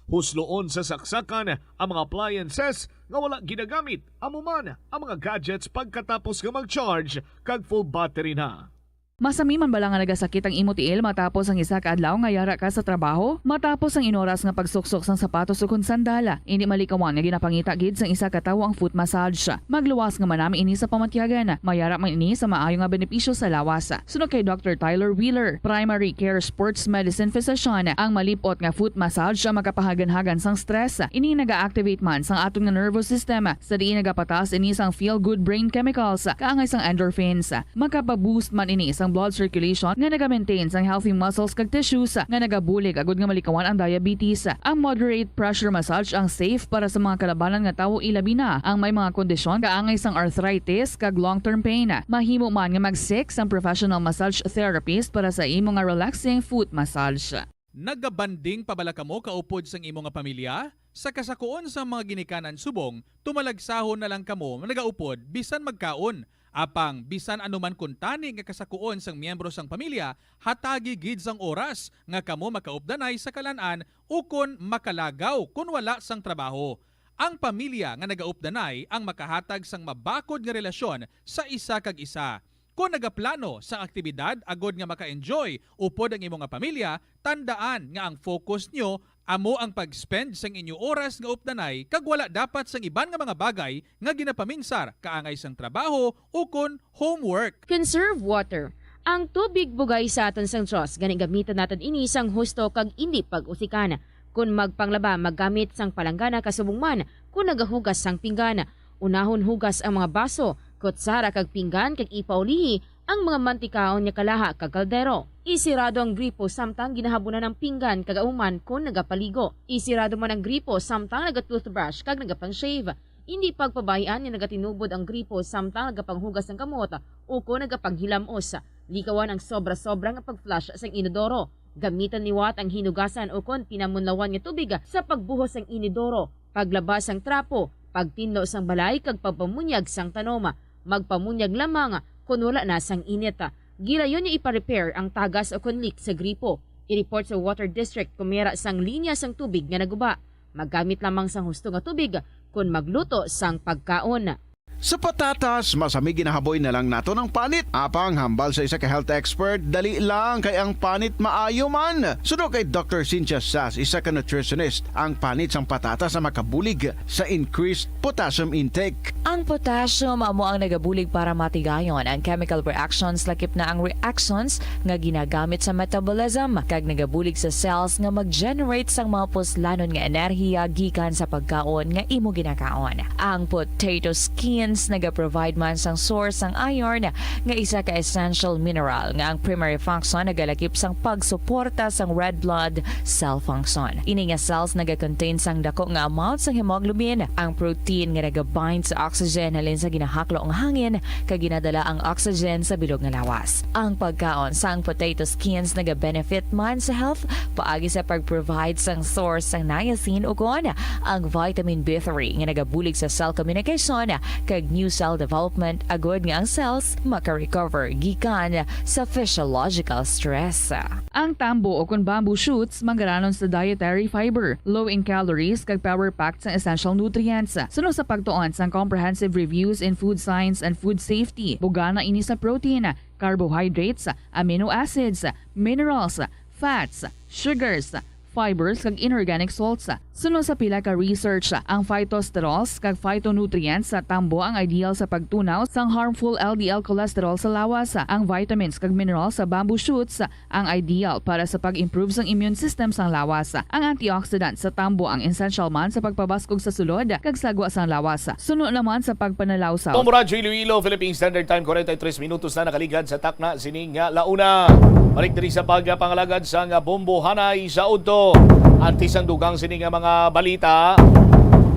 Husloon sa saksakan ang mga appliances nga wala ginagamit, amo man ang mga gadgets pagkatapos nga mag-charge kag full battery na. Masami man bala nga nagasakit ang imo tiil matapos ang isa ka adlaw nga yara ka sa trabaho? Matapos ang inoras nga pagsuksok sang sapatos ukon sandal, indi malikawan nga ginapangita gid sang isa ka tawo ang foot massage. Magluwas nga manami ini sa pamatyagan. Mayara man ini sa maayo nga benepisyo sa lawas. Suno kay Doctor Tyler Wheeler, primary care sports medicine physician, ang malip-ot nga foot massage ang makapahaganhagan sang stress. Ini naga-activate man sang aton nga nervous system, sa diin nagapataas ini sang feel-good brain chemicals, kaangay sang endorphins. Makapa-boost man ini sa ang blood circulation nga naga-maintain sang healthy muscles kag tissues nga nagabulig agud nga malikawan ang diabetes. Ang moderate pressure massage ang safe para sa mga kalabanan nga tawo, ilabi na ang may mga kondisyon kaangay sang arthritis kag long-term pain. Mahimo man nga mag-seek sang professional massage therapist para sa imo nga relaxing foot massage. Nagabanding pa bala kamo kaupod sang imo nga pamilya? Sa kasakuon sang mga ginikanan subong, tumalagsahon na lang kamo nagaupod bisan magkaon. Apang bisan ano man kuntani nga kasakuon sang miyembro sang pamilya, hatagi gid sang oras nga kamo makaupdanay sa kalan-an ukon makalagaw kon wala sang trabaho. Ang pamilya nga nagaupdanay ang makahatag sang mabakod nga relasyon sa isa kag isa. Kon nagaplano sang aktibidad agod nga maka-enjoy upod ang imo nga pamilya, tandaan nga ang focus nyo amo ang pag-spend sang inyo oras nga updanay kag wala dapat sang iban nga mga bagay nga ginapaminsar kaangay sang trabaho ukon homework. Conserve water. Ang tubig bugay sa aton sang Dios, gani gamitan naton ini sang husto kag indi pag-usikan. Kon magpanglaba, maggamit sang palanggana kasubong man kon nagahugas sang pinggan. Unahon hugas ang mga baso, kutsara kag pinggan kag ipaulihi ang mga mantikaon nga kalaha kag kaldero. Isirado ang gripo samtang ginahabunan ang pinggan kag ahuman kon nagapaligo. Isirado man ang gripo samtang naga-toothbrush kag nagapang-shave. Indi pagpabaian nga nagatinubod ang gripo samtang nagapanghugas sang kamot ukon nagapanghilamos. Likawan ang sobra-sobra nga pag-flush sang inodoro. Gamitan liwat ang hinugasan ukon pinamunlawan nga tubig sa pagbuhos sang inodoro, paglaba sang trapo, pagtinlo sang balay kag pagpamunyag sang tanom. Magpamunyag lamang kon wala na sang init. Gilayon nga ipa-repair ang tagas ukon leak sa gripo. I-report sa Water District kon may ara sang linya sang tubig nga naguba. Maggamit lamang sang husto nga tubig kon magluto sang pagkaon. Sa patatas, masami ginahaboy na lang naton ang panit. Apang hambal sa isa ka health expert, dali lang kay ang panit maayo man. Suno kay Doctor Cynthia Sas, isa ka nutritionist, ang panit sang patatas ang makabulig sa increased potassium intake. Ang potassium amo ang nagabulig para matigayon ang chemical reactions, lakip na ang reactions nga ginagamit sa metabolism, kag nagabulig sa cells nga mag-generate sang mga puslanon nga enerhiya gikan sa pagkaon nga imo ginakaon. Ang potato skins nagaprovide man sang source sang iron, nga isa ka essential mineral nga ang primary function nagalakip sang pagsuporta sang red blood cell function. Ini nga cells nagakontain sang dako nga amount sang hemoglobin, ang protein nga nagabind sa oxygen halin sa ginahaklo nga hangin, kag ginadala ang oxygen sa bilog nga lawas. Ang pagkaon sang potato skins nagabenefit man sa health paagi sa pag-provide sang source sang niacin ukon ang vitamin B three nga nagabulig sa cell communication kag new cell development, agud nga ang cells maka-recover gikan sa physiological stress. Ang tambo ukon bamboo shoots manggaranon sa dietary fiber, low in calories, kag power-packed sang essential nutrients. Suno sa pagtuon sang Comprehensive Reviews in Food Science and Food Safety, bugana ini sa protein, carbohydrates, amino acids, minerals, fats, sugars, fibers, kag inorganic salts. Suno sa pila ka research, ang phytosterols kag phytonutrients sa tambo ang ideal sa pagtunaw sang harmful L D L cholesterol sa lawas. Ang vitamins kag minerals sa bamboo shoots ang ideal para sa pag-improve sang immune system sang lawas. Ang antioxidant sa tambo ang essential man sa pagpabaskog sa sulod kag sagwa sang lawas. Suno naman sa pagpanalawsaw. Bombo Radyo Iloilo, Philippine Standard Time, forty-three minutos na nakaligad sa takna sini nga launa. Balik diri sa pagpangalagad sang Bombo Hanay sa udto. Antes ang dugang sini nga mga balita,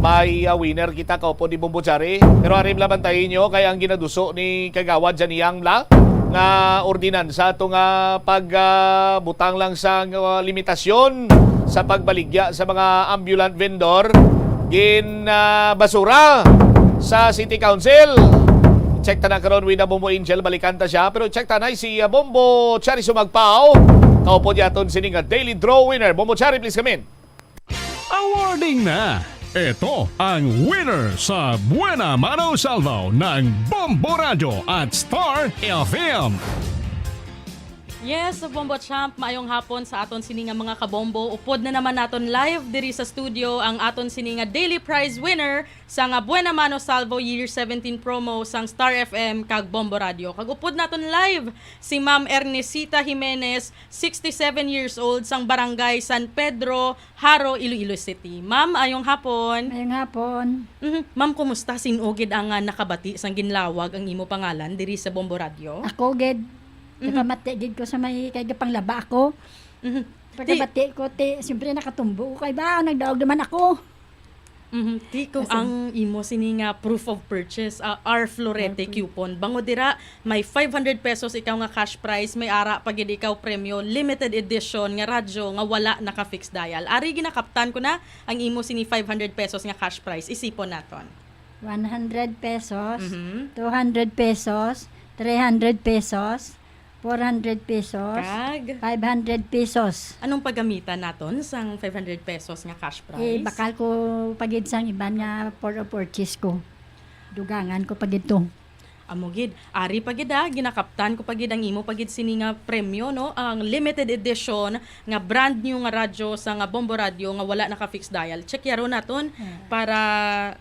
may, ah, winner kita kaupod ni Bombo Chari. Pero ari lang bantayi nyo kay ang ginaduso ni Kagawad Janiang Bla nga ordinansa to nga pag, ah, butang lang sa, ah, limitasyon sa pagbaligya sa mga ambulant vendor gin, ah, basura sa City Council. Check ta na karon with, ah, Bombo Angel, balikan ta siya. Pero check ta na si, ah, Bombo Chari Sumagpao. Kaupod niya aton sini nga Daily Draw winner. Bombo Chari, please come in. Awarding na! Ito ang winner sa Buena Mano Salvo ng Bombo Radyo at Star F M. Yes, Bombo Champ, maayong hapon sa aton sini nga mga kabombo. Upod na naman naton live diri sa studio ang aton sini nga daily prize winner sa nga Buena Mano Salvo Year seventeen promo sang Star F M kag Bombo Radio. Kag upod naton live si Ma'am Ernesita Jimenez, sixty-seven years old, sang Barangay San Pedro, Jaro, Iloilo City. Ma'am, ayong hapon. Ayong hapon. Mhm. Ma'am, kumusta? Sin-o gid ang, ah, nakabati sang ginlawag ang imo pangalan diri sa Bombo Radio? Ako gid. Mhm. Napamati gid ko sa may kay gapanglaba ako. Mhm. Ti- Pagkabati ko, ti, siyempre nakatumbo ko kay ba, nagdaog naman ako. Mhm. Ti, kung Asan? ang imo sini nga proof of purchase, ah, R Florete Airport. Coupon, bangod dira, may five hundred pesos ikaw nga cash prize, may ara pa gid ikaw premyo, limited edition nga radyo nga wala naka-fix dial. Ari, ginakaptan ko na ang imo sini five hundred pesos nga cash prize. Isipon naton. One hundred pesos, Mhm. two hundred pesos, three hundred pesos, four hundred pesos, Kag? five hundred pesos. Anong paggamitan naton sang five hundred pesos nga cash prize? Eh, bakal ko pagid sang iban nga for purchase ko. Dugangan ko pagid to. Amo gid, ari pa gid, ah, ginakaptan ko pa gid ang imo pa gid sini nga premyo, no? Ang limited edition nga brand new nga radyo sa nga Bombo Radyo nga wala naka-fix dial. Check yaro naton Hmm. para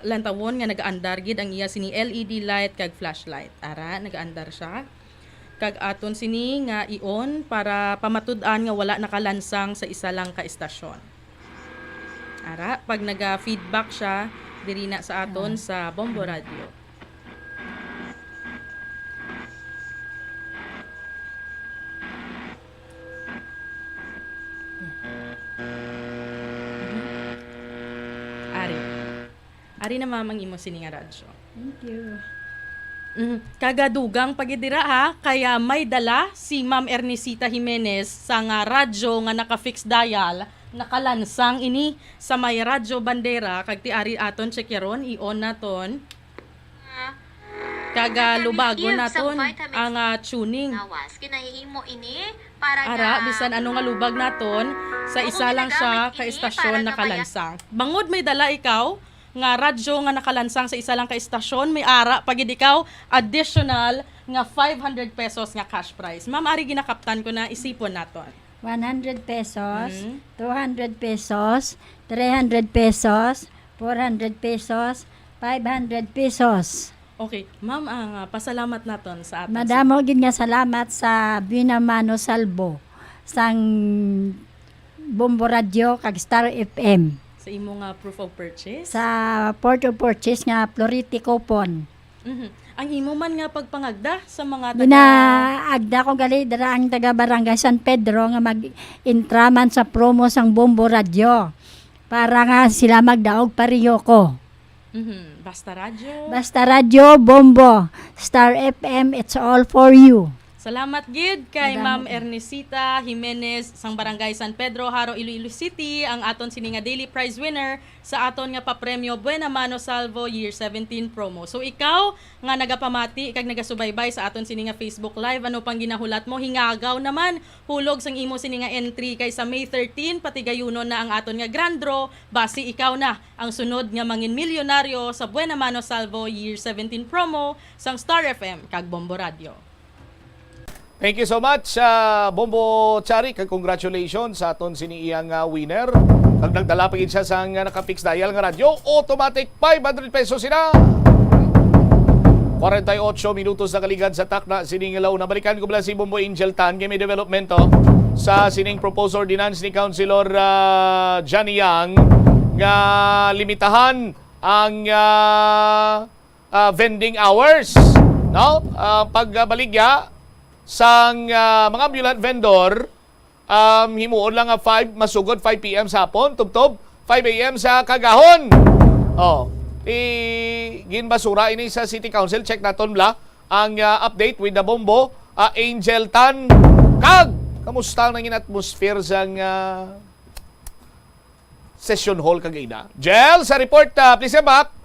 lantawon nga nagaandar gid ang iya sini L E D light kag flashlight. Ara, nagaandar siya. Kag aton sini nga i-on para pamatud-an nga wala nakalansang sa isa lang ka estasyon. Ara, pag naga-feedback siya, diri na sa aton Ah. sa Bombo Radyo. Ari. Ari na, ma'am, ang imo sini nga radyo. Thank you. Mhm. Kagadugang pa gid dira, ha, kaya may dala si Ma'am Ernesita Jimenez sa nga radyo nga naka-fix dial, nakalansang ini sa may Radyo Bandera, kag ti ari aton checkeron, i-on naton. Kaga lubagon naton ang, ah, tuning. Lawas, kinahihimo ini para Ara, nga bisan ano nga lubag naton, sa isa lang siya ka estasyon nakalansang. Bangod may dala ikaw nga radyo nga nakalansang sa isa lang ka estasyon, may ara pa gid ikaw additional nga five hundred pesos nga cash prize. Ma'am, ari ginakaptan ko na, isipon naton. One hundred pesos, Mhm. two hundred pesos, three hundred pesos, four hundred pesos, five hundred pesos. Okay, ma'am, ang, ah, pasalamat naton sa aton Madamo gid nga salamat sa Buena Mano Salvo sang Bombo Radyo kag Star F M. Sa imo nga proof of purchase? Sa proof of purchase nga Florete coupon. Mhm. Ang imo man nga pagpangagda sa mga taga- Ginaagda ko gali dira ang taga Barangay San Pedro nga mag-intraman sa promo sang Bombo Radyo para nga sila magdaog pareho ko. Mhm. Basta Radyo. Basta Radyo, Bombo, Star F M, it's all for you. Salamat gid kay Madamo Ma'am gid. Ernesita Jimenez sang Barangay San Pedro, Jaro, Iloilo City, ang aton sini nga daily prize winner sa aton nga papremyo Buena Mano Salvo Year seventeen promo. So ikaw nga nagapamati kag nagasubaybay sa aton sini nga Facebook Live, ano pang ginahulat mo? Hingagaw naman, hulog sang imo sini nga entry kay sa May thirteen, patigayunon na ang aton nga grand draw. Basi ikaw na ang sunod nga mangin milyonaryo sa Buena Mano Salvo Year seventeen promo sang Star F M kag Bombo Radio. Thank you so much, ah, Bombo Chari, kag congratulations sa aton sini iyang, ah, winner. Kag nagdala pa gid siya sang, ah, naka-fix dial nga radyo, automatic five hundred pesos sila. Kwarenta y ocho minutos na kaligad sa takna sining launa. Balikan ko bala si Bombo Angel Tan kay may developmento sa sining proposed ordinance ni Councilor, ah, Johnny Yang nga limitahan ang, ah, ah, vending hours, no? Ah, pagbaligya sang, ah, mga ambulant vendor, um, himuon lang nga five, masugod five P M sa hapon, tubtob five A M sa kagahon. Oh, i-, ginbasura ini sa City Council. Check naton bala ang, ah, update with the Bombo, ah, Angel Tan. Kag, kamusta ang nangin atmosphere sang, ah, session hall kagina? Jel, sa report, ah, please come back.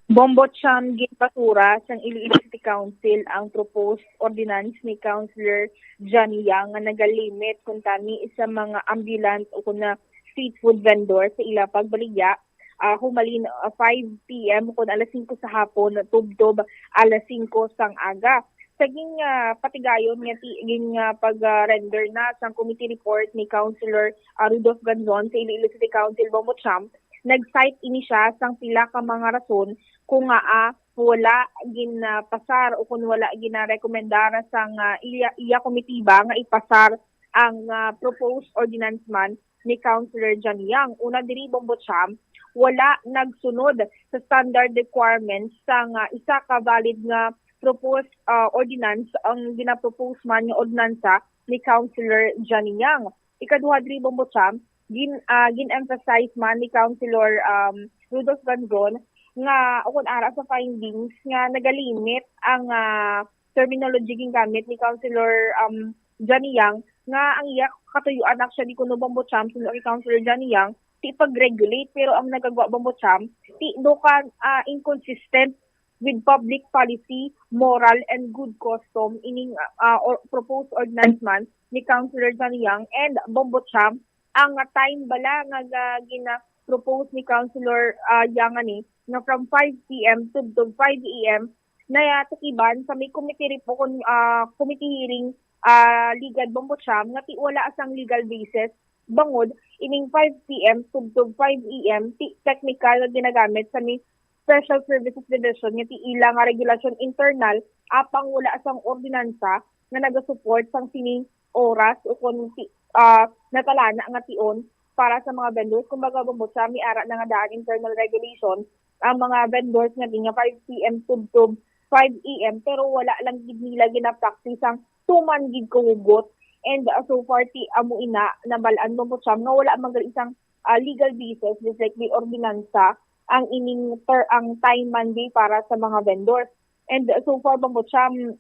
Bombo Cham, ginbasura sang Iloilo City Council ang proposed ordinance ni Councilor Johnny Yang nga nagalimit kuntani sa mga ambulant o kon na street food vendor sa ila pagbaligya, ah, humalin, ah, five P M kon alas singko sa hapon tubtob alas singko sang aga. Sa gin, ah, patigayon nga ti-, gin, ah, pag, ah, render na sang committee report ni Councilor, ah, Rudolph Ganzon sa Iloilo City Council, Bombo Cham, nag-cite ini siya sang pila ka mga rason kung ngaa wala ginapasar o kung wala ginarekomendar sang, ah, iya, iya komitiba nga ipasar ang, ah, proposed ordinance man ni Councilor Johnny Yang. Una diri, Bombo Cham, wala nagsunod sa standard requirements sang, ah, isa ka valid nga proposed ah, ordinance ang ginapropose man nga ordinansa ni Councilor Johnny Yang. Ikaduha diri, Bombo Cham, gin, ah, gin-emphasize man ni Councilor um, Rudolph Ganzon nga ukon ara sa findings nga nagalimit ang ah, terminology gingamit ni Councilor um, Johnny Yang nga ang iya katuyuan actually kuno, Bombo Cham, suno kay Councilor Johnny Yang, ti pag-regulate, pero ang nagagwa, Bombo Cham, ti do ka ah, inconsistent with public policy, moral, and good custom ining ah, or proposed ordinance man ni Councilor Johnny Yang and Bombo Cham. Ang ah, time bala nga ga- gina-propose ni Councilor ah, Yang ani nga from five p m to, to five a m nayatukiban sa may committee report, ah, committee hearing ah, ligad, Bombo Cham, nga ti wala sang legal basis bangod ining five p m tubtob five a m ti technical nga ginagamit sa may Special Services Division nga ti ila nga regulasyon internal apang wala sang ordinansa nga nagasupport sang sining oras ukon ti ah, natalana nga tion para sa mga vendors. Kumbaga, Bombo Cham, may ara na nga daan internal regulation ang mga vendors nga di nga five p m tubtob five a m, pero wala lang gid nila gina-practice ang tuman gid kahugot. And uh, so far, ti amo ina nabal-an, Bombo Cham, nga wala man gali isang ah, legal basis, just like the ordinansa, ang ining ter ang time man di para sa mga vendors. And uh, so far, Bombo Cham,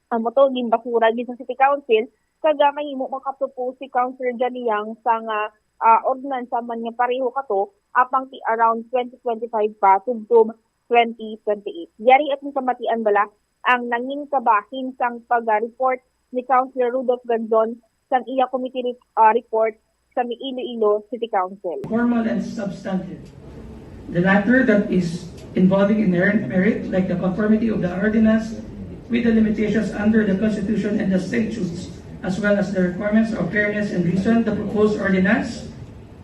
amo to, ginbasura gid sa City Council, kag ah, mahimo makapropose si Councilor Johnny Yang sang ah, ah, ordinansa man nga pareho kato, apang ti around twenty twenty-five pa tubtob twenty twenty-eight. Yari atong kamatian bala ang nangin kabahin sang pag-report ni Councilor Rudolph Ganzon sang iya committee re- ah, report sa may Iloilo City Council. Formal and substantive. The latter that is involving inherent merit, like the conformity of the ordinance with the limitations under the Constitution and the statutes, as well as the requirements of fairness and reason. The proposed ordinance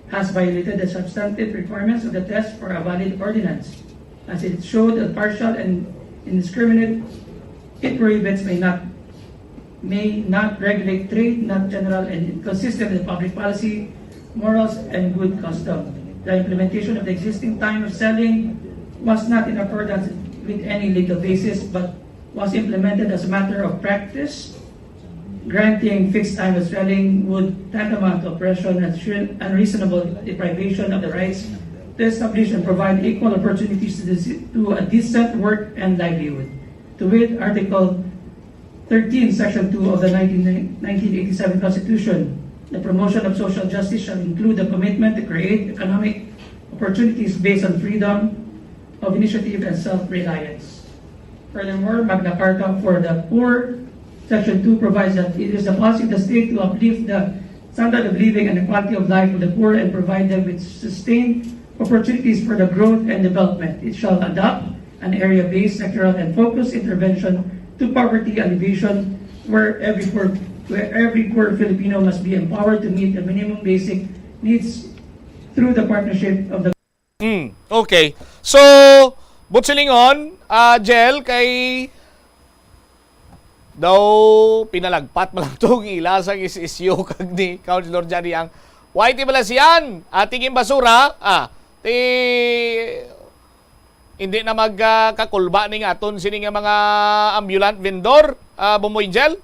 has violated the substantive requirements of the test for a valid ordinance, as it showed a partial and indiscriminate. It prohibits may not may not regulate trade not general and inconsistent with public policy, morals, and good custom. The implementation of the existing time of selling was not in accordance with any legal basis, but was implemented as a matter of practice. Granting fixed time of selling would tantamount to oppression and unreasonable deprivation of the rights to establish and provide equal opportunities to, the, to a decent work and livelihood. To wit, Article thirteen, Section two of the nineteen, nineteen eighty-seven Constitution, the promotion of social justice shall include the commitment to create economic opportunities based on freedom of initiative and self-reliance. Furthermore, Magna Carta for the Poor, Section two provides that it is the policy of the state to uplift the standard of living and the quality of life of the poor and provide them with sustained opportunities for the growth and development. It shall adopt an area-based, sectoral, and focused intervention to poverty alleviation where every poor, where every poor Filipino must be empowered to meet the minimum basic needs through the partnership of the Mm, okay. So, Butsilingon, ah, Jel, kay daw pinalagpat man lang tong ila sang S S U kag ni Councilor Johnny ang why ti bala siyan? Ati ginbasura, ah, ti hindi na magkakulba ning aton sini nga mga ambulant vendor, ah, Bombo Angel?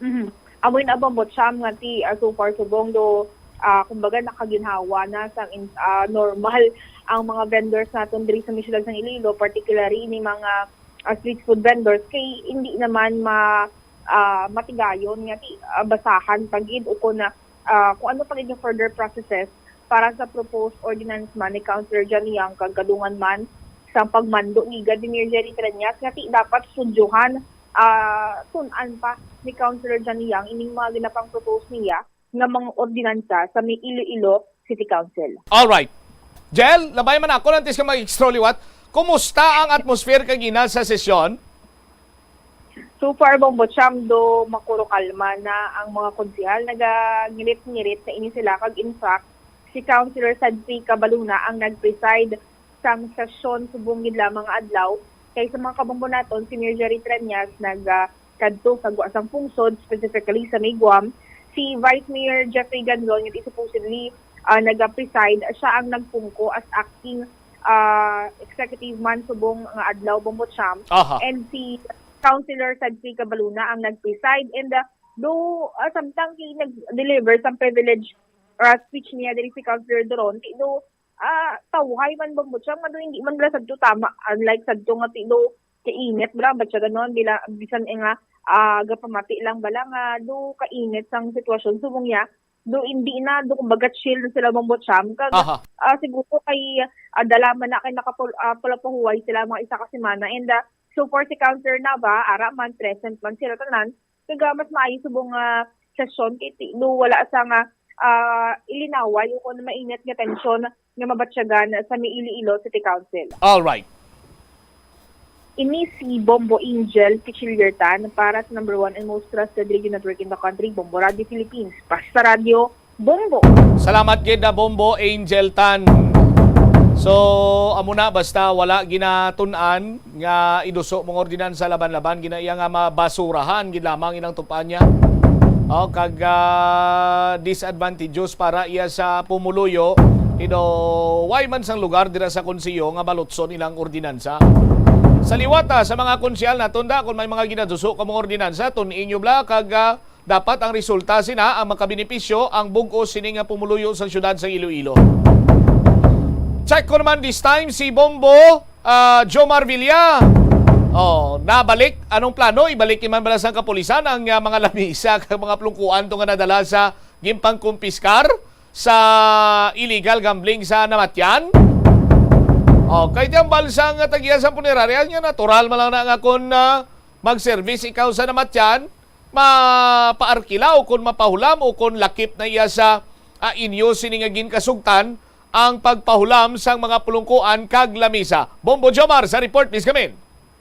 Mhm. Amoy na Bombo Cham nga ti ah, so far subong do ah, kumbaga nakaginhawa na sa in- ah, normal ang mga vendors naton diri sa may siyudad sang Iloilo, particularly ni mga ah, street food vendors kay hindi naman ma ah, matigayon nga ti ah, basahan pa gid o kung na ah, kung ano pa gid nga further processes para sa proposed ordinance man ni Councilor Johnny Yang kag kadungan man sa pagmando ni Vladimir Jerry Treñas nga ti dapat sudyohan ah, tun-an pa ni Councilor Johnny Yang ining mga ginapang-propose niya nga mga ordinansa sa may Iloilo City Council. Alright. Jel, labay man ako antes ka mag-extra liwat. Kumusta ang atmosphere kagina sa sesyon? So far, Bombo Cham, do makuro kalma na ang mga konsehal. Nagangirit-ngirit na ini sila. Kag in fact, si Councilor Sadfi Cabaluna ang nag-preside sang sesyon subong gid lamang nga adlaw. Kay sa mga kabombo naton, si Mayor Jerry Treñas nag ah, kadto sa gwa sang pungsod, specifically sa may Guam. Si Vice Mayor Jeffrey Ganzon, nga supposedly ah, nag-preside, siya ang nagpungko as acting ah, executive man subong nga adlaw, Bombo Champ. Aha. And si Councilor Sadsi Cabaluna ang nag-preside. And, ah, do, ah, samtang ki-, nag-deliver sa privilege, ah, speech niya diri si Councilor Duron, ti do, ah, tawhay man, Bombo Champ, nga do hindi man bala sadto tama, unlike sadto nga ti do kainit bala, ba siya ganon, bila, bisan eh nga, ah, gapamati lang bala nga do kainit sang sitwasyon subong niya, do hindi na, do kumbaga chill na sila, Bombo Champ. Kag, Aha. ah, siguro kay, ah, dala man na kay nakapul-, ah, pulapahuway sila mga isa ka semana. And, ah, so far si Councilor Nava, ara man, present man sila tanan. Kag, ah, mas maayo subong nga sesyon kay ti-, no, wala sa nga, ah, ilinaway o kung mainit nga tensyon nga mabatyagan sa may Iloilo City Council. All right. Ini si Bombo Angel Pichiliertan para sa number one and most trusted radio network in the country, Bombo Radio Philippines. Basta Radio, Bombo! Salamat gid na Bombo Angel Tan. So, amo na, basta wala ginatun-an nga iduso mga ordinansa laban-laban, ginaiya nga mabasurahan gid lamang inang tupaan niya. O, kag, ah, disadvantageous para iya sa pumuluyo, you know, way man sang lugar dira sa konseho nga balutson ilang ordinansa. Sa liwata sa mga konsehal, natunda kung may mga ginaduso ka mga ordinansa, tun-in nyo bla kag, ah, dapat ang resulta sina ang makabenepisyo ang bug-os sini nga pumuluyo sa siyudad sa Iloilo. Check ko naman this time si Bombo, ah, Jomar Villa. Oh, nabalik. Anong plano? Ibalik man bala sang kapulisan ang, ah, mga lamisa kag mga plungkuan to nga nadala sa ginpangkumpiskar sa illegal gambling sa Namatyan? Oh, kay ti ang balsa nga tag-iya sa punerarya niya, natural man lang na nga kon, ah, mag-service ikaw sa Namatyan, mapaarkila o kon mapahulam o kon lakip na iya sa, ah, inyo sini nga ginkasugtan ang pagpahulam sang mga pulungkuan kag lamisa. Bombo Jomar sa report, please come in.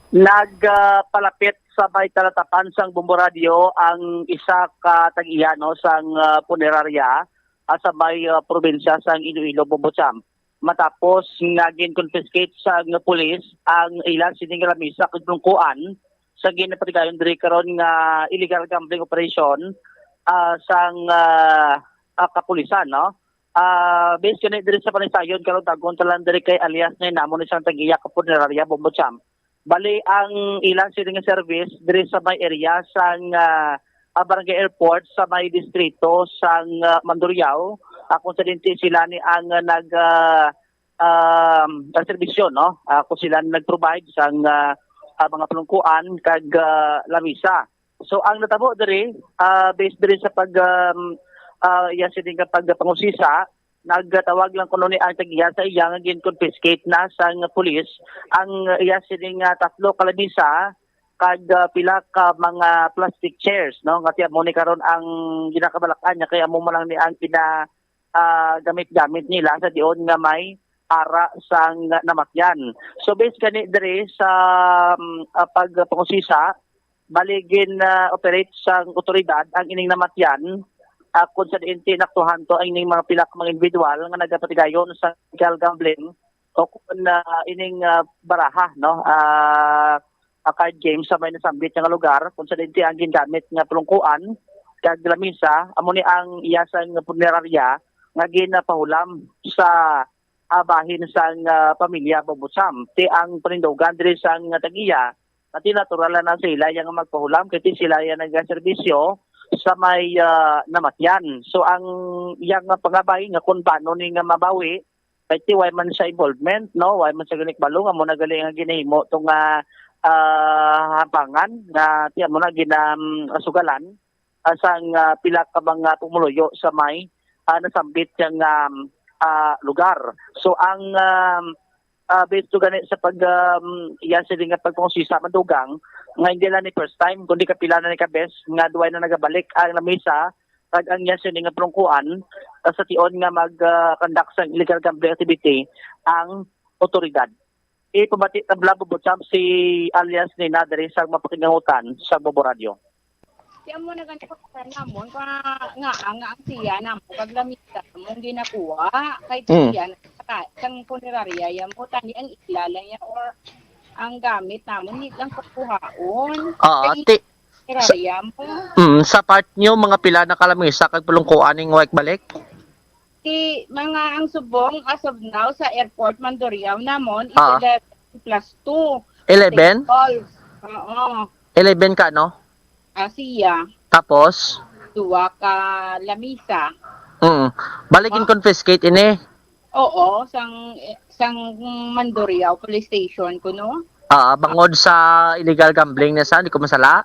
Nagpalapit sa may talatapan sang Bombo Radio ang isa ka tag-iya, no, sang, ah, punerarya, ah, sa may, ah, probinsya sang Iloilo, Bombo Champ. Matapos nga gin-confiscate sang pulis ang ila sining lamisa kag pulungkuan sa ginapatigayon diri karon nga illegal gambling operation, ah, sang, ah, ah, kapulisan, no? Ah, based gani diri sa panaysayon, karon tag-on ta lang diri kay alias ni namo ni sang tag-iya ka punerarya, Bombo Champ. Bali, ang ilang sini nga service diri sa may area sang, ah, ah, Barangay Airport sa may distrito sang, ah, Mandurriao, ah, kung sa dinti sila ni ang, ah, nag, ah, um, ang serbisyo, no? Ah, kung sila nag-provide sang, ah, ah, mga pulungkuan kag, ah, lamisa. So, ang natabo diri, ah, based diri sa pag, um, ah, iya sini nga pagpangusisa, nagtawag lang kuno ni ang tag-iya sa iya nga gin-confiscate na sang pulis ang iya sini nga tatlo ka lamisa kag, ah, pila ka mga plastic chairs, no, nga ti amo ni karon ang ginakabalak-an niya kay amo man lang ni ang gina, ah, gamit-gamit nila sa dion nga may ara sang namatyan. So, based gani diri sa, um, ah, pagpangusisa, bali gin, ah, operate sang otoridad ang ining namatyan, ah, kung sa diin ti naktuhan to ang ining mga pila ka mga individual nga nagapatigayon sa illegal gambling o kung, ah, ining, ah, baraha, no, ah, ah, card game sa may nasambit nga lugar, kung sa diin ti ang gingamit nga pulungkuan kag lamisa, amo ni ang iya sang punerarya nga ginapahulam sa, ah, bahin sang, ah, pamilya Bombo Champ. Ti ang panindugan diri sang tag-iya, ati natural na sa ila yang magpahulam, kay ti sila yang nagaserbisyo sa may, ah, namatyan. So, ang yang pangabay nga kung paano ni nga mabawi, kay ti way man sa involvement, no? Way man sa ginikbalo nga mo na gali nga ginahimo to nga, ah, habangan nga ti amo na ginasugalan, ah, sang, ah, pila ka mga pumuluyo sa may, ah, nasambit yang, um, ah, lugar. So, ang, um, ah, based to gani sa pag, um, iya sila nga pagpangusisa, madugang nga hindi lang ni first time, kundi kapila na ni ka beses nga duway na nagabalik ang lamisa kag ang iya sini nga pulungkuan, ah, sa tion nga mag, ah, conduct sang illegal gambling activity ang otoridad. Ipamati ta bala, Bombo Champ, si alias ni na diri sa mapakinggangutan sa Bombo Radio. Ti amo na gani ko sa namon pa nga, nga ang siya namo kag lamisa mong ginakuha kay Mm. Siya na sa, sang punerarya ya mo tani ang ila lang ya or ang gamit namon ni lang pagkuhaon. Ah, Kay ti, punerarya mo. Mm, sa part nyo, mga pila na ka lamisa kag pulungkuan ning way balik? Ti mga ang subong as of now sa airport Mandurriao namon is Ah. eleven plus two. Eleven? Calls. Oo. Eleven ka, no? Ah, siya. Tapos? Duwa ka lamisa. Mm. Balik in confiscate ini. Oo, sang sang Mandurriao Police Station kuno. Ah, bangod sa illegal gambling na sa, di ko masala.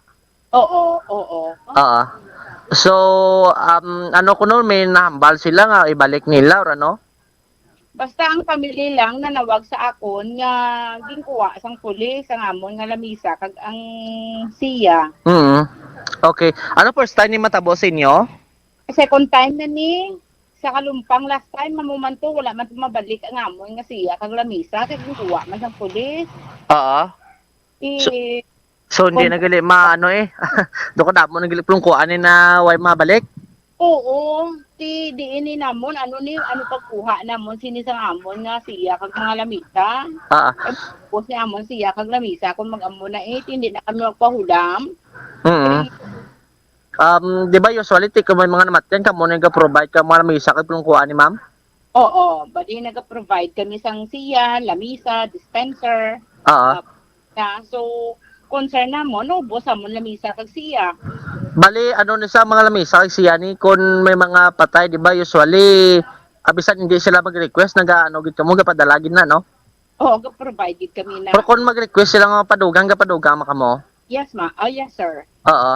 Oo, oo. Ah. So, um, ano kuno, may nahambal sila nga ibalik nila or ano? Basta ang family lang nanawag sa akon nga ginkuha sang pulis ang amon nga lamisa kag ang siya. Mm. Okay. Ano first time ni matabo sa inyo? Second time na ni sa kalumpang, last time mamuman to wala man to mabalik ang amon nga siya kag lamisa kay ginkuha man sang pulis. Oo. I, So, hindi na gali maano eh. Do ka damo na gali plungkuan ni na way mabalik. Oo, ti diin ni namon ano ni ano pagkuha namon sini sang amon nga siya kag mga lamisa. Ah. Tapos ni amon siya kag lamisa kung mag-amo na eh, ti hindi na kami magpahulam. Mm. Um, di ba usually ti kung may mga namatyan kamo na ga-provide ka mga lamisa kag plungkuan ni ma'am? Oo, bali naga-provide kami sang siya, lamisa, dispenser. Oo. Na, so concern namon, naubos amon lamisa kag siya. Bali, ano ni sa mga lamisa kag siya ni kung may mga patay, di ba usually ah, bisan hindi sila mag-request, naga ano gid kamo gapadala gid na, no? Oo, ga-provide gid kami na. Pero kung mag-request sila nga padugang, gapadugang man kamo? Yes, ma. Oh, yes, sir. Oo.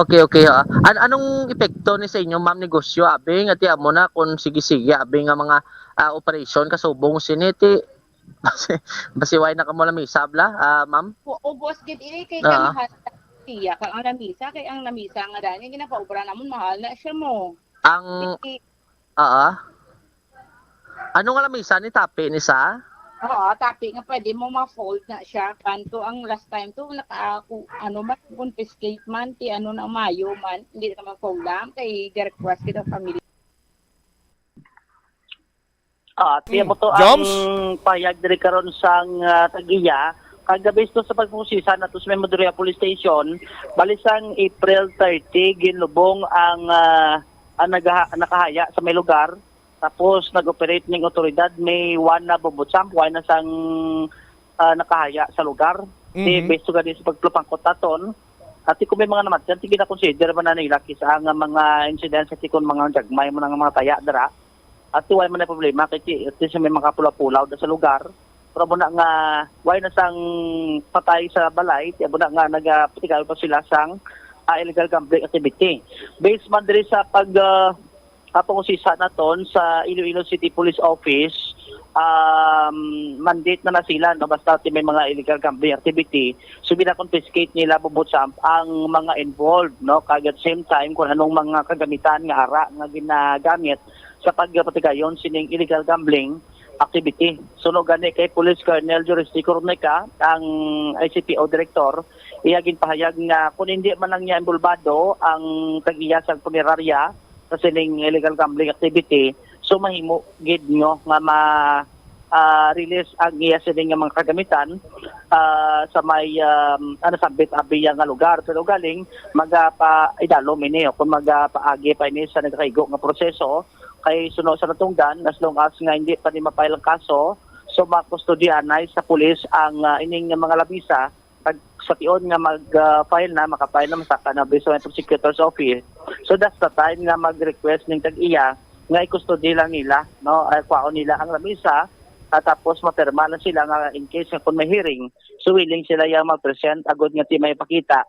Okay, okay. Oo. An anong epekto ni sa inyo, ma'am, negosyo, abi nga ti amo na kung sige-sige abi nga mga ah, operasyon kasubong sini ti basi, basi way na kamo lamisa bla, ah, ma'am? U- Ubos gid eh kay Ah. Mahal siya kag ang lamisa kay ang lamisa nga dani ginapaubra namon mahal na siya mo. Ang Ti- Oo. Ano nga lamisa ni tapi ni sa? Oo, tapi nga pwede mo ma-fold na siya. Kanto ang last time to naka ku- ano man confiscate man ti ano na mayo man hindi na ma-fold lang kay request kita family. Ah, tiyan mo to Joms? Ang payag diri karon sang ah, tag-iya. Kagabi ito sa pagpusisa nato sa Memoria Police Station, bali sang April thirty, ginlubong ang ah, ang nagaha- nakahaya sa may lugar. Tapos nag-operate ning otoridad, may one na bumbutsang, one na sang ah, nakahaya sa lugar. Di Mhm. based to gani sa pagpulupangkot naton, ati kung may mga namatyan, sige na consider man na nila kisa nga mga incidents ati kung mga gagmay mo nga mga taya dira. Ati way man na problema kay ti- ati sa may mga pula-pulaw da sa lugar. Pero mo na nga way na sang patay sa balay, ti amo na nga nagapatigayon pa sila sang ah, illegal gambling activity. Based man diri sa pag ah, ah, pangusisa naton sa Iloilo City Police Office, um, mandate na na sila no basta ti may mga illegal gambling activity, so gina-confiscate nila bubot sa ang mga involved no kag at the same time kung anong mga kagamitan nga ara nga ginagamit sa pagpatigayon sining illegal gambling activity. Suno gani kay Police Colonel Juristi Cornica, ang I C P O Director, iya ginpahayag nga kung hindi man lang niya involbado ang tag-iya sa punerarya sa sining illegal gambling activity, so mahimo gid nyo nga ma ah, release ang iya sining nga mga kagamitan ah, sa may um, ano sambit abiya nga lugar pero galing magapaidalom ini o kung magapaagi pa ini sa nagakaigo nga proseso kay suno sa natungdan as long as nga hindi pa ni ma-file ang kaso so makustodianay sa pulis ang ah, ining mga labisa pag sa tion nga mag-file na, makafile na, masaka na based on prosecutor's office. So that's the time nga mag-request ning tag-iya nga i-custody lang nila, no? Ay kwaon nila ang lamisa at tapos mapirma lang sila nga in case nga kung may hearing, so willing sila yang mag-present agud nga ti may pakita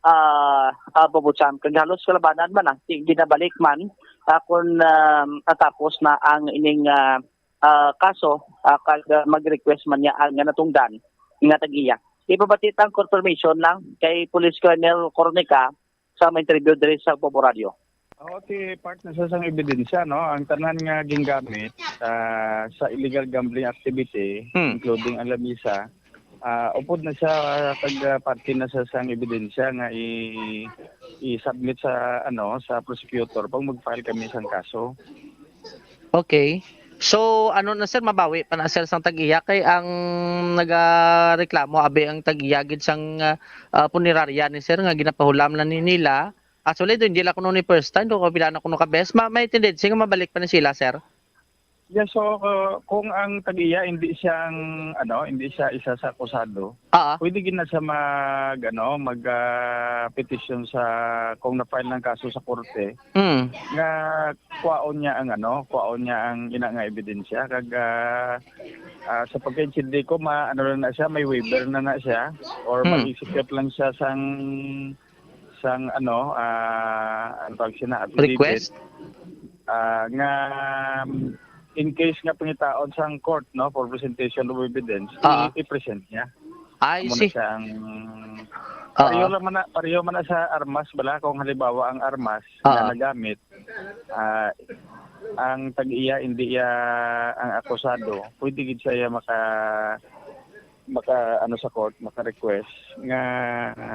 ah uh, pabutsam kag halos kalabanan man na ti ginabalik man ah, kung um, atapos na ang ining ah, ah, kaso ah, kag ah, mag-request man niya ang nga natungdan nga tag-iya. Ipabati ta ang confirmation lang kay Police Colonel Cornica sa mga interview diri sa Pobo Radio. Oo, ti part na sa sang ebidensya, no? Ang tanan nga gingamit ah, sa illegal gambling activity, Hmm. including ang lamisa, ah, upod na siya ah, kag ah, parte na sa sang ebidensya nga i i-submit sa ano sa prosecutor pag mag-file kami sang kaso. Okay. So, ano na sir, mabawi pa na sir sang tag-iya kay ang nagareklamo abi ang tag-iya gid sang ah, ah, punerarya ni sir nga ginapahulam na ni nila. Actually, do hindi lang kuno ni first time, do ko pila na kuno ka bes. Ma may tendency nga mabalik pa ni sila, sir. Yeah, so, uh, kung ang tag-iya hindi siyang, ano, hindi siya isa sa akusado, Ah, pwede gid na siya mag, ano, mag, ah, petisyon sa, kung na-file ng kaso sa korte, mm. Nga kwaon niya ang, ano, kwaon niya ang ina nga ebidensya. Kag, ah, ah, sa pagkaintindi ko, ma-, ano na na siya, may waiver na na siya, or Hmm. mag-execute lang siya sang, sang, ano, ah, ano tawag siya na, affidavit. Request? Ah, nga, um, in case nga pangitaon sang court, no, for presentation of evidence, Ah. i-, i-present niya. I Amo na see. Siya ang, Oo. Pareho lang man na, pareho man na sa armas, bala, kung halimbawa ang armas Ah. Na nagamit, ah, ang tag-iya, hindi iya ang akusado, pwede gid siya maka-, maka-, ano, sa court, maka-request nga,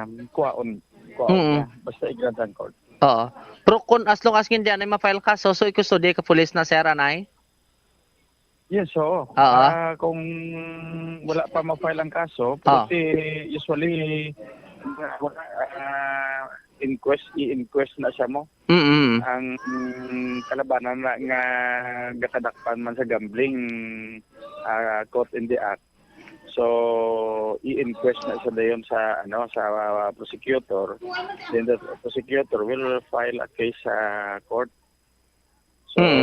um, kuwaon, kuwaon Mm. niya. Basta i-grant ang court. Oo. Pero kung as long as hindi anay ma-file kaso, so i-custody ka pulis na, sir, anay? Yes, oo. Oo. Ah, kung wala pa ma-file ang kaso, Ah. Pwede usually, wala, ah, inquest, i-inquest na siya mo. Mm-mm. Ang kalabanan na nga gasadakpan man sa gambling, ah, caught in the act. So, i-inquest na siya dayon sa, ano, sa, ah, prosecutor. Then the prosecutor will file a case sa court. So, Mm.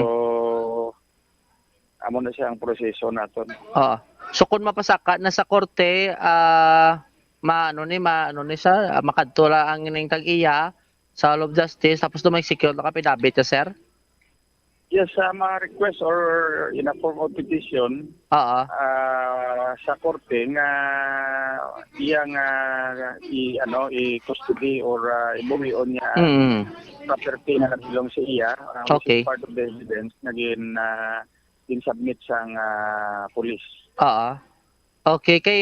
Amo na siya ang proseso naton. Oo. So, kung mapasaka na sa korte, ah, ma-, ano ni, ma-, ano ni siya, ah, makadto ra ang ining tag-iya sa Hall of Justice, tapos do mag-secure na ka affidavit, sir? Yes, sa mga request or in a form of petition, Oo. Ah, sa korte nga iya nga i-, ano, i-custody or, ah, ibuhion niya ang Mm. property nga nabilong sa iya, ah, which is Okay. Part of the evidence nga gin-, ah, gin-submit sang, ah, pulis. Oo. Okay, kay,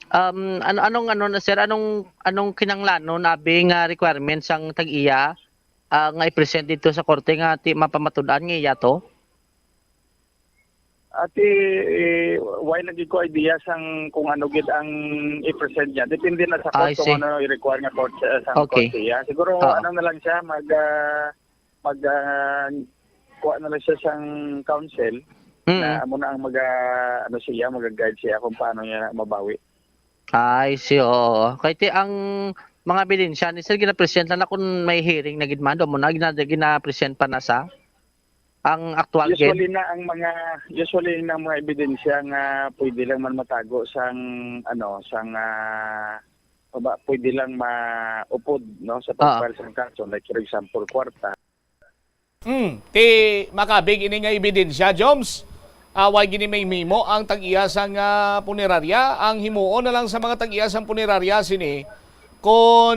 um, ano, anong, ano na, sir, anong, anong kinahanglanon abi nga requirements sang tag-iya, ah, nga i-present dito sa korte nga ti-, mapamatud-an nga iya to? Ati, eh, why lagi ko idea sang kung ano gid ang i-present niya. Depende na sa I court see. Kung ano i-require nga court, eh, sa Okay. Court siya. Siguro Oo. Ano na lang siya, mag, ah, mag, ah, kuha na lang siya sang counsel Mm. Na amo na ang mag, ah, ano siya, mag-guide siya kung paano niya mabawi. I see, oo. Kay ti ang mga ebidensya ni sir ginapresent lang na kung may hearing na gid man, do mo na gina-, ginapresent pa na sa ang aktual gid? Usually na ang mga, usually na ang mga ebidensya nga pwede lang man matago sang, ano, sang, ah, ba, pwede lang maupod, no, sa Ah. Pag-file sang kaso, like, for example, kwarta. Hmm, ti makabig ini nga ebidensya, Joms. Ah, way gini may memo ang tag-iya sang, ah, punerarya. Ang himuon na lang sa mga tag-iya sang punerarya sini, kon,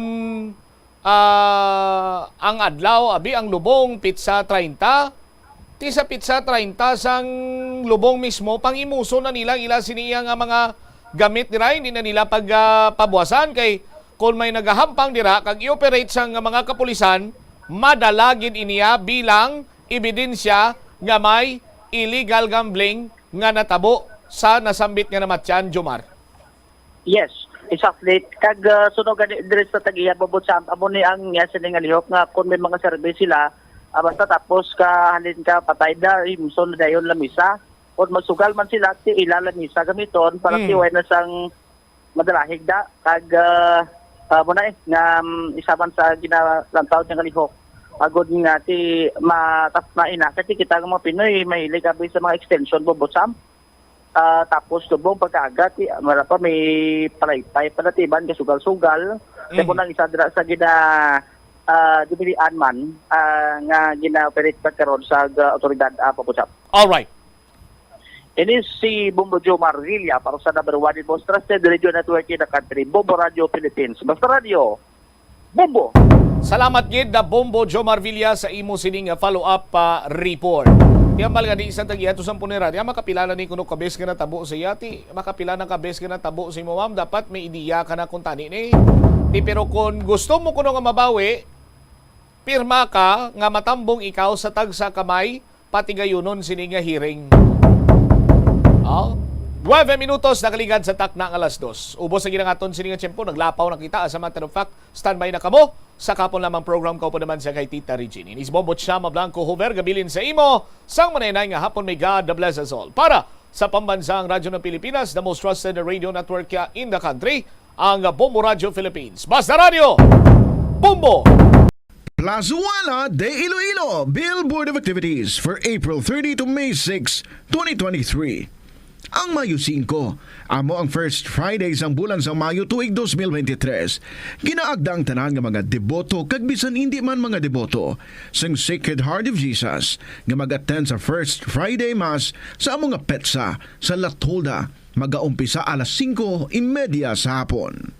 ah, ang adlaw, abi, ang lubong, pitsa treinta, ti sa pitsa treinta sang lubong mismo, pangimuson na nila ang ila sini iya nga mga gamit dira, hindi na nila pag, ah, pabuwasan kay kon may nagahampang dira kag i-operate sang mga kapulisan, madala gid iniya bilang ebidensya nga may illegal gambling nga natabo sa nasambit nga namatyan, Jomar. Yes, exactly. Kag, ah, suno gani diri sa tag-iya, Bobo Sam, amo ni ang iya sini nga lihok nga kung may mga survey sila, ah, basta tapos ka halin ka patay na, imson na dayon lamisa. Kung magsugal man sila, ti ila lamisa gamiton para Mm. tiway na sang madalahig da. Kag, ah, ah, muna eh, nga, um, isa man sa ginalantaw niya nga lihok. Agod nga ti matap na ina. Kasi kita nga mga Pinoy, mahilig abi sa mga extension, Bobo Sam. Ah, tapos subong pagkaaga, ti, wala pa, may palaypay pa na, ti, iban kasugal-sugal. Kaya Mm. mo nang isa dira sa gina, ah, dinilian man, ah, nga gina-operate pa karon sa, ah, otoridad, ah, Pabusap. Alright. Ini si Bombo Joe Marvilla para sa number one in most trusted radio network in the country, Bombo Radio Philippines. Basta Radio, Bombo! Salamat gid na Bombo Joe Marvilla sa imo sining follow-up, ah, report. Ti hambal gani sang tag-iya to sang punerarya, makapila na ni kuno ka bes nga natabo sa iya, ti makapila na ka bes nga natabo sa imo, ma'am, dapat may ideya ka na kung tani ni. Ti, pero kung gusto mo kuno nga mabawi, pirma ka nga matambong ikaw sa tagsa ka may patigayunon sini nga hearing. Oh, nuebe minutos nakaligad sa takna nga alas dos. Ubos na gid ang aton sini nga tiyempo, naglapaw na kita. As a matter of fact, standby na kamo. Sa kapon lamang program ko po naman sa kay Tita Regine. Inis Bombo Chama Blanco Hover, gabilin sa imo. Sang manenay nga hapon, may God bless us all. Para sa Pambansang Radyo ng Pilipinas, the most trusted radio network, uh, in the country, ang Bombo Radio Philippines. Basta Radio, Bombo! Plazuela de Iloilo, Billboard of Activities for April thirty to May six, twenty twenty-three. Ang Mayo singko, amo ang first Friday sang bulan sang Mayo tuig dos mil bente tres. Ginaagda ang tanan nga mga deboto kag bisan indi man mga deboto sang Sacred Heart of Jesus nga mag-attend sa First Friday Mass sa amo nga petsa sa La Tolda. Magaumpisa alas singko y media sa hapon.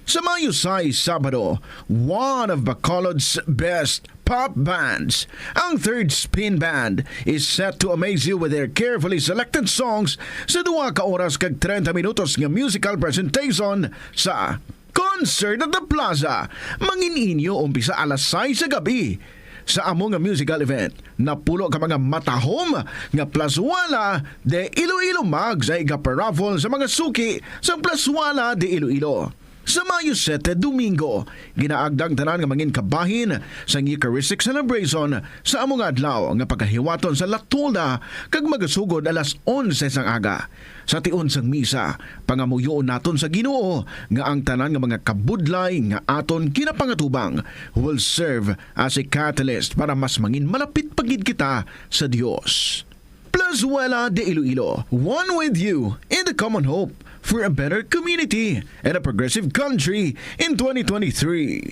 Sa Mayo sais, Sabado, one of Bacolod's best pop bands, ang Third Spin Band, is set to amaze you with their carefully selected songs sa duha ka oras kag treinta minutos nga musical presentation sa Concert at the Plaza. Mangin-inyo umpisa alas sais sa gabi. Sa amo nga musical event, napulo ka mga matahom nga Plazuela de Iloilo mugs ang igaparaffle sa mga suki sang Plazuela de Iloilo. Sa Mayo sete, Domingo, ginaagda ang tanan nga mangin kabahin sang Eucharistic celebration sa amo nga adlaw nga pagahiwaton sa La Tolda kag magasugod alas onse sang aga. Sa tion sang misa, pangamuyoon naton sa Ginoo nga ang tanan nga mga kabudlay nga aton kinapangatubang will serve as a catalyst para mas mangin malapit pa gid kita sa Dios. Plazuela de Iloilo, one with you in the common hope for a better community and a progressive country in twenty twenty-three.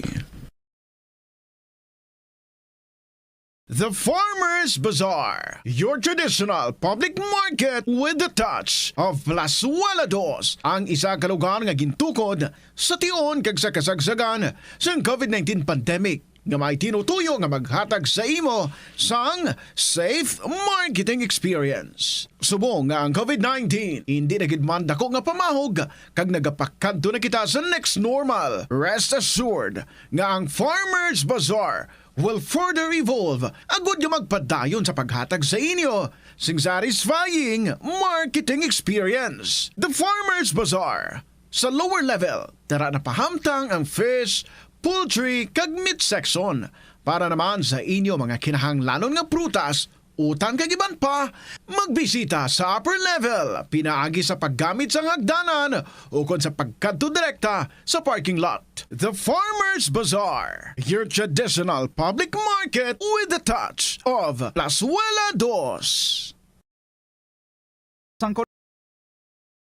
The Farmers Bazaar, your traditional public market with the touch of Plazuela Dos, ang isa ka lugar nga gintukod sa tion kag sa kasagsagan sang covid nineteen pandemic, nga may tinutuyo nga maghatag sa imo sang safe marketing experience. Subong nga ang covid nineteen indi na gid man dako nga pamahog kag nagapakadto na kita sa next normal, rest assured nga ang Farmers Bazaar will further evolve agud nga magpadayon sa paghatag sa inyo sing satisfying marketing experience. The Farmers Bazaar. Sa lower level, tara na pahamtang ang fish, poultry, kag meat section. Para naman sa inyo mga kinahanglanon nga prutas, utan kag iban pa, magbisita sa upper level pinaagi sa paggamit sang hagdanan ukon sa pagkadto direkta sa parking lot. The Farmers Bazaar, your traditional public market with the touch of Plazuela Dos. Sang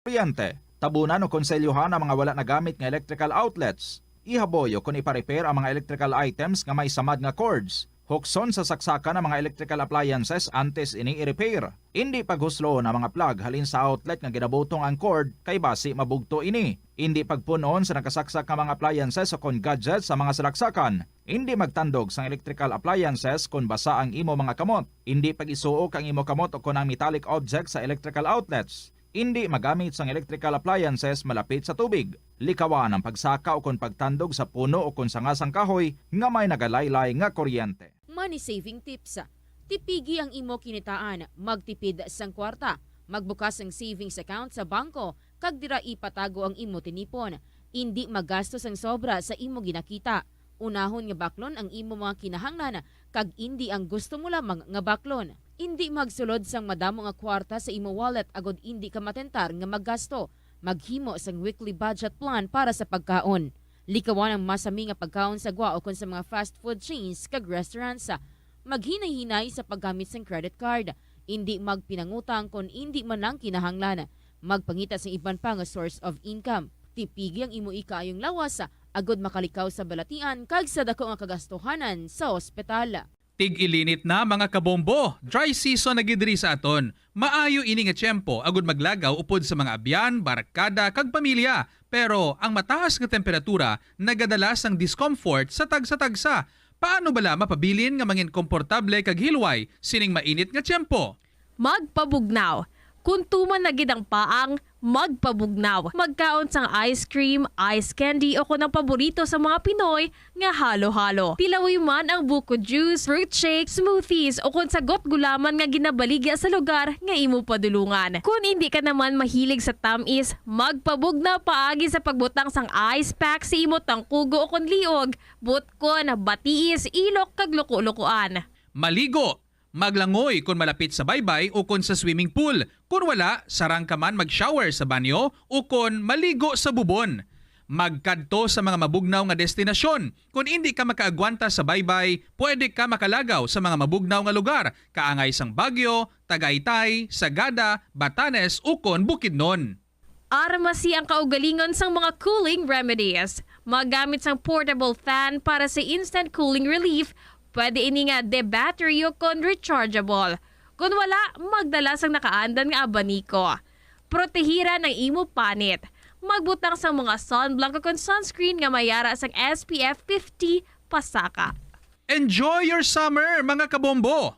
kuryente, tabunan o konselyuhan ang mga wala nagamit nga electrical outlets. Ihaboy o kon ipa-repair ang mga electrical items nga may samad nga cords. Hukson sa saksakan ang mga electrical appliances antes ini i-repair. Indi paghusloon ang mga plug halin sa outlet nga ginabutong ang cord kay basi mabugto ini. Indi pagpun-on sa nakasaksak nga mga appliances o kon gadgets sa mga salaksakan. Indi magtandog sang electrical appliances kon basa ang imo mga kamot. Indi pag-isuok ang imo kamot o kon ang metallic object sa electrical outlets. Indi magamit sang electrical appliances malapit sa tubig. Likawan ang pagsaka o kon pagtandog sa puno o kon sa ngasang kahoy nga may nagalaylay nga kuryente. Money saving tips. Tipigi ang imo kinitaan, magtipid sang kwarta, magbukas sang savings account sa bangko, kag dira ipatago ang imo tinipon. Indi magasto sang sobra sa imo ginakita. Unahon nga baklon ang imo mga kinahanglan, kag indi ang gusto mo lamang nga baklon. Indi magsulod sang madamo nga kwarta sa imo wallet agod indi ka matentar nga maggasto. Maghimo sang weekly budget plan para sa pagkaon. Likawan ang masami nga pagkaon sa gwa ukon sa mga fast food chains kag restaurants. Maghinay-hinay sa paggamit sang credit card. Indi magpinangutang kon indi man lang kinahanglan. Magpangita sang iban pa nga source of income. Tipigi ang imo ikaayong lawas, agod makalikaw sa balatian kag sa dako nga kagastuhanan sa ospital. Tig-ilinit na, mga kabombo! Dry season na gid diri sa aton. Maayo ini nga tiyempo agud maglagaw upod sa mga abyan, barkada, kag pamilya. Pero ang mataas nga temperatura nagadala sang discomfort sa tagsa-tagsa. Paano bala mapabilin nga mangin komportable kag hilway sining mainit nga tiyempo? Magpabugnaw. Kon tuman na gid ang paang, magpabugnaw. Magkaon sang ice cream, ice candy, o kon ang paborito sa mga Pinoy nga halo-halo. Tilawi man ang buko juice, fruit shake, smoothies, o kon sagot gulaman nga ginabaligya sa lugar nga imo padulungan. Kon indi ka naman mahilig sa tamis, magpabugnaw paagi sa pagbutang sang ice pack sa imo tangkugo o kon liog, butkon, batiis, ilok, kag luko-lukoan. Maligo, maglangoy kon malapit sa baybay o kon sa swimming pool. Kon wala, sarang ka man mag-shower sa banyo o kon maligo sa bubon. Magkadto sa mga mabugnaw nga destinasyon. Kon indi ka makaagwanta sa baybay, pwede ka makalagaw sa mga mabugnaw nga lugar, kaangay sang Baguio, Tagaytay, Sagada, Batanes, ukon Bukidnon. Armasi ang kaugalingon sang mga cooling remedies. Magamit sang portable fan para sa instant cooling relief. Pwede ini nga de-battery o kon rechargeable. Kon wala, magdala sang nakaandan nga abaniko. Protehiran ang imo panit. Magbutang sang mga sunblock o kon sunscreen nga may ara sang S P F fifty pasaka. Enjoy your summer, mga kabombo!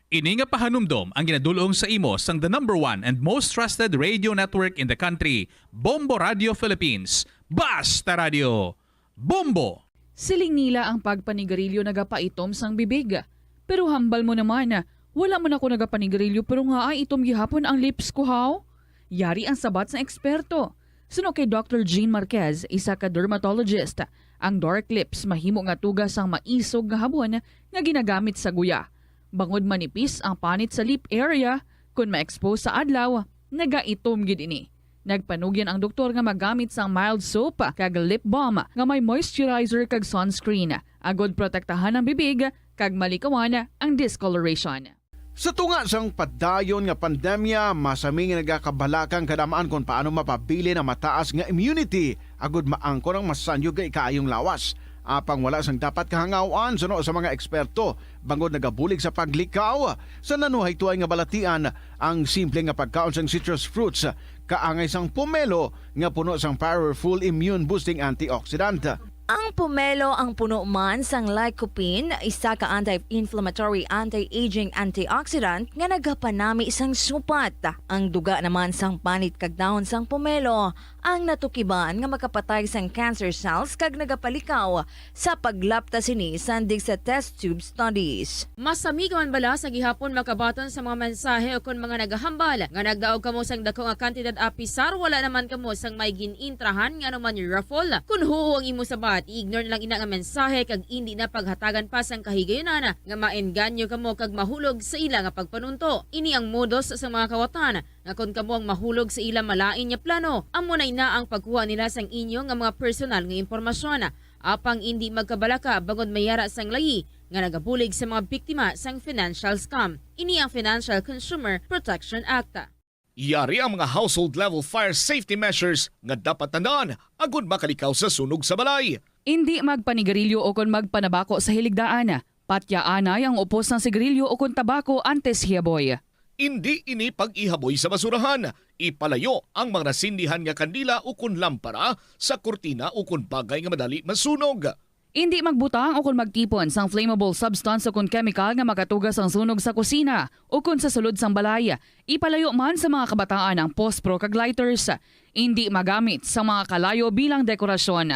Ini nga pahanumdom ang ginadul-ong sa imo sang the number one and most trusted radio network in the country, Bombo Radio Philippines. Basta Radio, Bombo! Siling nila ang pagpanigarilyo nagapaitom sang bibig. Pero hambal mo naman, wala man ako nagapanigarilyo pero ngaa itom gihapon ang lips ko, haw? Yari ang sabat sang eksperto. Suno kay Doctor Jean Marquez, isa ka dermatologist, ang dark lips mahimo nga tuga sang maisog nga habon nga ginagamit sa guya. Bangod manipis ang panit sa lip area, kon ma-expose sa adlaw, nagaitom gid ini. Nagpanugyan ang doktor nga magamit sang mild soap kag lip balm nga may moisturizer kag sunscreen, agod protektahan ang bibig kag malikawan ang discoloration. Sa tunga sang padayon nga pandemya, masami nga nagakabalaka ang kadam-an kon paano mapabilin ang mataas nga immunity agud maangkon ang masanyog nga ikaayong lawas. Apang wala sang dapat kahangaw-an suno sa mga eksperto, bangod nagabulig sa paglikaw sa nanuhay tuay nga balatian ang simple nga pagkaon sang citrus fruits, kaangay sang pomelo nga puno sang powerful immune-boosting antioxidant. Ang pomelo ang puno man sang lycopene, isa ka anti-inflammatory, anti-aging antioxidant nga nagapanami sang supat. Ang duga naman sang panit kag dahon sang pomelo ang natukiban nga makapatay sang cancer cells kag nagapalikaw sa paglapta sini sandig sa test tube studies. Masami ka man bala sa gihapon makabaton sa mga mensahe o kon mga nagahambal nga nagdaog kamo sang dako nga kantidad apisar wala naman kamo sang may gin-intrahan nga anuman raffle? Kon huo ang imo sabat, i-ignore na lang ina nga mensahe kag indi na paghatagan pa sang kahigayunan nga maengganyo kamo kag mahulog sa ila nga pagpanunto. Ini ang modus sa mga kawatan nga kon kamo ang mahulog sa ila malain nga plano, amo na ina ang pagkuha nila sang inyo nga mga personal nga impormasyon. Apang indi magkabalaka bangod may ara sang layi nga nagabulig sa mga biktima sang financial scam. Ini ang Financial Consumer Protection Act. Yari ang mga household level fire safety measures nga dapat tandaan agud makalikaw sa sunog sa balay. Indi magpanigarilyo o kon magpanabako sa hiligdaan. Patyaanay ang upos sang sigarilyo o kon tabako antes hiyaboy. Indi ini pag-ihaboy sa basurahan. Ipalayo ang mga nasindihan nga kandila o kon lampara sa kurtina o kon bagay nga madali masunog. Indi magbutang o kon magtipon sang flammable substance o kon chemical nga makatuga sang sunog sa kusina o kon sa sulod sang balay. Ipalayo man sa mga kabataan ang pospro kag lighters. Indi magamit sa mga kalayo bilang dekorasyon.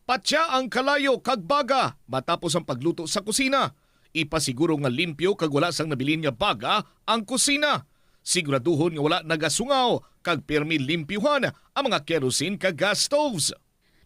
Patya ang kalayo kag baga matapos ang pagluto sa kusina. Ipasiguro nga limpyo kag wala sang nabilin nga baga ang kusina. Siguraduhon nga wala nagasungaw kag pirmi limpyuhan ang mga kerosene kag gas stoves.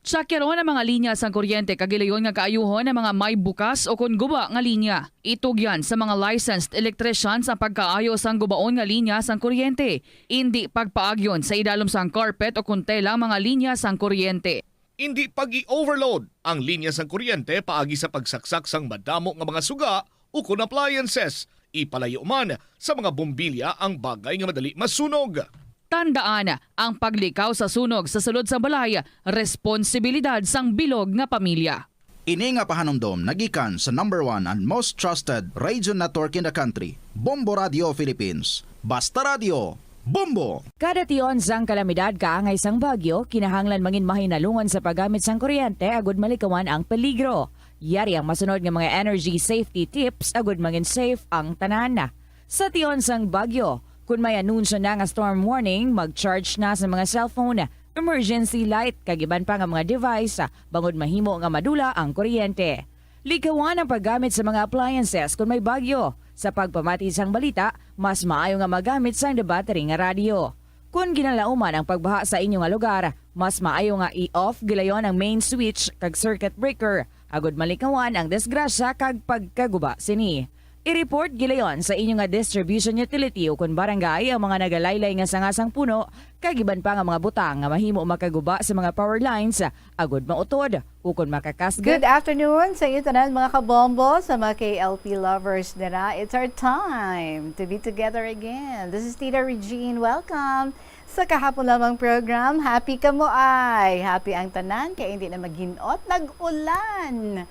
Tsakyaron ang mga linya sang kuryente kag ilayon nga kaayuhon ang mga may bukas o kon guba nga linya. Itugyan sa mga licensed electricians ang pagkaayo sang gubaon nga linya sang kuryente. Indi pagpaagyon sa idalom sang carpet o kon tela ang mga linya sang kuryente. Indi pag-i-overload ang linya sang kuryente paagi sa pagsaksak sang madamo nga mga suga ukon appliances. Ipalayo man sa mga bombilya ang bagay nga madali masunog. Tandaan, ang paglikaw sa sunog sa sulod sang balay, responsibilidad sang bilog nga pamilya. Ini nga pahanumdom nagikan sa number one and most trusted radio network in the country, Bombo Radio Philippines. Basta Radio, Bombo! Kada tion sang kalamidad kaangay sang bagyo, kinahanglan mangin mahinalungan sa paggamit sang kuryente agud malikawan ang peligro. Yari ang masunod nga mga energy safety tips agud mangin safe ang tanan. Sa tion sang bagyo, Kon may anunsyo na nga storm warning, mag-charge na sa mga cellphone, emergency light, kag iban pa nga mga device, ah, bangod mahimo nga madula ang kuryente. Likawan ang paggamit sa mga appliances kon may bagyo. Sa pagpamati sang balita, mas maayo nga magamit sang battery nga radyo. Kon ginalauman ang pagbaha sa inyo nga lugar, mas maayo nga i-off gilayon ang main switch kag circuit breaker, agud malikawan ang disgrasya kag pagkaguba sini. I-report gilayon sa inyo nga distribution utility ukon barangay ang mga nagalaylay nga sanga sang puno kag iban pa nga mga butang nga mahimo makaguba sa mga power lines, agud mautod ukon makakasgit. Good afternoon sa inyo tanan, mga kabombo, sa mga K L P lovers nira. It's our time to be together again. This is Tita Regine. Welcome sa kahapon lamang program. Happy kamo ay. Happy ang tanan kay hindi na maghinot. Nag-ulan.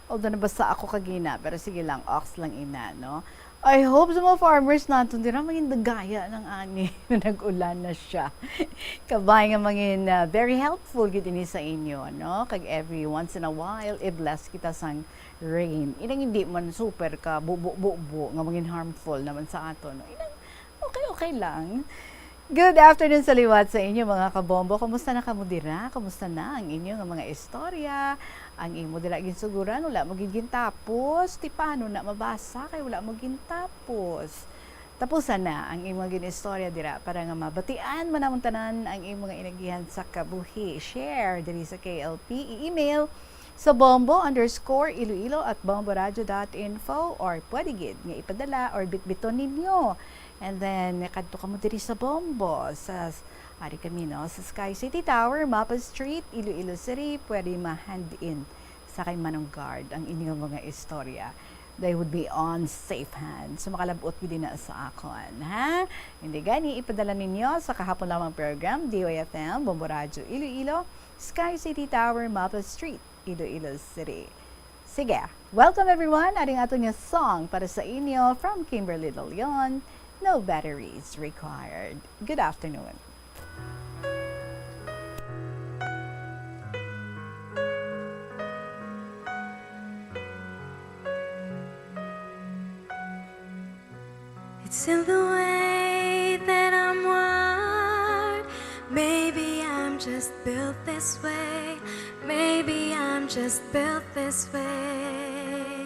Although nabasa ako kagina, pero sige lang, ox lang ina, no? I hope sa mga farmers naton dira, mangin dagaya ng ani na nag-ulan na siya. Kabay nga mangin, ah, very helpful gid ini sa inyo, no? Kag every once in a while, i-bless kita sang rain. Inang hindi man super ka bubo-bubo nga mangin harmful naman sa aton, no? Inang okay, okay lang. Good afternoon sa liwat sa inyo, mga kabombo. Kumusta na kamo dira? Kumusta na ang inyo nga mga istorya? Ang imo dira ginsuguran, wala mo gid gintapos. Ti paano na mabasa kay wala mo gintapos? Tapusan na ang imo nga gin-istorya dira para nga mabatian man namon tanan ang imo nga inagihan sa kabuhi. Share diri sa K L P, i-email sa bombo underscore iloilo at bomboradio dot info, or pwede gid nga ipadala or bitbiton ninyo. And then, kadto kamo diri sa Bombo, sa, ari kami, no, sa Sky City Tower, Mapa Street, Iloilo City. Pwede ma-hand in sa kay Manong Guard ang inyong mga istorya. They would be on safe hands. So, makalabot gid na sa akon, ha? Hindi gani, ipadala ninyo sa kahapon lamang program, D O A F M, Bombo Radyo Iloilo, Sky City Tower, Mapa Street, Iloilo City. Sige, welcome everyone. Aring aton nga song para sa inyo from Kimberly De Leon, No Batteries Required. Good afternoon. It's in the way that I'm wired. Maybe I'm just built this way. Maybe I'm just built this way.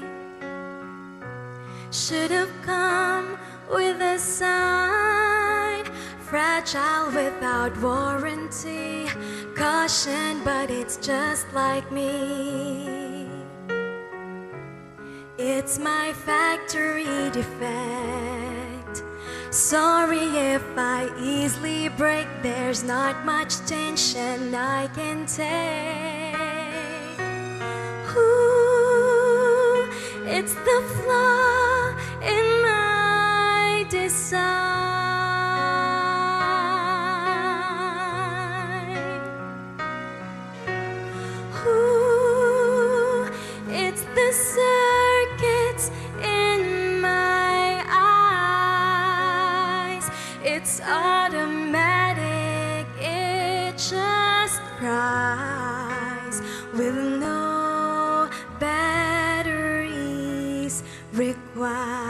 Should have come with a sign. Fragile without warranty. Caution, but it's just like me. It's my factory defect. Sorry if I easily break. There's not much tension I can take. Ooh, it's the flaw in my design. Ooh, it's the circuits in my eyes. It's automatic, it just cries with no batteries required.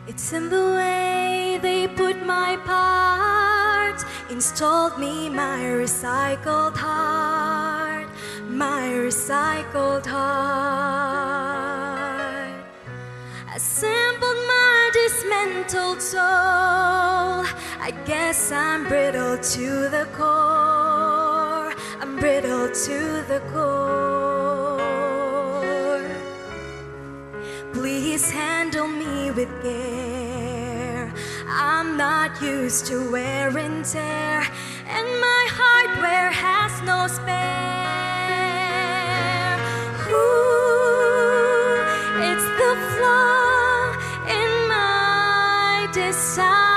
It's in the way they put my parts, installed me my recycled heart, my recycled heart. Assembled my dismantled soul. I guess I'm brittle to the core. I'm brittle to the core. Please handle me with care. I'm not used to wear and tear, and my hardware has no spare. Ooh, it's the flaw in my design.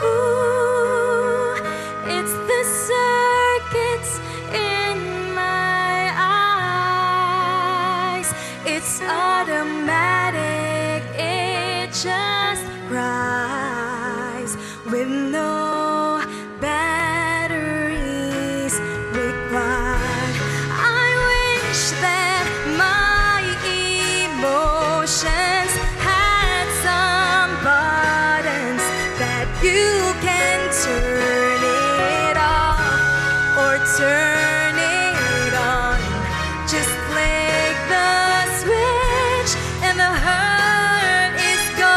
Ooh, it's the circuits in my eyes. It's automatic. Just rise with no batteries required. I wish that my emotions had some buttons that you can turn it off or turn it on. Just flick the switch and the hurt is gone.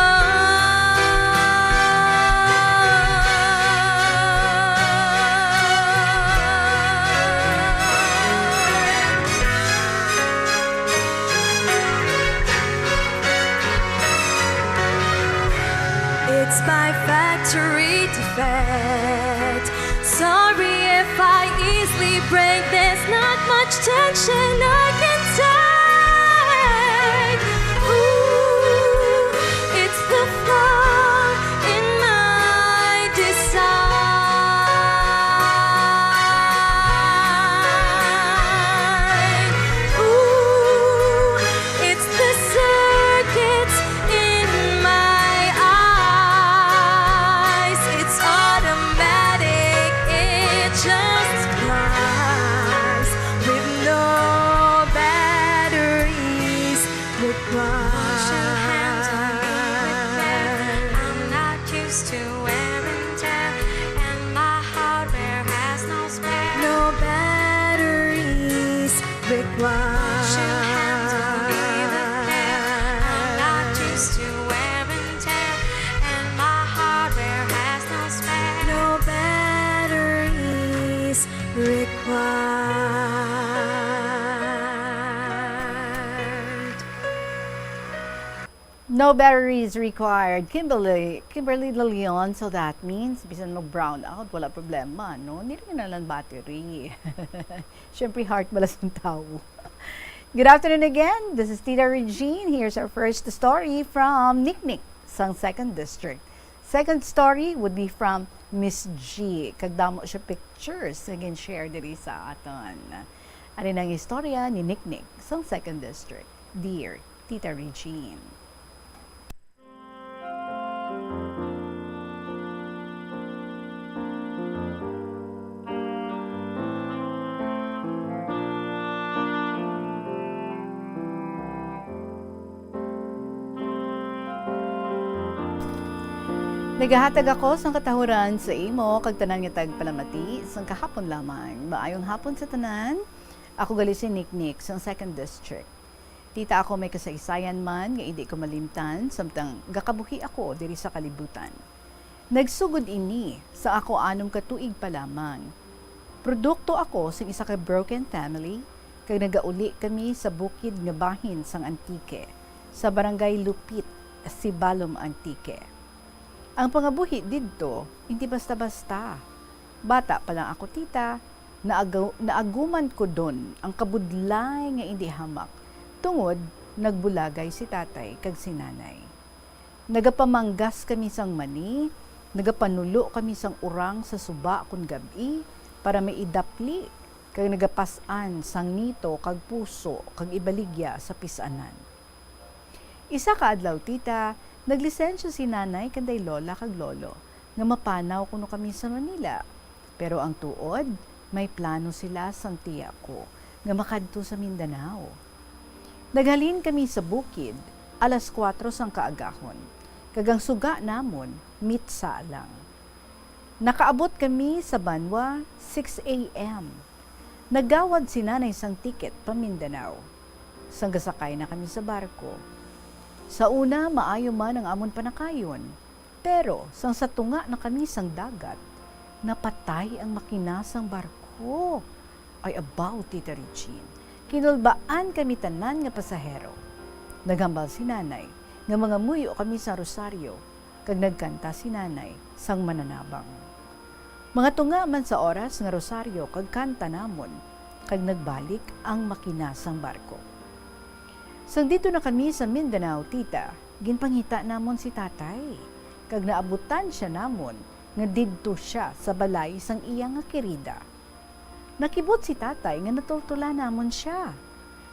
It's my factory defect. Sorry if I easily break. There's not much tension I can take. Ooh, it's the flaw in my design. Ooh, it's the circuits in my eyes. It's automatic, it just flies with no batteries required. Wash your hands on me with care. I'm not used to wear and tear, and my hardware has no spare. No batteries required. Wash your hands on me with care. I'm not used to wear and tear, and my hardware has no spare. No batteries required. No batteries required. Kimberly, Kimberly De Leon, so that means, bisan mag-brown out, wala problema, no? Hindi rin nalang battery. Siyempre, heart bala sang tawo. Good afternoon again. This is Tita Regine. Here's our first story from Niknik, sang Second District. Second story would be from Miss G. Kag damo siya pictures nga gin-share diri sa aton. Ari na ang istorya ni Niknik, sang Second District. Dear Tita Regine. Nagahatag ako sang katahuran sa imo kag tanan nga tagpalamati sang kahapon lamang. Maayong hapon sa tanan. Ako gali si Niknik sang Second District. Tita, ako may kasaysayan man nga indi ko malimtan, samtang gakabuhi ako diri sa kalibutan. Nagsugod ini sa ako anom ka tuig pa lamang. Produkto ako sing isa ka broken family, kag nagauli kami sa bukid nga bahin sang Antique, sa Barangay Lupit, Sibalom, Antique. Ang pangabuhi didto, indi basta-basta. Bata pa lang ako, tita, naagaw-, naaguman ko don ang kabudlay nga indi hamak, tungod nagbulagay si tatay kag si nanay. Nagapamanggas kami sang mani, nagapanulo kami sang urang sa suba kon gab-i para maidapli, kag nagapas-an sang nito kag puso kag ibaligya sa pis-anan. Isa ka adlaw, tita, naglisensya si nanay kanday lola kag lolo nga mapanaw kuno kami sa Manila. Pero ang tuod, may plano sila sang tiya ko nga makadto sa Mindanao. Naghalin kami sa bukid alas kuwatro sang kaagahon, kag ang suga namon mitsa lang. Nakaabot kami sa Banwa six a.m. Naggawad si nanay sang ticket pa Mindanao. Sang gasakay na kami sa barko. Sa una, maayo man ang amon panakayon, pero sang sa tunga na kami sang dagat, napatay ang makina sang barko. Ay, abaw, Tita Regine, kinulbaan kami tanan nga pasahero. Naghambal si nanay nga mangamuyo kami sa rosaryo, kag nagkanta si nanay sang mananabang. Mga tunga man sa oras nga rosaryo kag kanta namon, kag nagbalik ang makina sang barko. Sang didto na kami sa Mindanao, tita, ginpangita namon si tatay, kag naabutan sia namon nga didto sia sa balay sang iya nga kirida. Nakibot si tatay nga natultolan namon sia.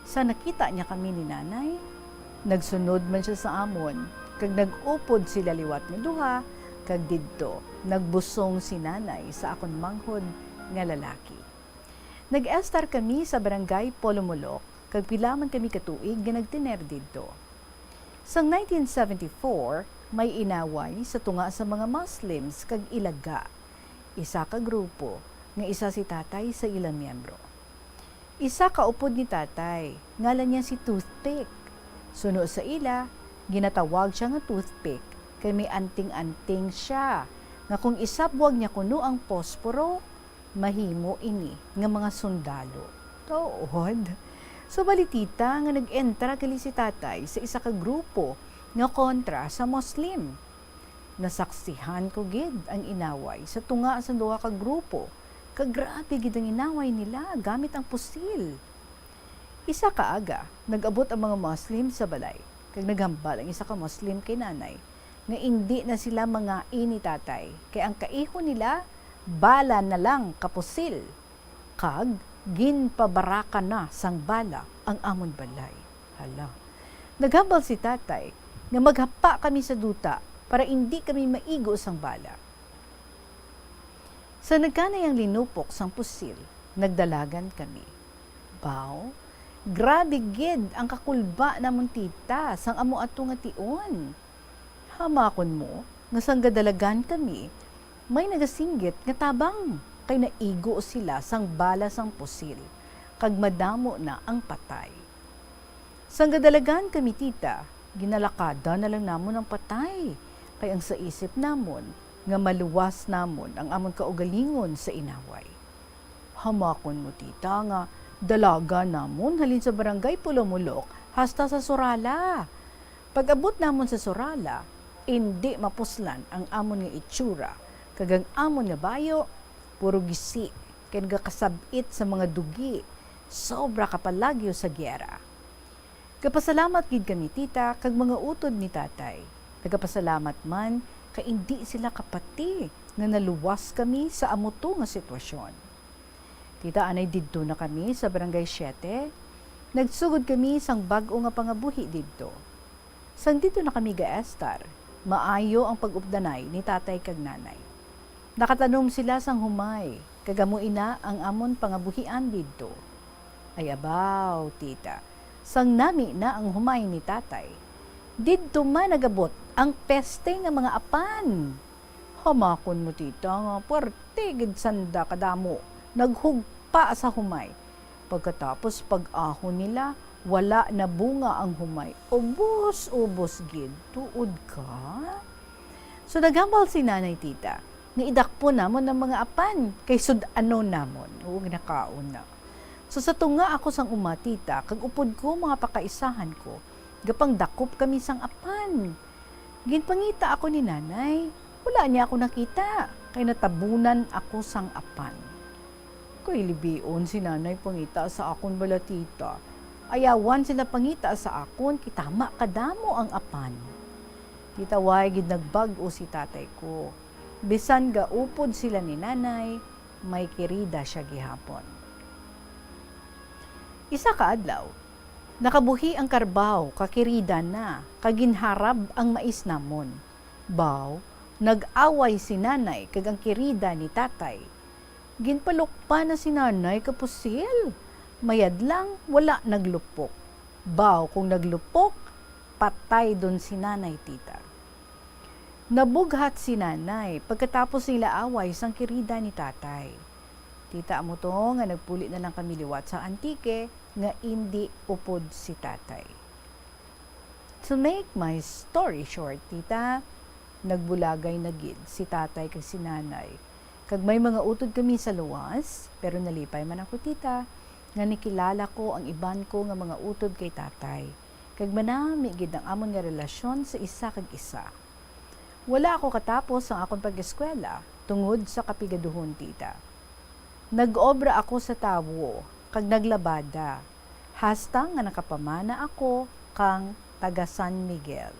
Sa nakita niya kami ni nanay, nagsunod man sia sa amon, kag nag-upod sila liwat nga duha, kag didto nagbusong si Nanay sa akon manghod nga lalaki. Nag-estar kami sa Barangay Polomolok, kag pila man kami ka tuig nga nagtener didto. Sang nineteen seventy-four, may inaway sa tunga sa mga Muslims kag ilaga. Isa ka grupo nga isa si Tatay sa ila miyembro. Isa ka upod ni Tatay, ngalan niya si Toothpick. Suno sa ila, ginatawag siya nga Toothpick kay may anting-anting siya nga kung isabwag niya kuno ang posporo, mahimo ini nga mga sundalo. Tuod. So, bali, tita, nga nag-entra gali si Tatay sa isa ka grupo nga kontra sa Muslim. Nasaksihan ko gid ang inaway sa tunga sa duha ka grupo, kag grabe gid ang inaway nila gamit ang pusil. Isa ka aga, nag-abot ang mga Muslim sa balay, kag naghambal ang isa ka Muslim kay Nanay nga indi na sila mangai ni Tatay, kay ang kaihon nila bala na lang ka pusil, kag ginpabaraka na sang bala ang amon balay. Hala. Naghambal si Tatay nga maghapa kami sa duta para indi kami maigo sang bala. Sa nagkanay ang linupok sang pusil, nagdalagan kami. Baw, grabe gid ang kakulba namon, tita, sang amo ato nga tion. Hamakon mo nga sang gadalagan kami, may nagasinggit nga tabang, kay naigo sila sang bala sang pusil, kag madamo na ang patay. Sang gadalagan kami, tita, ginalakada na lang namon ang patay, kay ang sa isip namon nga maluwas namon ang amon kaugalingon sa inaway. Hamakon mo, tita, nga dalagan namon halin sa Barangay Pulomulok hasta sa Surala. Pag-abot namon sa Surala, indi mapuslan ang amon nga itsura, kag ang amon nga bayo puro gisi kay nagakasab-it sa mga dugi. Sobra ka palagyo sa giyera. Gapasalamat gid kami, tita, kag mga utod ni tatay. Nagapasalamat man kay indi sila kapati nga naluwas kami sa amo to nga sitwasyon. Tita, anay didto na kami sa Barangay Siete. Nagsugod kami sang bag-o nga pangabuhi didto. Sang didto na kami gaestar, maayo ang pag-updanay ni tatay kag nanay. Nakatanom sila sang humay, kag amo ina ang amon pangabuhian didto. Ay abaw, tita, sang nami na ang humay ni tatay, didto man nagabot ang peste nga mga apan. Hamakon mo, tita, nga puwerte gid sanda kadamo naghugpa sa humay. Pagkatapos pag-ahon nila, wala na bunga ang humay. Ubos-ubos gid, tuod ka? So, naghambal si Nanay, tita, nga idakpon namon ang mga apan kay sud-anon namon. Oo, ginakaon na. So, sa tunga ako sang uma, tita, kag upod ko mga pakaisahan ko, gapangdakop kami sang apan. Ginpangita ako ni Nanay. Wala niya ako nakita, kay natabunan ako sang apan. Kay libion si Nanay pangita sa akon bala, tita. Ayawan sila pangita sa akon, kay tama kadamo ang apan. Tita, way gid nagbag-o si tatay ko. Bisan gaupod sila ni Nanay, may kirida sia gihapon. Isa ka adlaw, nakabuhi ang karbaw, kakirida na, kag ginharab ang mais namon. Baw, nag-away si Nanay kag ang kirida ni Tatay. Ginpalukpa na si Nanay ka pusil. Mayad lang, wala naglupok. Baw, kung naglupok, patay don si Nanay, tita. Nabughat si Nanay pagkatapos nila away sang kirida ni Tatay. Tita, amo to nga nagpuli na lang kami liwat sa Antique nga indi upod si Tatay. To make my story short, tita, nagbulagay na gid si Tatay kag si Nanay. Kag may mga utod kami sa luwas, pero nalipay man ako, tita, nga nakilala ko ang iban ko nga mga utod kay Tatay. Kag manami gid ang amon nga relasyon sa isa kag isa. Wala ako katapos ang akon pag-eskwela tungod sa kapigaduhon, tita. Nag-obra ako sa tawo kag naglabada, hasta nga nakapamana ako kang taga San Miguel.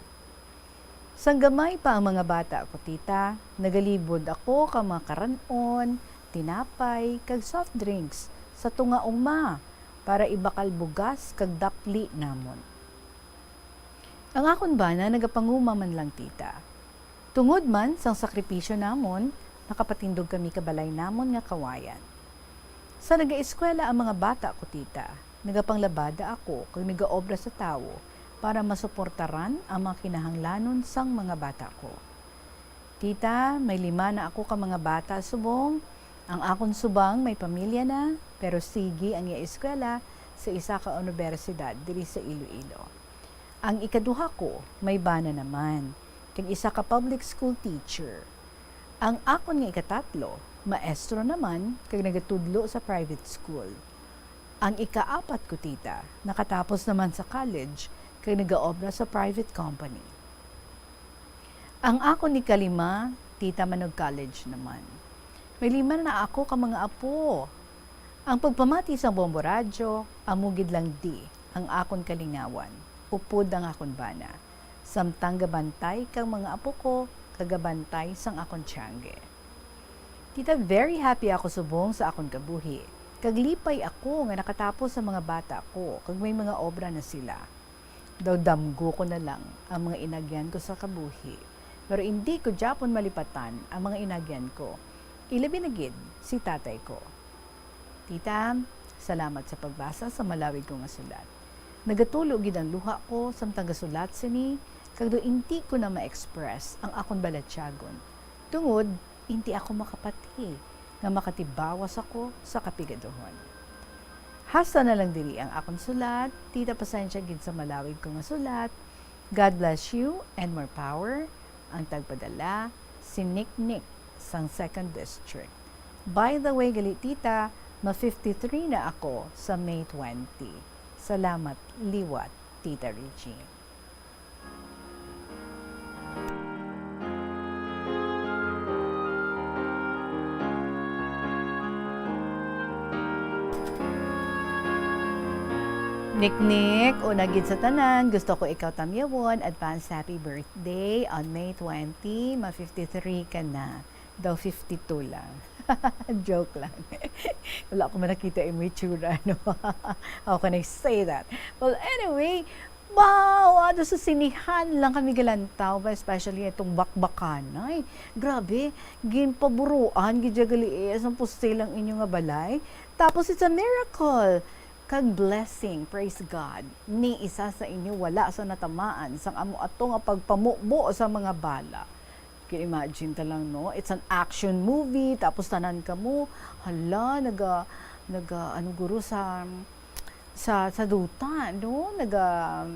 Sang gamay pa ang mga bata ko, tita, nagalibod ako ka mga karan-on, tinapay, kag soft drinks sa tunga uma para ibakal bugas kag dapli namon. Ang akon bana nagapanguma man lang, tita. Tungod man sang sakripisyo namon, nakapatindog kami ka balay namon nga kawayan. Sa nagaeskwela ang mga bata ko, tita, nagapanglabada ako kag nagaobra sa tawo para masuportaran ang mga kinahanglanon sang mga bata ko. Tita, may lima na ako ka mga bata subong. Ang akon subang may pamilya na, pero sige ang iya eskwela sa isa ka unibersidad diri sa Iloilo. Ang ikaduha ko may bana naman, kag isa ka public school teacher. Ang akon nga ikatatlo, maestro naman kag nagatudlo sa private school. Ang ikaapat ko, tita, nakatapos naman sa college kag nagaobra sa private company. Ang akon ikalima, tita, manug-college naman. May lima na ako ka mga apo. Ang pagpamati sang Bombo Radyo, amo gid lang di ang akon kalingawan, upod ang akon bana. Samtang gabantay kang mga apo ko, kag gabantay sang akon tiyangge. Tita, very happy ako subong sa akon kabuhi. Kag lipay ako nga nakatapos ang mga bata ko, kag may mga obra na sila. Daw damgo ko na lang ang mga inagyan ko sa kabuhi, pero indi ko gyapon malipatan ang mga inagyan ko, ilabi na gid si tatay ko. Tita, salamat sa pagbasa sa malawig ko nga sulat. Nagatulo gid ang luha ko samtang gasulat sini, kag daw indi ko na ma-express ang akon balatyagon, tungod indi ako makapati nga makatibawas ako sa kapigaduhon. Hasta na lang diri ang akon sulat. Tita, pasensya gid sa malawig ko nga sulat. God bless you and more power. Ang tagpadala, si Nick Nick sang Second District. By the way, gali, tita, ma fifty-three na ako sa May twenty. Salamat liwat, Tita Richie. Niknik, una gid sa tanan, gusto ko ikaw tamyawon, advance happy birthday on May twenty, ma fifty-three ka na. Daw fifty-two lang. Joke lang. Wala ko man nakita imo itsura, no? How can I say that? Well, anyway, wow, ano, sa sinihan lang kami galantaw, ba, especially itong bakbakan. Ay, grabe, ginpaburuan gid dya gali, eh, sang pusil ang inyo nga balay. Tapos, it's a miracle. Kag blessing, praise God, ni isa sa inyo wala sa natamaan sang amo ato nga pagpamubo sa mga bala. Can imagine ta lang, no? It's an action movie, tapos tanan kamo, hala, naga, naga, ano, guro, sa, sa, sa duta, no? Naga,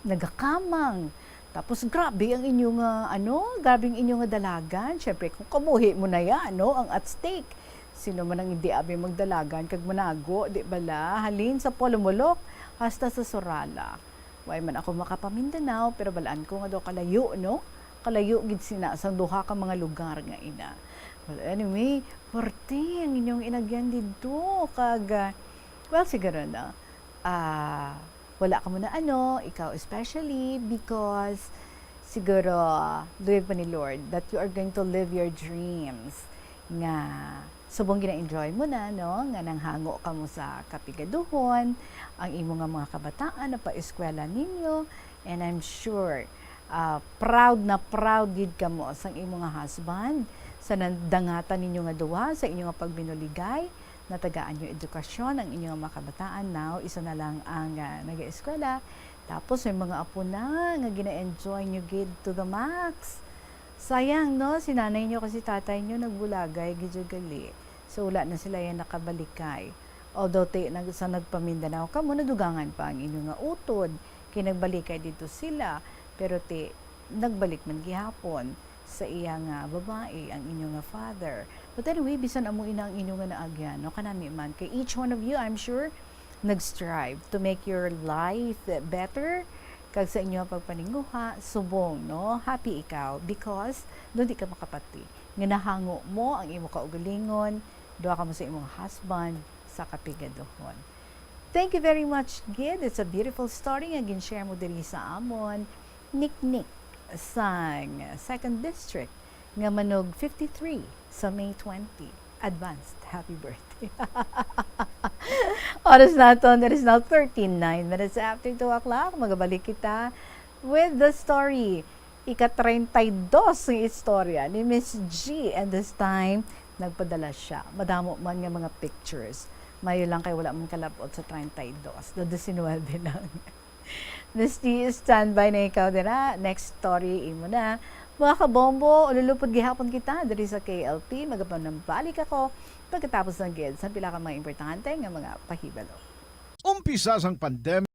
nagakamang. Tapos, grabe ang inyo nga, ano, grabe ang inyo nga dalagan. Syempre, kung kabuhi mo na yan, no? Ang at stake. Sino man ang hindi abi magdalagan kag manago, di bala? Halin sa Polomolok hasta sa Surala. Way man ako makapamindanao, pero balaan ko nga daw kalayo, no? Kalayo gid sina sang duha ka mga lugar nga ina. Well, anyway, forte ang inyong inagyan didto. Kag, ah, well, siguro, no? Ah, wala ka muna ano, ikaw especially, because siguro, luoy pa ni Lord that you are going to live your dreams nga subong gina-enjoy mo na, no? Nga nanghango ka mo sa kapigaduhon, ang imo nga mga kabataan na pa-eskwela ninyo, and I'm sure, ah, proud na proud gid kamo sang imo nga husband, sa nandangatan ninyo nga duha, sa inyo nga pagbinuligay, natagaan nyo edukasyon ang inyo nga mga kabataan. Now, isa na lang ang, ah, nag-eskwela, tapos may mga apo na nga gina-enjoy nyo gid to the max. Sayang, no? Si nanay nyo kasi tatay nyo nagbulagay gid gali. So, wala na sila yan nakabalikay. Although, ti, nag, sa nagpamindanao kamo, nadugangan pa ang inyo nga utod. Kay nagbalikay dito sila. Pero, ti, nagbalik man gihapon sa iya nga babae ang inyo nga father. But anyway, bisan amo ina ang inyo nga naagyan, no? Kanami man. Kay each one of you, I'm sure, nag-strive to make your life better, kag sa inyo ang pagpaninguha, subong, no? Happy ikaw because daw di ka makapati nga nahango mo ang imo kaugalingon, duha ka mo sa imong husband sa kapigaduhon. Thank you very much, gid. It's a beautiful story nga gin-share mo diri sa amon. Niknik sang Second District nga manug fifty-three sa May twenty. Advanced happy birthday. Oras naton, it is now thirty-nine minutes after two o'clock. Magabalik kita With the story, ika-treinta y dos nga istorya ni Miss G, and this time, nagpadala siya. Madamo man nga mga pictures. Mayo lang kay wala man kalab-ot sa treinta y dos, do diecinuebe lang. Miss G, standby na ikaw dira. Next story, imo na. Mga kabombo, ululupod gihapon kita diri sa K L P. Magapanambalik ako pagkatapos ng gid sa pila ka mga importante nga mga pahibalo. Umpisa sang pandemya,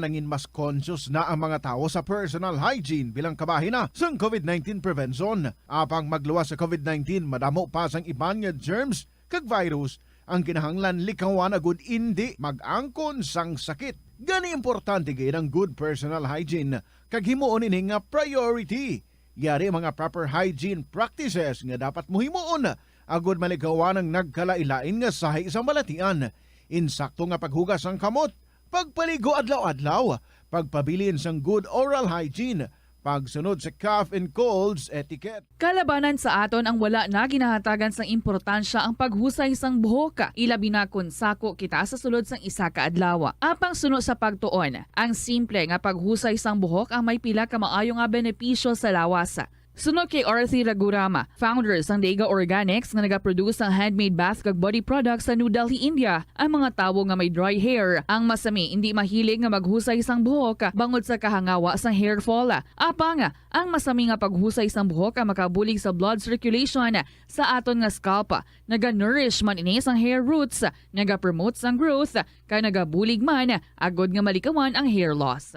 nangin mas conscious na ang mga tawo sa personal hygiene bilang kabahin na sang COVID nineteen prevention. Apang magluwas sa COVID nineteen, madamo pa sang iban nga germs kag virus ang kinahanglan likawan agud indi mag-angkon sang sakit. Gani, importante gid ang good personal hygiene kag himuon ini nga priority. Yari ang mga proper hygiene practices nga dapat mo himuon agud malikawan ang nagkalain-lain nga sahi sa balatian. Insakto nga paghugas sang kamot, pagpaligo adlaw-adlaw, pagpabilin sang good oral hygiene, pagsunod sa cough and colds etiquette. Kalabanan sa aton ang wala na ginahatagan sang importansya ang paghusay sang buhok, ilabi na kon sako kita sa sulod sang isa ka adlaw. Apang suno sa pagtuon, ang simple nga paghusay sang buhok ang may pila ka maayo nga benepisyo sa lawas. Suno kay Arthi Ragurama, founder sang Dega Organics nga nagaproduce sang handmade bath kag body products sa New Delhi, India, ang mga tawo nga may dry hair ang masami indi mahilig nga maghusay sang buhok bangod sa kahangawa sang hair fall. Apang, ang masami nga paghusay sang buhok ang makabulig sa blood circulation sa aton nga scalp. Naga-nourish man ini sang hair roots, nagapromote sang growth, kag nagabulig man agud nga malikawan ang hair loss.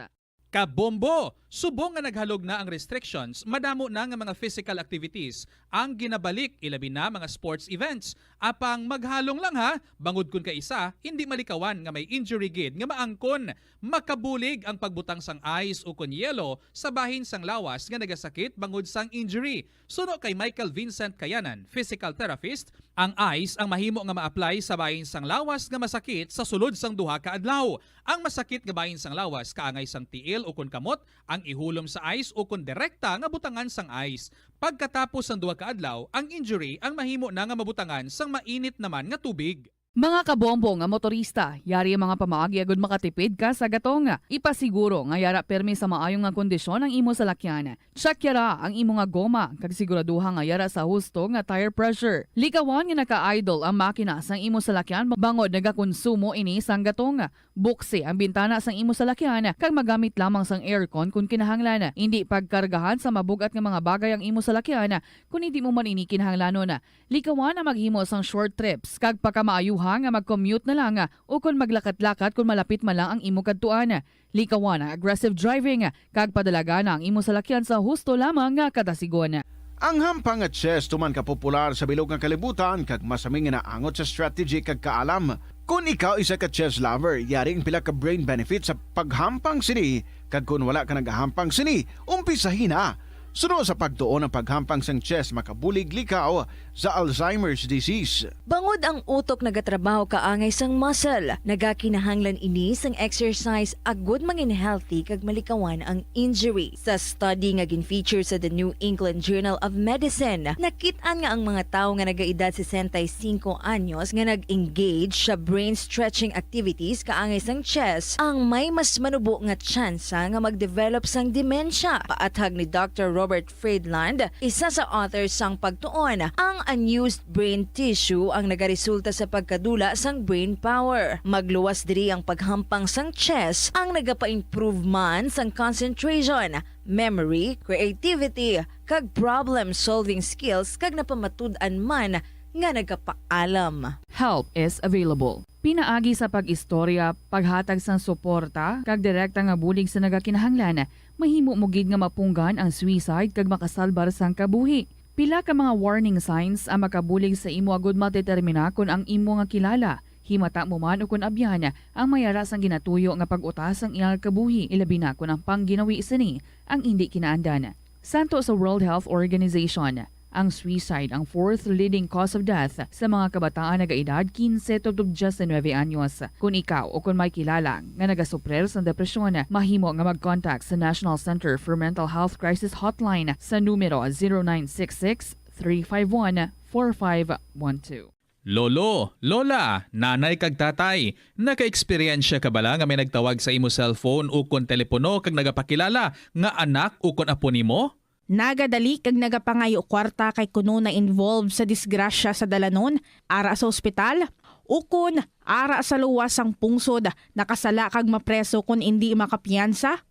Kabombo! Subong nga naghalog na ang restrictions, madamo na nga mga physical activities ang ginabalik, ilabi na mga sports events. Apang maghalong lang ha, bangod kun kaisa, hindi malikawan nga may injury gid nga maangkon. Makabulig ang pagbutang sang ice ukon yelo sa bahin sang lawas nga nagasakit bangod sang injury. Suno kay Michael Vincent Kayanan, physical therapist, ang ice ang mahimo nga ma-apply sa bahin sang lawas nga masakit sa sulod sang duha ka adlaw. Ang masakit nga bahin sang lawas kaangay sang tiil ukon kamot ang ihulom sa ice ukon direkta nga butangan sang ice. Pagkatapos sang duha ka adlaw, ang injury ang mahimo na nga mabutangan sang mainit naman nga tubig. Mga kabombo nga motorista, yari ang mga pamaagi agud makatipid ka sa gatong. Ipasiguro nga yara permi sa maayo nga kondisyon ang imo salakyan. Check yara ang imo nga goma kag siguraduha nga yara sa husto nga tire pressure. Likawan nga naka-idle ang makina sang imo salakyan bangod nagakonsumo ini sang gatong. Buksi ang bintana sang imo salakyan kag magamit lamang sang aircon kon kinahanglan. Indi pagkargahan sa mabug-at nga mga bagay ang imo salakyan kon hindi mo man ini kinahanglanon. Likawan ang maghimo sang short trips kag pakamaayuha nga mag-commute na lang ukon maglakat-lakat kon malapit man lang ang imo kadtuan. Likawan ang aggressive driving kag padalagana ang imo salakyan sa husto lamang nga kadasigon. Ang hampang nga chess tuman ka popular sa bilog nga kalibutan kag masami nga naangot sa strategy kag kaalam. Kon ikaw isa ka chess lover, yari ang pila ka brain benefits sa paghampang sini, kag kon wala ka nagahampang sini, umpisahi na. Suno sa pagtuon, ang paghampang sang chess makabulig likaw sa Alzheimer's disease. Bangod ang utok nagatrabaho kaangay sang muscle, nagakinahanglan ini sang exercise agud mangin healthy kag malikawan ang injury. Sa study nga gin-feature sa The New England Journal of Medicine, nakit-an nga ang mga tawo nga nagaedad sesenta y cinco anyos nga nag-engage sa brain stretching activities kaangay sang chess ang may mas manubo nga tsansa nga mag-develop sang demensya. Paathag ni Doctor Robert Friedland, isa sa author sang pagtuon, ang unused brain tissue ang nagaresulta sa pagkadula sang brain power. Magluwas diri ang paghampang sang chess ang nagapa-improve man sang concentration, memory, creativity, kag problem-solving skills kag napamatud-an man nga nagapaalam. Help is available. Pinaagi sa pag-istorya, paghatag sang suporta, kag direkta nga bulig sa nagakinahanglan, mahimo mo gid nga mapunggan ang suicide kag makasalbar sang kabuhi. Pila ka mga warning signs ang makabulig sa imo agud madetermina kon ang imo nga kilala, himata mo man ukon abyan, ang may ara sang ginatuyo nga pag-utas sang iyang kabuhi, ilabi na kon ang pangginawi sini ang indi kinaandan. Santo sa World Health Organization, ang suicide ang fourth leading cause of death sa mga kabataan nagaedad quince to diecinuebe anyos. Kon ikaw o kon may kilala nga nagasuprir sang depresyon, mahimo nga mag-contact sa National Center for Mental Health Crisis Hotline sa numero zero nine six six, three five one, four five one two. Lolo, lola, nanay kag tatay, naka-eksperyensya ka bala nga may nagtawag sa imo cellphone ukon telepono kag nagapakilala nga anak ukon apo nimo? Nagadali kag nagapangayo kwarta kay kuno na-involve sa disgrasya sa dalanon, ara sa ospital, ukon ara sa luwas sang pungsod, nakasala kag mapreso kon indi makapiyansa?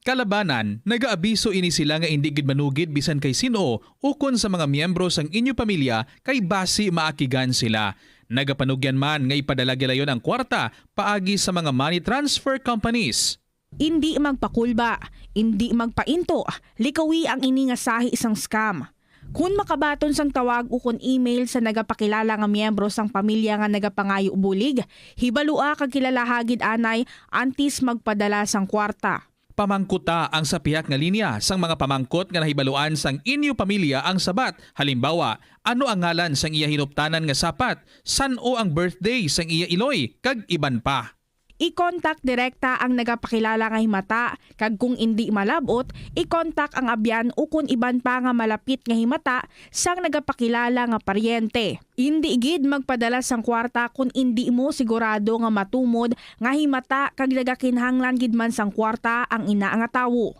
Kalabanan, nagaabiso ini sila nga indi gid manugid bisan kay sin-o ukon sa mga miyembro sang inyo pamilya kay basi maakigan sila. Nagapanugyan man nga ipadala gilayon ang kwarta paagi sa mga money transfer companies. Indi magpakulba, indi magpainto, likawi ang ini nga sahi sang scam. Kon makabaton sang tawag ukon email sa nagapakilala nga miyembro sang pamilya nga nagapangayo bulig, hibalua kag kilalaha gid anay antes magpadala sang kwarta. Pamangkuta ang sa pihak nga linya sang mga pamangkot nga nahibaluan sang inyo pamilya ang sabat. Halimbawa, ano ang ngalan sang iya hinuptanan nga sapat, san-o ang birthday sang iya iloy, kag iban pa. I-contact direkta ang nagapakilala nga himata, kag kung indi malab-ot, i-contact ang abyan ukon iban pa nga malapit nga himata sang nagapakilala nga paryente. Indi gid magpadala sang kwarta kon indi mo sigurado nga matumod nga himata kag nagakinahanglan gid man sang kwarta ang ina nga tawo.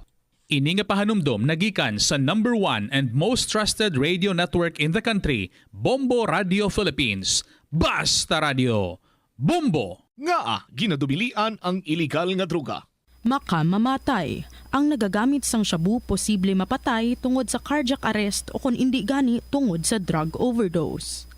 Ini nga pahanumdom nagikan sa number one and most trusted radio network in the country, Bombo Radio Philippines. Basta Radio, Bombo! Ngaa ginadubilian ang iligal nga droga? Makamamatay. Ang nagagamit sang shabu posible mapatay tungod sa cardiac arrest o kon indi gani tungod sa drug overdose.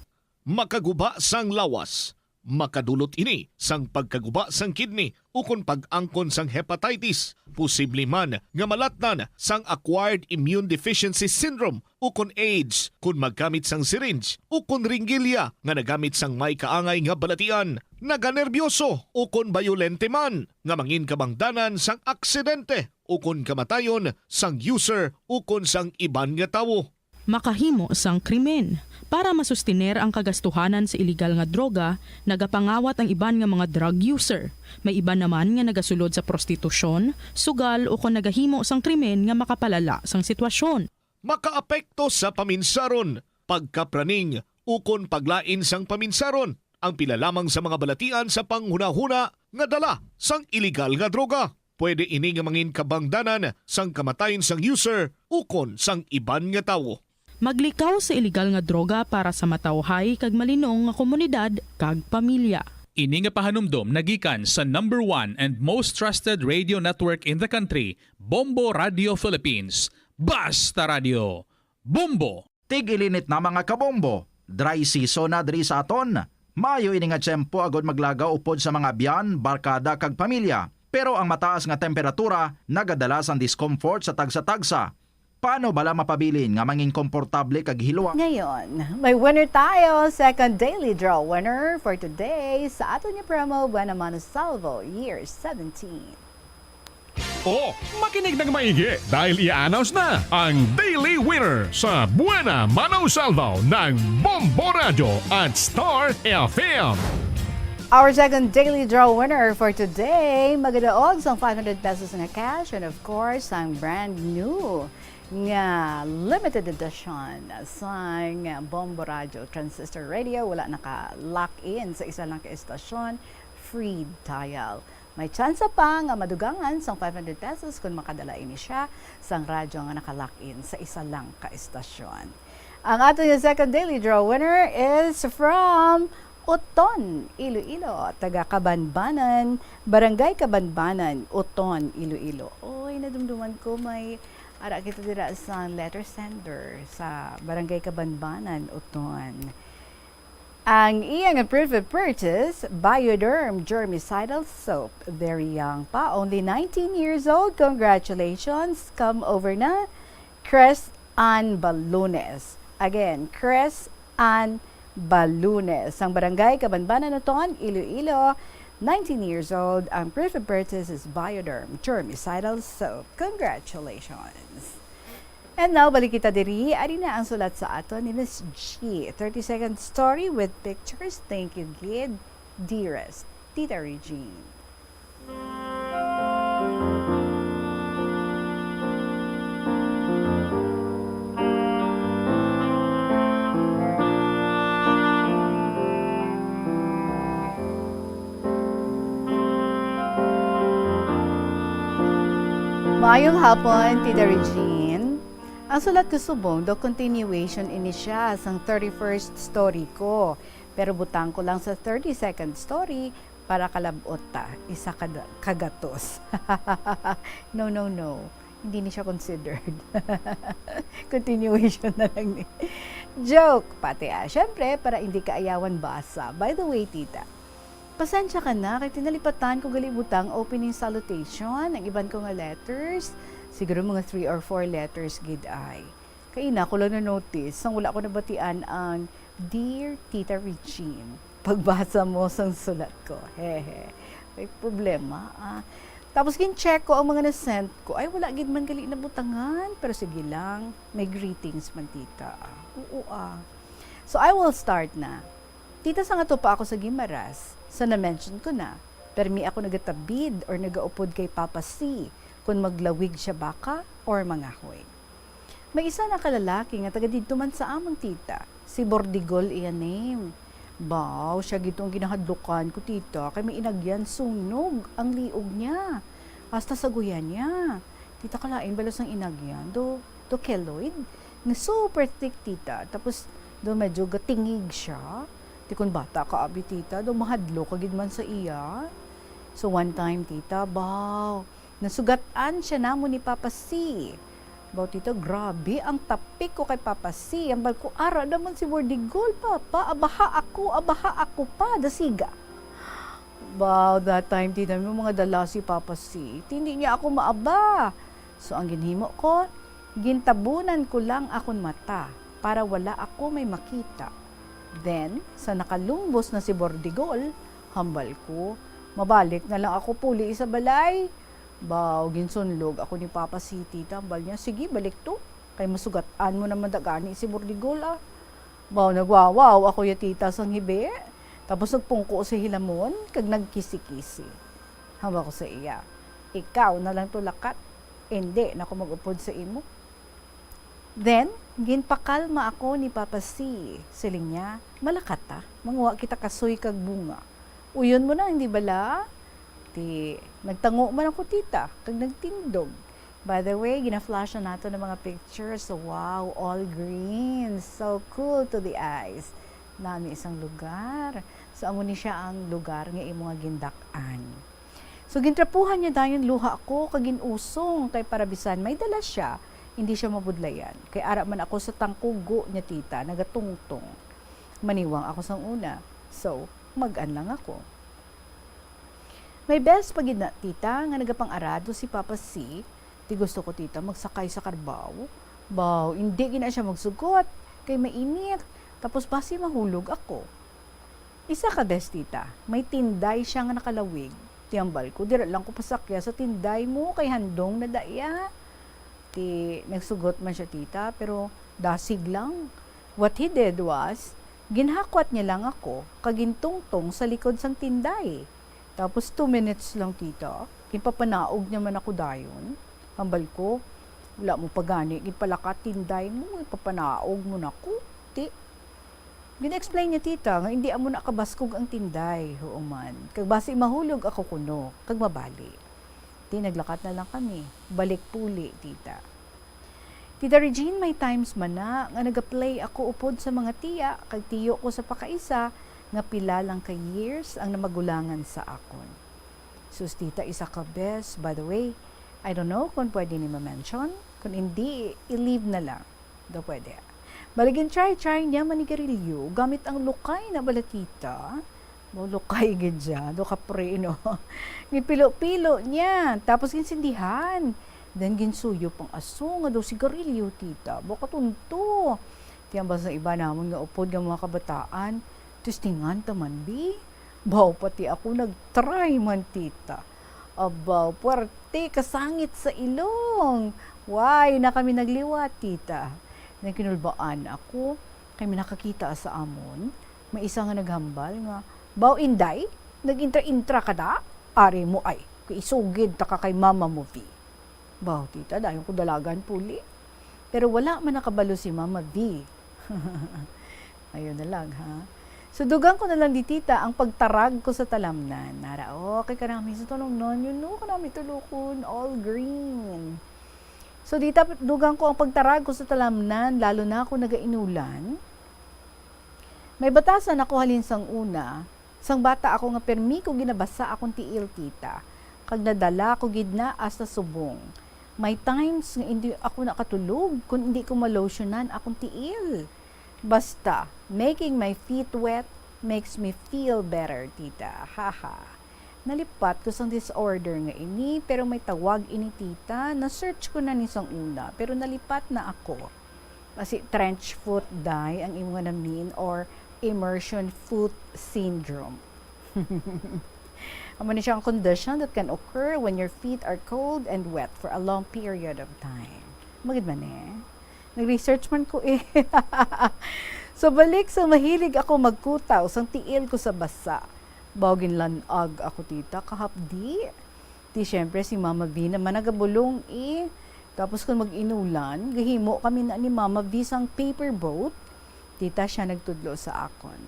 Makaguba sang lawas. Makadulot ini sang pagkaguba sang kidney ukon pag-angkon sang hepatitis. Posible man nga malatnan sang acquired immune deficiency syndrome ukon AIDS kon maggamit sang syringe ukon ringgilya nga nagamit sang may kaangay nga balatian. Naganerbyoso ukon bayolente man nga mangin kabangdanan sang aksidente ukon kamatayon sang user ukon sang iban nga tawo. Makahimo sang krimen. Para masustiner ang kagastuhanan sa iligal nga droga, nagapangawat ang iban nga mga drug user. May iban naman nga nagasulod sa prostitusyon, sugal, ukon nagahimo sang krimen nga makapalala sang sitwasyon. Makaapekto sa paminsaron, pagkapraning, ukon paglain sang paminsaron ang pila lamang sa mga balatian sa panghunahuna nga dala sang iligal nga droga. Pwede ini nga mangin kabangdanan sang kamatayon sang user ukon sang iban nga tawo. Maglikaw sa iligal nga droga para sa matawhay kag malinong nga komunidad kag pamilya. Ini nga pahanumdom nagikan sa number one and most trusted radio network in the country, Bombo Radio Philippines. Basta Radio, Bombo! Tig-ilinit na, mga kabombo. Dry season na diri sa aton. Maayo ini nga tiyempo agud maglagaw upod sa mga abyan, barkada, kag pamilya. Pero ang mataas nga temperatura nagadala sang discomfort sa tagsa-tagsa. Paano bala mapabilin nga mangin komportable kag hilwa? Ngayon, may winner tayo, second Daily Draw winner for today sa aton nga promo, Buena Mano Salvo, Year seventeen. O, makinig ng maigi dahil i-announce na ang Daily Winner sa Buena Mano Salvo ng Bombo Radyo at Star F M. Our second Daily Draw winner for today, magadaog sang five hundred pesos nga cash and, of course, ang brand new nga limited edition sang Bombo Radyo Transistor Radio. Wala naka-lock in sa isa lang ka estasyon, free dial. May tsansa pa nga madugangan sang five hundred pesos kon makadala ini siya sang radyo nga naka-lock in sa isa lang ka estasyon. Ang aton nga second Daily Draw winner is from Oton, Iloilo, taga Kabanbanan, Barangay Kabanbanan, Oton, Iloilo. Oy, nadumduman ko may ara kita dira sa letter sender sa Barangay Kabanbanan, Oton. Ang iya nga proof of purchase, Bioderm Germicidal Soap. Very young pa, only nineteen years old. Congratulations. Come over na. Chris Ann Balunes. Again, Chris Ann Balunes. Ang barangay Kabanbanan, Oton, Iloilo, nineteen years old. Ang proof of purchase is Bioderm Germicidal Soap. Congratulations. And now, balik kita diri. Ari na ang sulat sa aton ni Miss G. Thirty second story with pictures. Thank you, gid. Dearest, Tita Regine. Maayong hapon, Tita Regine. Ang sulat ko subong, do continuation ini siya sang thirty-first story ko. Pero butang ko lang sa thirty-second story para kalab-ot ta, isa ka da-, kagatos. No, no, no. Hindi ni siya considered. Continuation na lang ni. Joke! Pati ah. Siyempre, para hindi ka ayawan basa. By the way, tita, pasensya ka na, kay tinalipatan ko gali butang opening salutation, ang iban ko nga letters, siguro mga three or four letters gid ay. Kay ina ko lang na-notice, sang wala ko nabatian ang "Dear Tita Regine, pagbasa mo sang sulat ko." Hehe. May problema, ah. Tapos gin-check ko ang mga na-send ko. Ay, wala gid man gali nabutangan. Pero sige lang, may greetings man, tita, ah. Oo, ah. So, I will start na. Tita, sa nga to pa ako sa Guimaras, sa na-mention ko na, permi ako nagatabid or nagaupod kay Papa C kung maglawig siya baka or mangahoy. May isa na ka lalaki nga taga didto man sa amon, tita. Si Bordigol iya name. Baw, siya gid ang ginahadlukan ko, tita, kay may inagyan sunog ang liog niya. Hasta saguyan niya. Tita, kalain bala sang inagyan, do, do keloid? Nga super thick, tita. Tapos, do medyo gatingig siya. Ti kon bata ka abi, tita, do mahadlok ka gid man sa iya. So, one time, tita, baw, nasugat-an siya namon ni Papa C. Baw, tita, grabe ang tapik ko kay Papa C. Ambal ko, ara naman si Bordigol, Papa. Abaha ako, abaha ako pa, dasiga. Baw, that time, tita, may mga dala si Papa C. Ti hindi niya ako maaba. So, ang ginhimo ko, gintabunan ko lang akon mata para wala ako may makita. Then, sa nakalumbos na si Bordigol, hambal ko, mabalik na lang ako puli sa balay. Baw, ginsunlog ako ni Papa C, tita. Hambal niya, "Sige, balik to. Kay masugat-an mo naman da gani si Bordigol, ah." Baw, nagwawaw ako ya, tita, sang hibi. Tapos nagpungko sa hilamon, kag nagkisi-kisi. Hambal ko sa iya, "Ikaw na lang to lakat. Indi na ko mag-upod sa imo." Then, ginpakalma ako ni Papa C. Siling niya, "Malakat ta, manguha kita kasoy kag bunga. Uyon mo na, hindi bala?" Ti, nagtango man ako, tita, kag nagtindog. By the way, gina-flash na nato ng mga pictures. So, wow, all green. So cool to the eyes. Nami isang lugar. So, amo ni siya ang lugar nga imo nga gindak-an. So, gintrapuhan niya dayon luha ko kag gin-usong, kay para bisan may dala siya, hindi siya mabudlayan. Kay ara man ako sa tangkugo niya, tita, nagatungtong. Maniwang ako sang una. So, mag-an lang ako. May bes pa gid na, tita, nga nagapang-arado si Papa C. Ti gusto ko, tita, magsakay sa karbaw. Baw, indi gid na siya magsugot, kay mainit. Tapos basi mahulog ako. Isa ka bes, tita, may tinday siya nga nakalawig. Ti hambal ko, dira lang ko pasakya sa tinday mo, kay handong na daya. Ti nagsugot man siya, tita, pero dasig lang. What he did was, ginhakwat niya lang ako kag gintungtong sa likod sang tinday. Tapos two minutes lang, tita, ginpapanaog niya man ako dayon. Hambal ko, "Wala mo pa gani ginpalakat tinday mo, ginpapanaog mo na ko." Ti, gin-explain niya, tita, nga indi amo na kabaskog ang tinday, human. Kag basi mahulog ako kuno, kag mabali. Ti, naglakat na lang kami. Balik puli, tita. Tita Regine, may times man na nga nagaplay ako upod sa mga tiya kag tiyo ko sa pakaisa nga pila lang ka years ang namagulangan sa akon. Sus, tita, isa ka bes. By the way, I don't know kung pwede ni ma-mention. Kung hindi, i-leave na lang. Daw pwede. Bali, gin-try-try niya manigarilyo gamit ang lukay na bala, tita. Mo lukay gid siya, do kapre, no? Ginpilo-pilo niya, tapos ginsindihan. Then ginsuyop ang aso nga daw sigarilyo, tita. Baka tunto. Ti hambal sa iba namon nga upod nga mga kabataan, "Testingan ta man, bi." Baw, pati ako nag-try man, tita. Abaw, puwerte kasangit sa ilong. Way na kami nagliwat, tita. Nagkinulbaan ako, kay may nakakita sa amon. May isa nga naghambal nga, "Baw, Inday, nag-intra-intra ka da? Ari mo ay, kay isugid ta ka kay mama mo, bi." Baw, tita, dayon ko dalagan puli. Pero wala man nakabalo si Mama V. Ayun na lang, ha? So, dugang ko na lang di, tita, ang pagtarag ko sa talamnan. Nara, okay ka namin sa tulong non, yun, no, ka namin tulukon, all green. So, dita, dugang ko ang pagtarag ko sa talamnan, lalo na kung nagainulan. May batasan ako halin sang una, sang bata ako nga permi ko ginabasa akong tiil, tita, kag nadala ko gid na hasta subong. May times nga hindi ako nakatulog kung hindi ko malotionan akong tiil. Basta, making my feet wet makes me feel better, tita. Haha. Nalipat ko sang disorder nga ini, pero may tawag ini, tita. Na-search ko na ni sang una, pero nalipat na ako. Basi trench foot, day, ang imo nga na-mean, or immersion foot syndrome. Amo ni siya ang condition that can occur when your feet are cold and wet for a long period of time. Magid man eh. Nag-research man ko eh. So, balik sa mahilig ako magkutaw sang tiil ko sa basa. Baw ginlan-ag ako, tita, kahapdi. Di syempre, si Mama V naman nagabulong eh. Tapos kung mag-inulan, gahimo kami na ni Mama V sang paper boat. Tita, siya nagtudlo sa akon.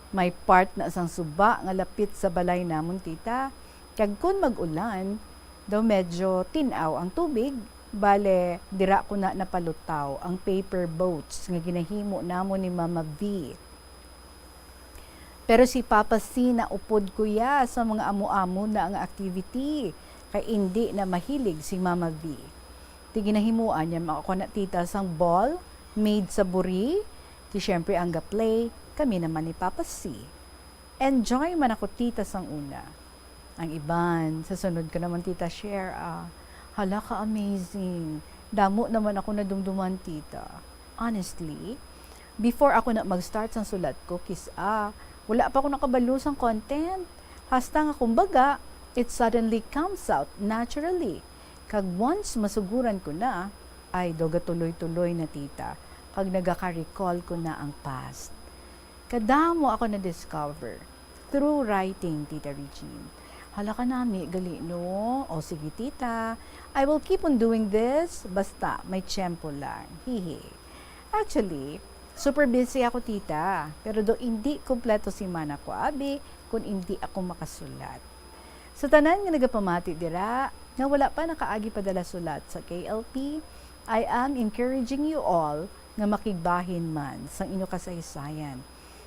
May part na sang suba nga lapit sa balay namon, tita. Kag kun mag-ulan, daw medyo tin-aw ang tubig, bale, dira ko na napalutaw ang paper boats nga ginahimo namon ni Mama V. Pero si Papa C naupod, kuya, sa mga amo-amo na nga activity, kay indi na mahilig si Mama V. Ti ginahimuan niya, mga kuan, tita, sang ball made sa buri. Ti syempre ang ga-play, kami naman ni Papa C. Enjoy man ako, tita, sang una. Ang iban, sa sunod ka naman, tita, share, ah. Hala ka, amazing. Damo naman ako nadumduman, tita. Honestly, before ako na mag-start sang sulat ko, kis-a, wala pa ako nakabalo sang content. Hasta nga, kumbaga, it suddenly comes out naturally. Kag once masuguran ko na, ay, daw gatuloy-tuloy na, tita. Kag nagaka-recall ko na ang past. Kadamo ako na-discover through writing, Tita Regine. Hala ka nami, gali, no? O sige, tita. I will keep on doing this, basta may tiyempo lang. Hihi. Actually, super busy ako, tita. Pero do hindi kompleto semana ko, abi, kung hindi ako makasulat. Sa tanan nga nagapamati dira, nga wala pa nakaagi padala sulat sa K L P, I am encouraging you all nga makigbahin man sang inyo kasaysayan.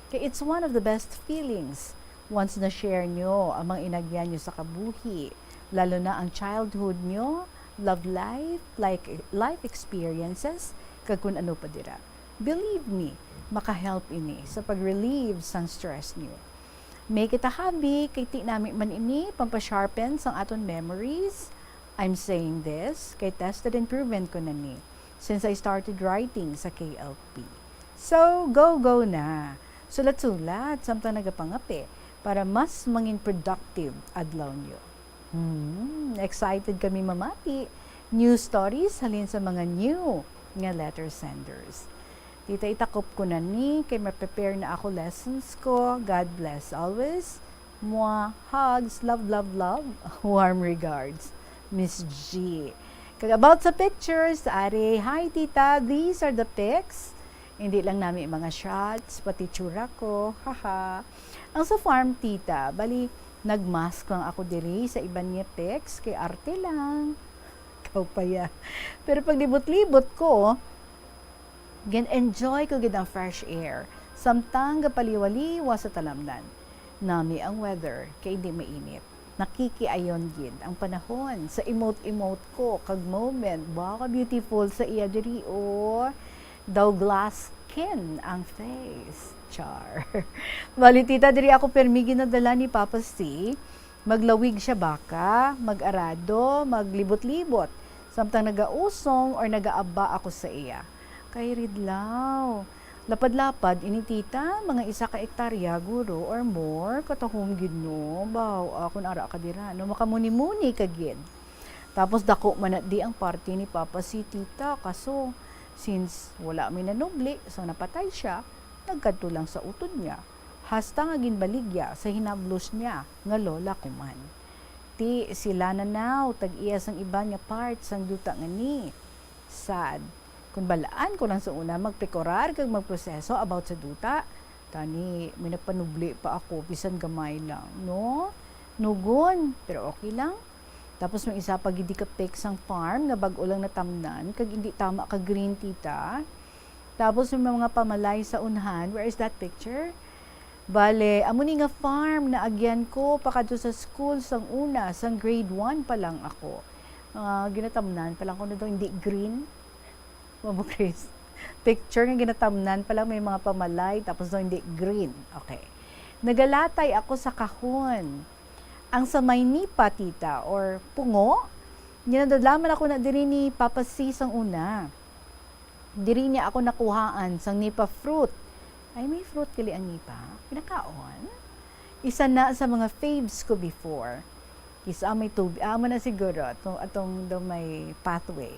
Kay it's one of the best feelings once na-share nyo ang mga inagyan nyo sa kabuhi, lalo na ang childhood nyo, love life, like, life experiences, kag kun ano pa dira. Believe me, maka-help ini sa pag-relieve sang stress nyo. Make it a hobby, kay ti nami man ini pampasharpen sang aton memories. I'm saying this kay tested and proven ko na ni since I started writing sa K L P. So, go, go na! Sulat-sulat samtang nagapangape para mas mangin productive adlaw nyo. Hmm, excited kami mamati new stories halin sa mga new nga letter senders. Tita, itakop ko na ni, kay ma-prepare na ako lessons ko. God bless always. Mwah, hugs, love, love, love. Warm regards, Miss G. Kag about sa pictures, ari, hi, tita, these are the pics. Hindi lang nami mga shots, pati tsura ko. Haha. Ang sa farm, tita, bali, nag-mask lang ako diri sa iban nga pics, kay arte lang. Kaw pa ya. Pero paglibot-libot ko, gin-enjoy ko gid ang fresh air. Samtang gapaliwaliwa sa talamnan. Nami ang weather, kay hindi mainit. Nakikiayon gid ang panahon sa emote-emote ko kag moment. Wow, ka beautiful sa iya diri, oh. Daw glass skin ang face. Char. Bali, tita, diri ako permi ginadala ni Papa C. Maglawig siya baka, mag-arado, maglibot-libot. Samtang nagausong or nagaaba ako sa iya. Kay Ridlaw. Lapad-lapad ini, tita, mga isa ka ektarya, guro, or more. Katahom gid, no? Baw, akon ara ka dira, no? Makamuni-muni ka gid. Tapos dako man na di ang parte ni Papa C, tita, kaso, since wala may nanubli, so napatay siya, nagkadto lang sa utod niya. Hasta nga ginbaligya sa hinablos niya nga lola ko man. Ti sila na now tag-iya sang iban nga part sang duta nga ni. Sad. Kung balaan ko lang sa una magpikurar kag magproseso about sa duta, Tani, may napanubli pa ako, bisan gamay lang, no? Nugon, pero okay lang. Tapos may isa pa gid ka pic sang farm nga bag-o lang natamnan, kag hindi tama ka green, tita. Tapos may mga pamalay sa unhan. Where is that picture? Bale, amo ni nga farm na agyan ko pakadto sa school sang una, sang grade one pa lang ako. Ah, ginatamnan pa lang ko na daw hindi green. Mamo, Chris. Picture nga ginatamnan pa lang, may mga pamalay, tapos daw hindi green. Okay. Nagalatay ako sa kahon. Ang sa may nipa, tita, or pungo, ginadadlaman ako na diri ni Papa C sang una. Diri niya ako nakuhaan sang nipa fruit. Ay, may fruit gali ang nipa. Pinakaon? Isa na sa mga faves ko before. Isa may tubig. Ah, amo na siguro. Atong, atong daw may pathway.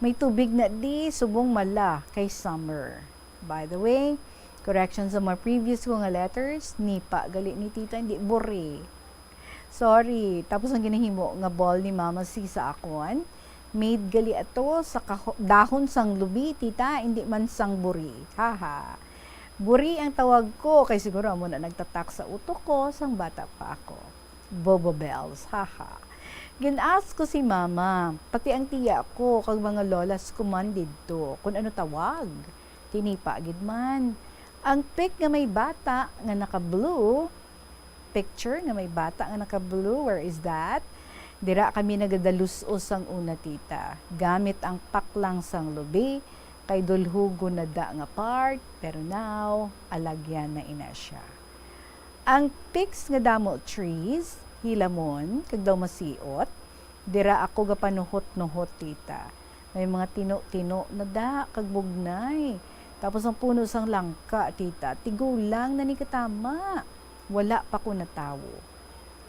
May tubig na di subong mala kay summer. By the way, correction sa mga previous ko nga letters, nipa gali ni tita, hindi buri. Sorry. Tapos ang ginahimo nga ball ni Mama C sa akon, made gali ato sa kaho-, dahon sang lubi, tita, hindi man sang buri. Haha. Buri ang tawag ko, kay siguro amo na nagtatak sa utok ko sang bata pa ako. Bobo bells, haha. Gin-ask ko si Mama, pati ang tiya ko, kag mga lolas ko man didto, kung ano tawag. Tinipa gid man. Ang pic nga may bata nga naka-blue, picture nga may bata nga naka-blue, where is that? Dira kami nagadalus-os sang una, tita, gamit ang paklang sang lubi, kay dulhugon na da nga part, pero now, alagyan na ina siya. Ang pics nga damo trees, hilamon, kag daw masiot, dira ako gapanuhot-nuhot, tita. May mga tino-tino na da kag bugnay. Tapos ang puno sang langka, tita, tigulang na ni katama. Wala pa ko natawo.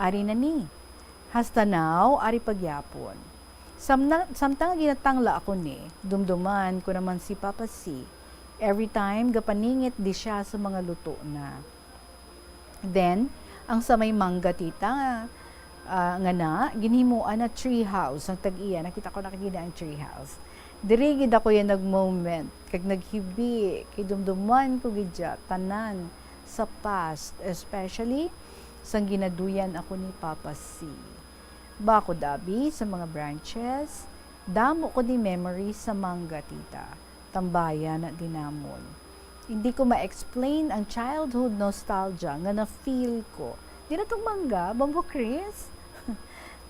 Ari na ni. Hasta now, ari pa gyapon. Samna-, samtang ginatangla ako ni, dumduman ko naman si Papa C. Every time, gapaningit di siya sa mga luto na. Then, ang sa may mangga, tita, ah, nga na, ginhimuan na tree house ang tag-iya. Nakita ko na kagina ang tree house. Diri gid ako yan nag-moment, kag naghibi, kay dumduman ko gid siya, tanan sa past, especially sang ginaduyan ako ni Papa C. Bakod abi sa mga branches, damo ko di memory sa mangga, tita. Tambayan na di namon. Hindi ko ma-explain ang childhood nostalgia nga na-feel ko. Di na tong mangga, Bombo Chris?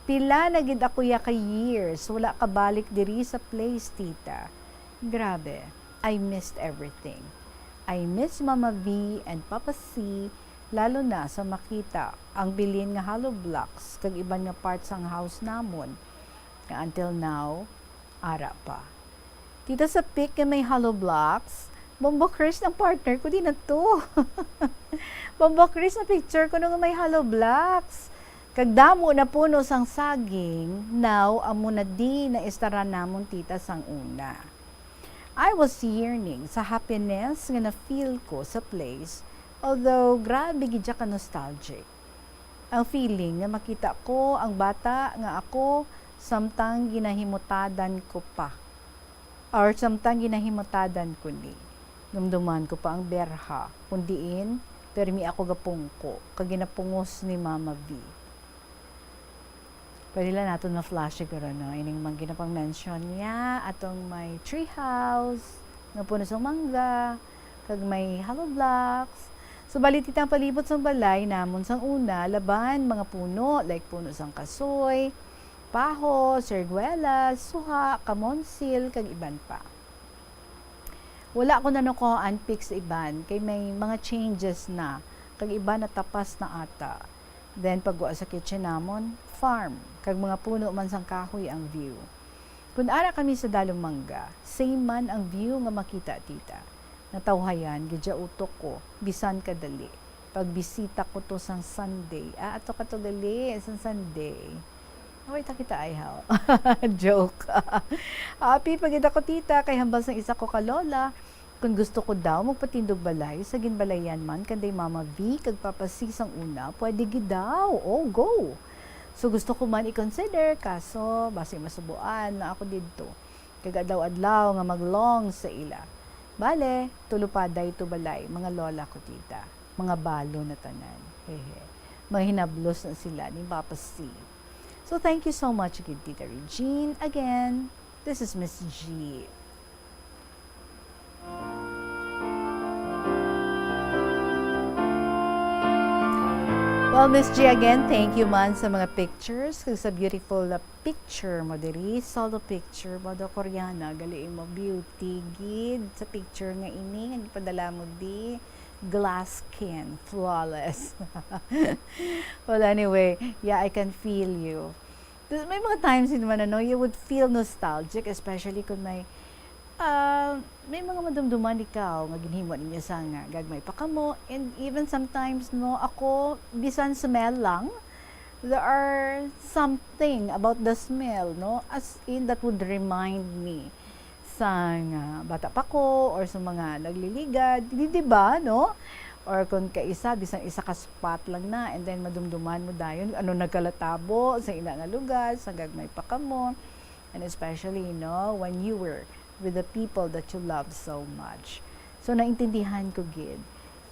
Pila na gid ako ya ka years, wala kabalik diri sa place, tita. Grabe, I missed everything. I miss Mama V and Papa C, lalo na sa makita ang bilin nga hollow blocks kag iban nga part sang house namon nga until now, ara pa. Tita, sa pic nga may hollow blocks, Bombo Chris ang partner ko, di na to. Bombo Chris, na picture ko nung may hollow blocks. Kag damo na puno sang saging, now amo na di na istaran namon, tita, sang una. I was yearning sa happiness nga na-feel ko sa place, although grabe gid siya ka nostalgic. Ang feeling nga makita ko ang bata nga ako samtang ginahimutadan ko pa, or samtang ginahimutadan ko ni. Dumduman ko pa ang berha, kung diin, permi ako gapungko, kag ginapungos ni Mama V. Pwede lang naton ma-flash siguro, no? Ining mga ginapang-mention niya, atong may treehouse, nga puno sang mangga, kag may hollow blocks. So, bali, tita, ang palibot sang balay namon sang una, laban, mga puno, like puno sang kasoy, paho, serguelas, suha, kamonsil, kag iban pa. Wala ko na nakuhaan pics sa iban, kay may mga changes na, kag iban natapas na ata. Then, pagwa sa kitchen namon, farm, kag mga puno man sang kahoy ang view. Kun ara kami sa Dalong Mangga, same man ang view nga makita, tita. Natawhayan gid siya utok ko, bisan kadali. Pagbisita ko to sang Sunday. Ah, ato ka to gali, sang Sunday. Away ta kita, ay, haw. Joke. Happy pa gid ako, tita, kay hambal sang isa ko ka lola, kung gusto ko daw magpatindog balay sa ginbalayan man kanday Mama V kag Papa C sang una, pwede gid daw. Oh, go! So, gusto ko man i-consider, kaso basi masubuan na ako didto. Kag adlaw-adlaw nga mag-long sa ila. Bale, tulo pa dayto balay, mga lola ko, tita. Mga balo na tanan. Hehe. Mga hinablos na sila ni Papa C. So, thank you so much, gid, Tita Regine. Again, this is Miss G. Well, Miss G, again, thank you man sa mga pictures, kag sa beautiful na picture mo diri, solo picture mo, do Koreana, gali mo beauty, gid, sa picture nga ini, nga gipadala mo di, glass skin, flawless. Well, anyway, yeah, I can feel you. Th-, may mga times din naman, ano, you would feel nostalgic, especially kung may, ah, may mga madumduman ikaw nga ginhimo ninyo sa nga gagmay pa kamo. And even sometimes, no, ako, bisan smell lang, there are something about the smell, no, as in, that would remind me sa nga bata pa ko or sa mga nagliligad, di, di ba, no? Or kung kaisa, bisan isa ka spot lang na, and then madumduman mo dayon ano nagkalatabo sa ina nga lugar, sa gagmay pa kamo, and especially, you know, when you were with the people that you love so much. So, naintindihan ko gid.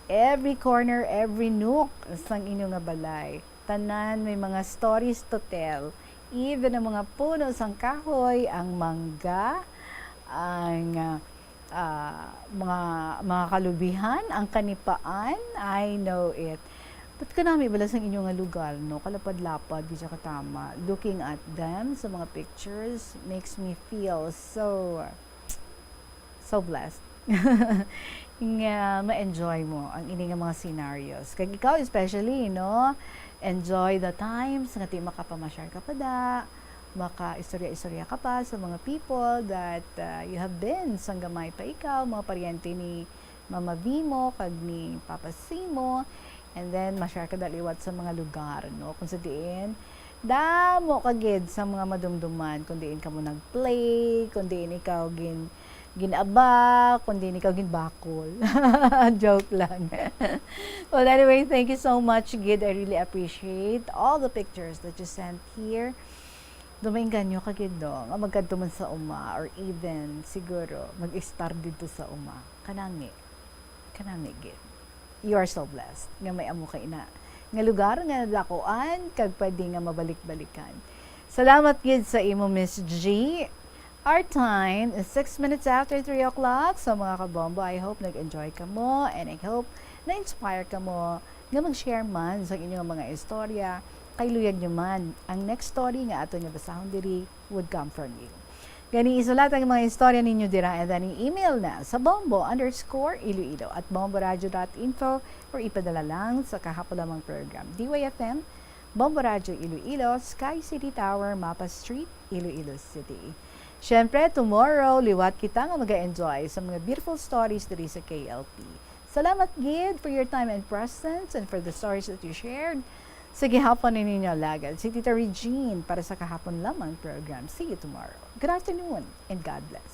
Every corner, every nook sang inyo nga balay, tanan may mga stories to tell. Even ang mga puno sang kahoy, ang mangga, ang, ah, ah, mga, mga kalubihan, ang kanipaan, I know it. But kanami bala sang inyo nga lugar, no? Kalapad-lapad, gid siya katama. Looking at them sa mga pictures makes me feel so, so blessed. Nga ma-enjoy mo ang ini nga mga scenarios. Kag ikaw especially, no? Enjoy the times nga ti makapamasyar ka pa da, makaistorya-istorya ka pa sa mga people that, uh, you have been sang gamay pa ikaw, mga paryente ni Mama V mo kag ni Papa C mo, and then ma-share ka da liwat sa mga lugar, no, kung sa diin damo ka gid sa mga madumduman, kung diin kamo nag-play, kung diin ikaw gin-, gin-aba, kung diin ikaw ginbakol. Joke lang. Well, anyway, thank you so much gid. I really appreciate all the pictures that you sent here. Dumainganyo ka gid, no, nga magkadto man sa uma or even siguro mag-estar didto sa uma. Kanami. Kanami gid. You are so blessed nga may amo ka ina nga lugar nga nadakuan kag pwede nga mabalik-balikan. Salamat gid sa imo, Miss G. Our time is six minutes after three o'clock. So, mga kabombo, I hope nag-enjoy kamo and I hope na-inspire kamo nga mag-share man sa inyong mga istorya. Kay luyag nyo man, ang next story nga ato nga basahon diri would come from you. Gani, isulat ang mga istorya ninyo dira and then i-email na sa bombo underscore iloilo at bomboradio dot info or ipadala lang sa kahapon lamang program. D Y F M, Bombo Radio Iloilo, Sky City Tower, Mapa Street, Iloilo City. Siyempre, tomorrow, liwat kita nga mag-enjoy sa mga beautiful stories diri sa K L P. Salamat gid for your time and presence and for the stories that you shared. Sa gihapon ni ninyo alagad, si Tita Regine para sa kahapon lamang program. See you tomorrow. Good afternoon and God bless.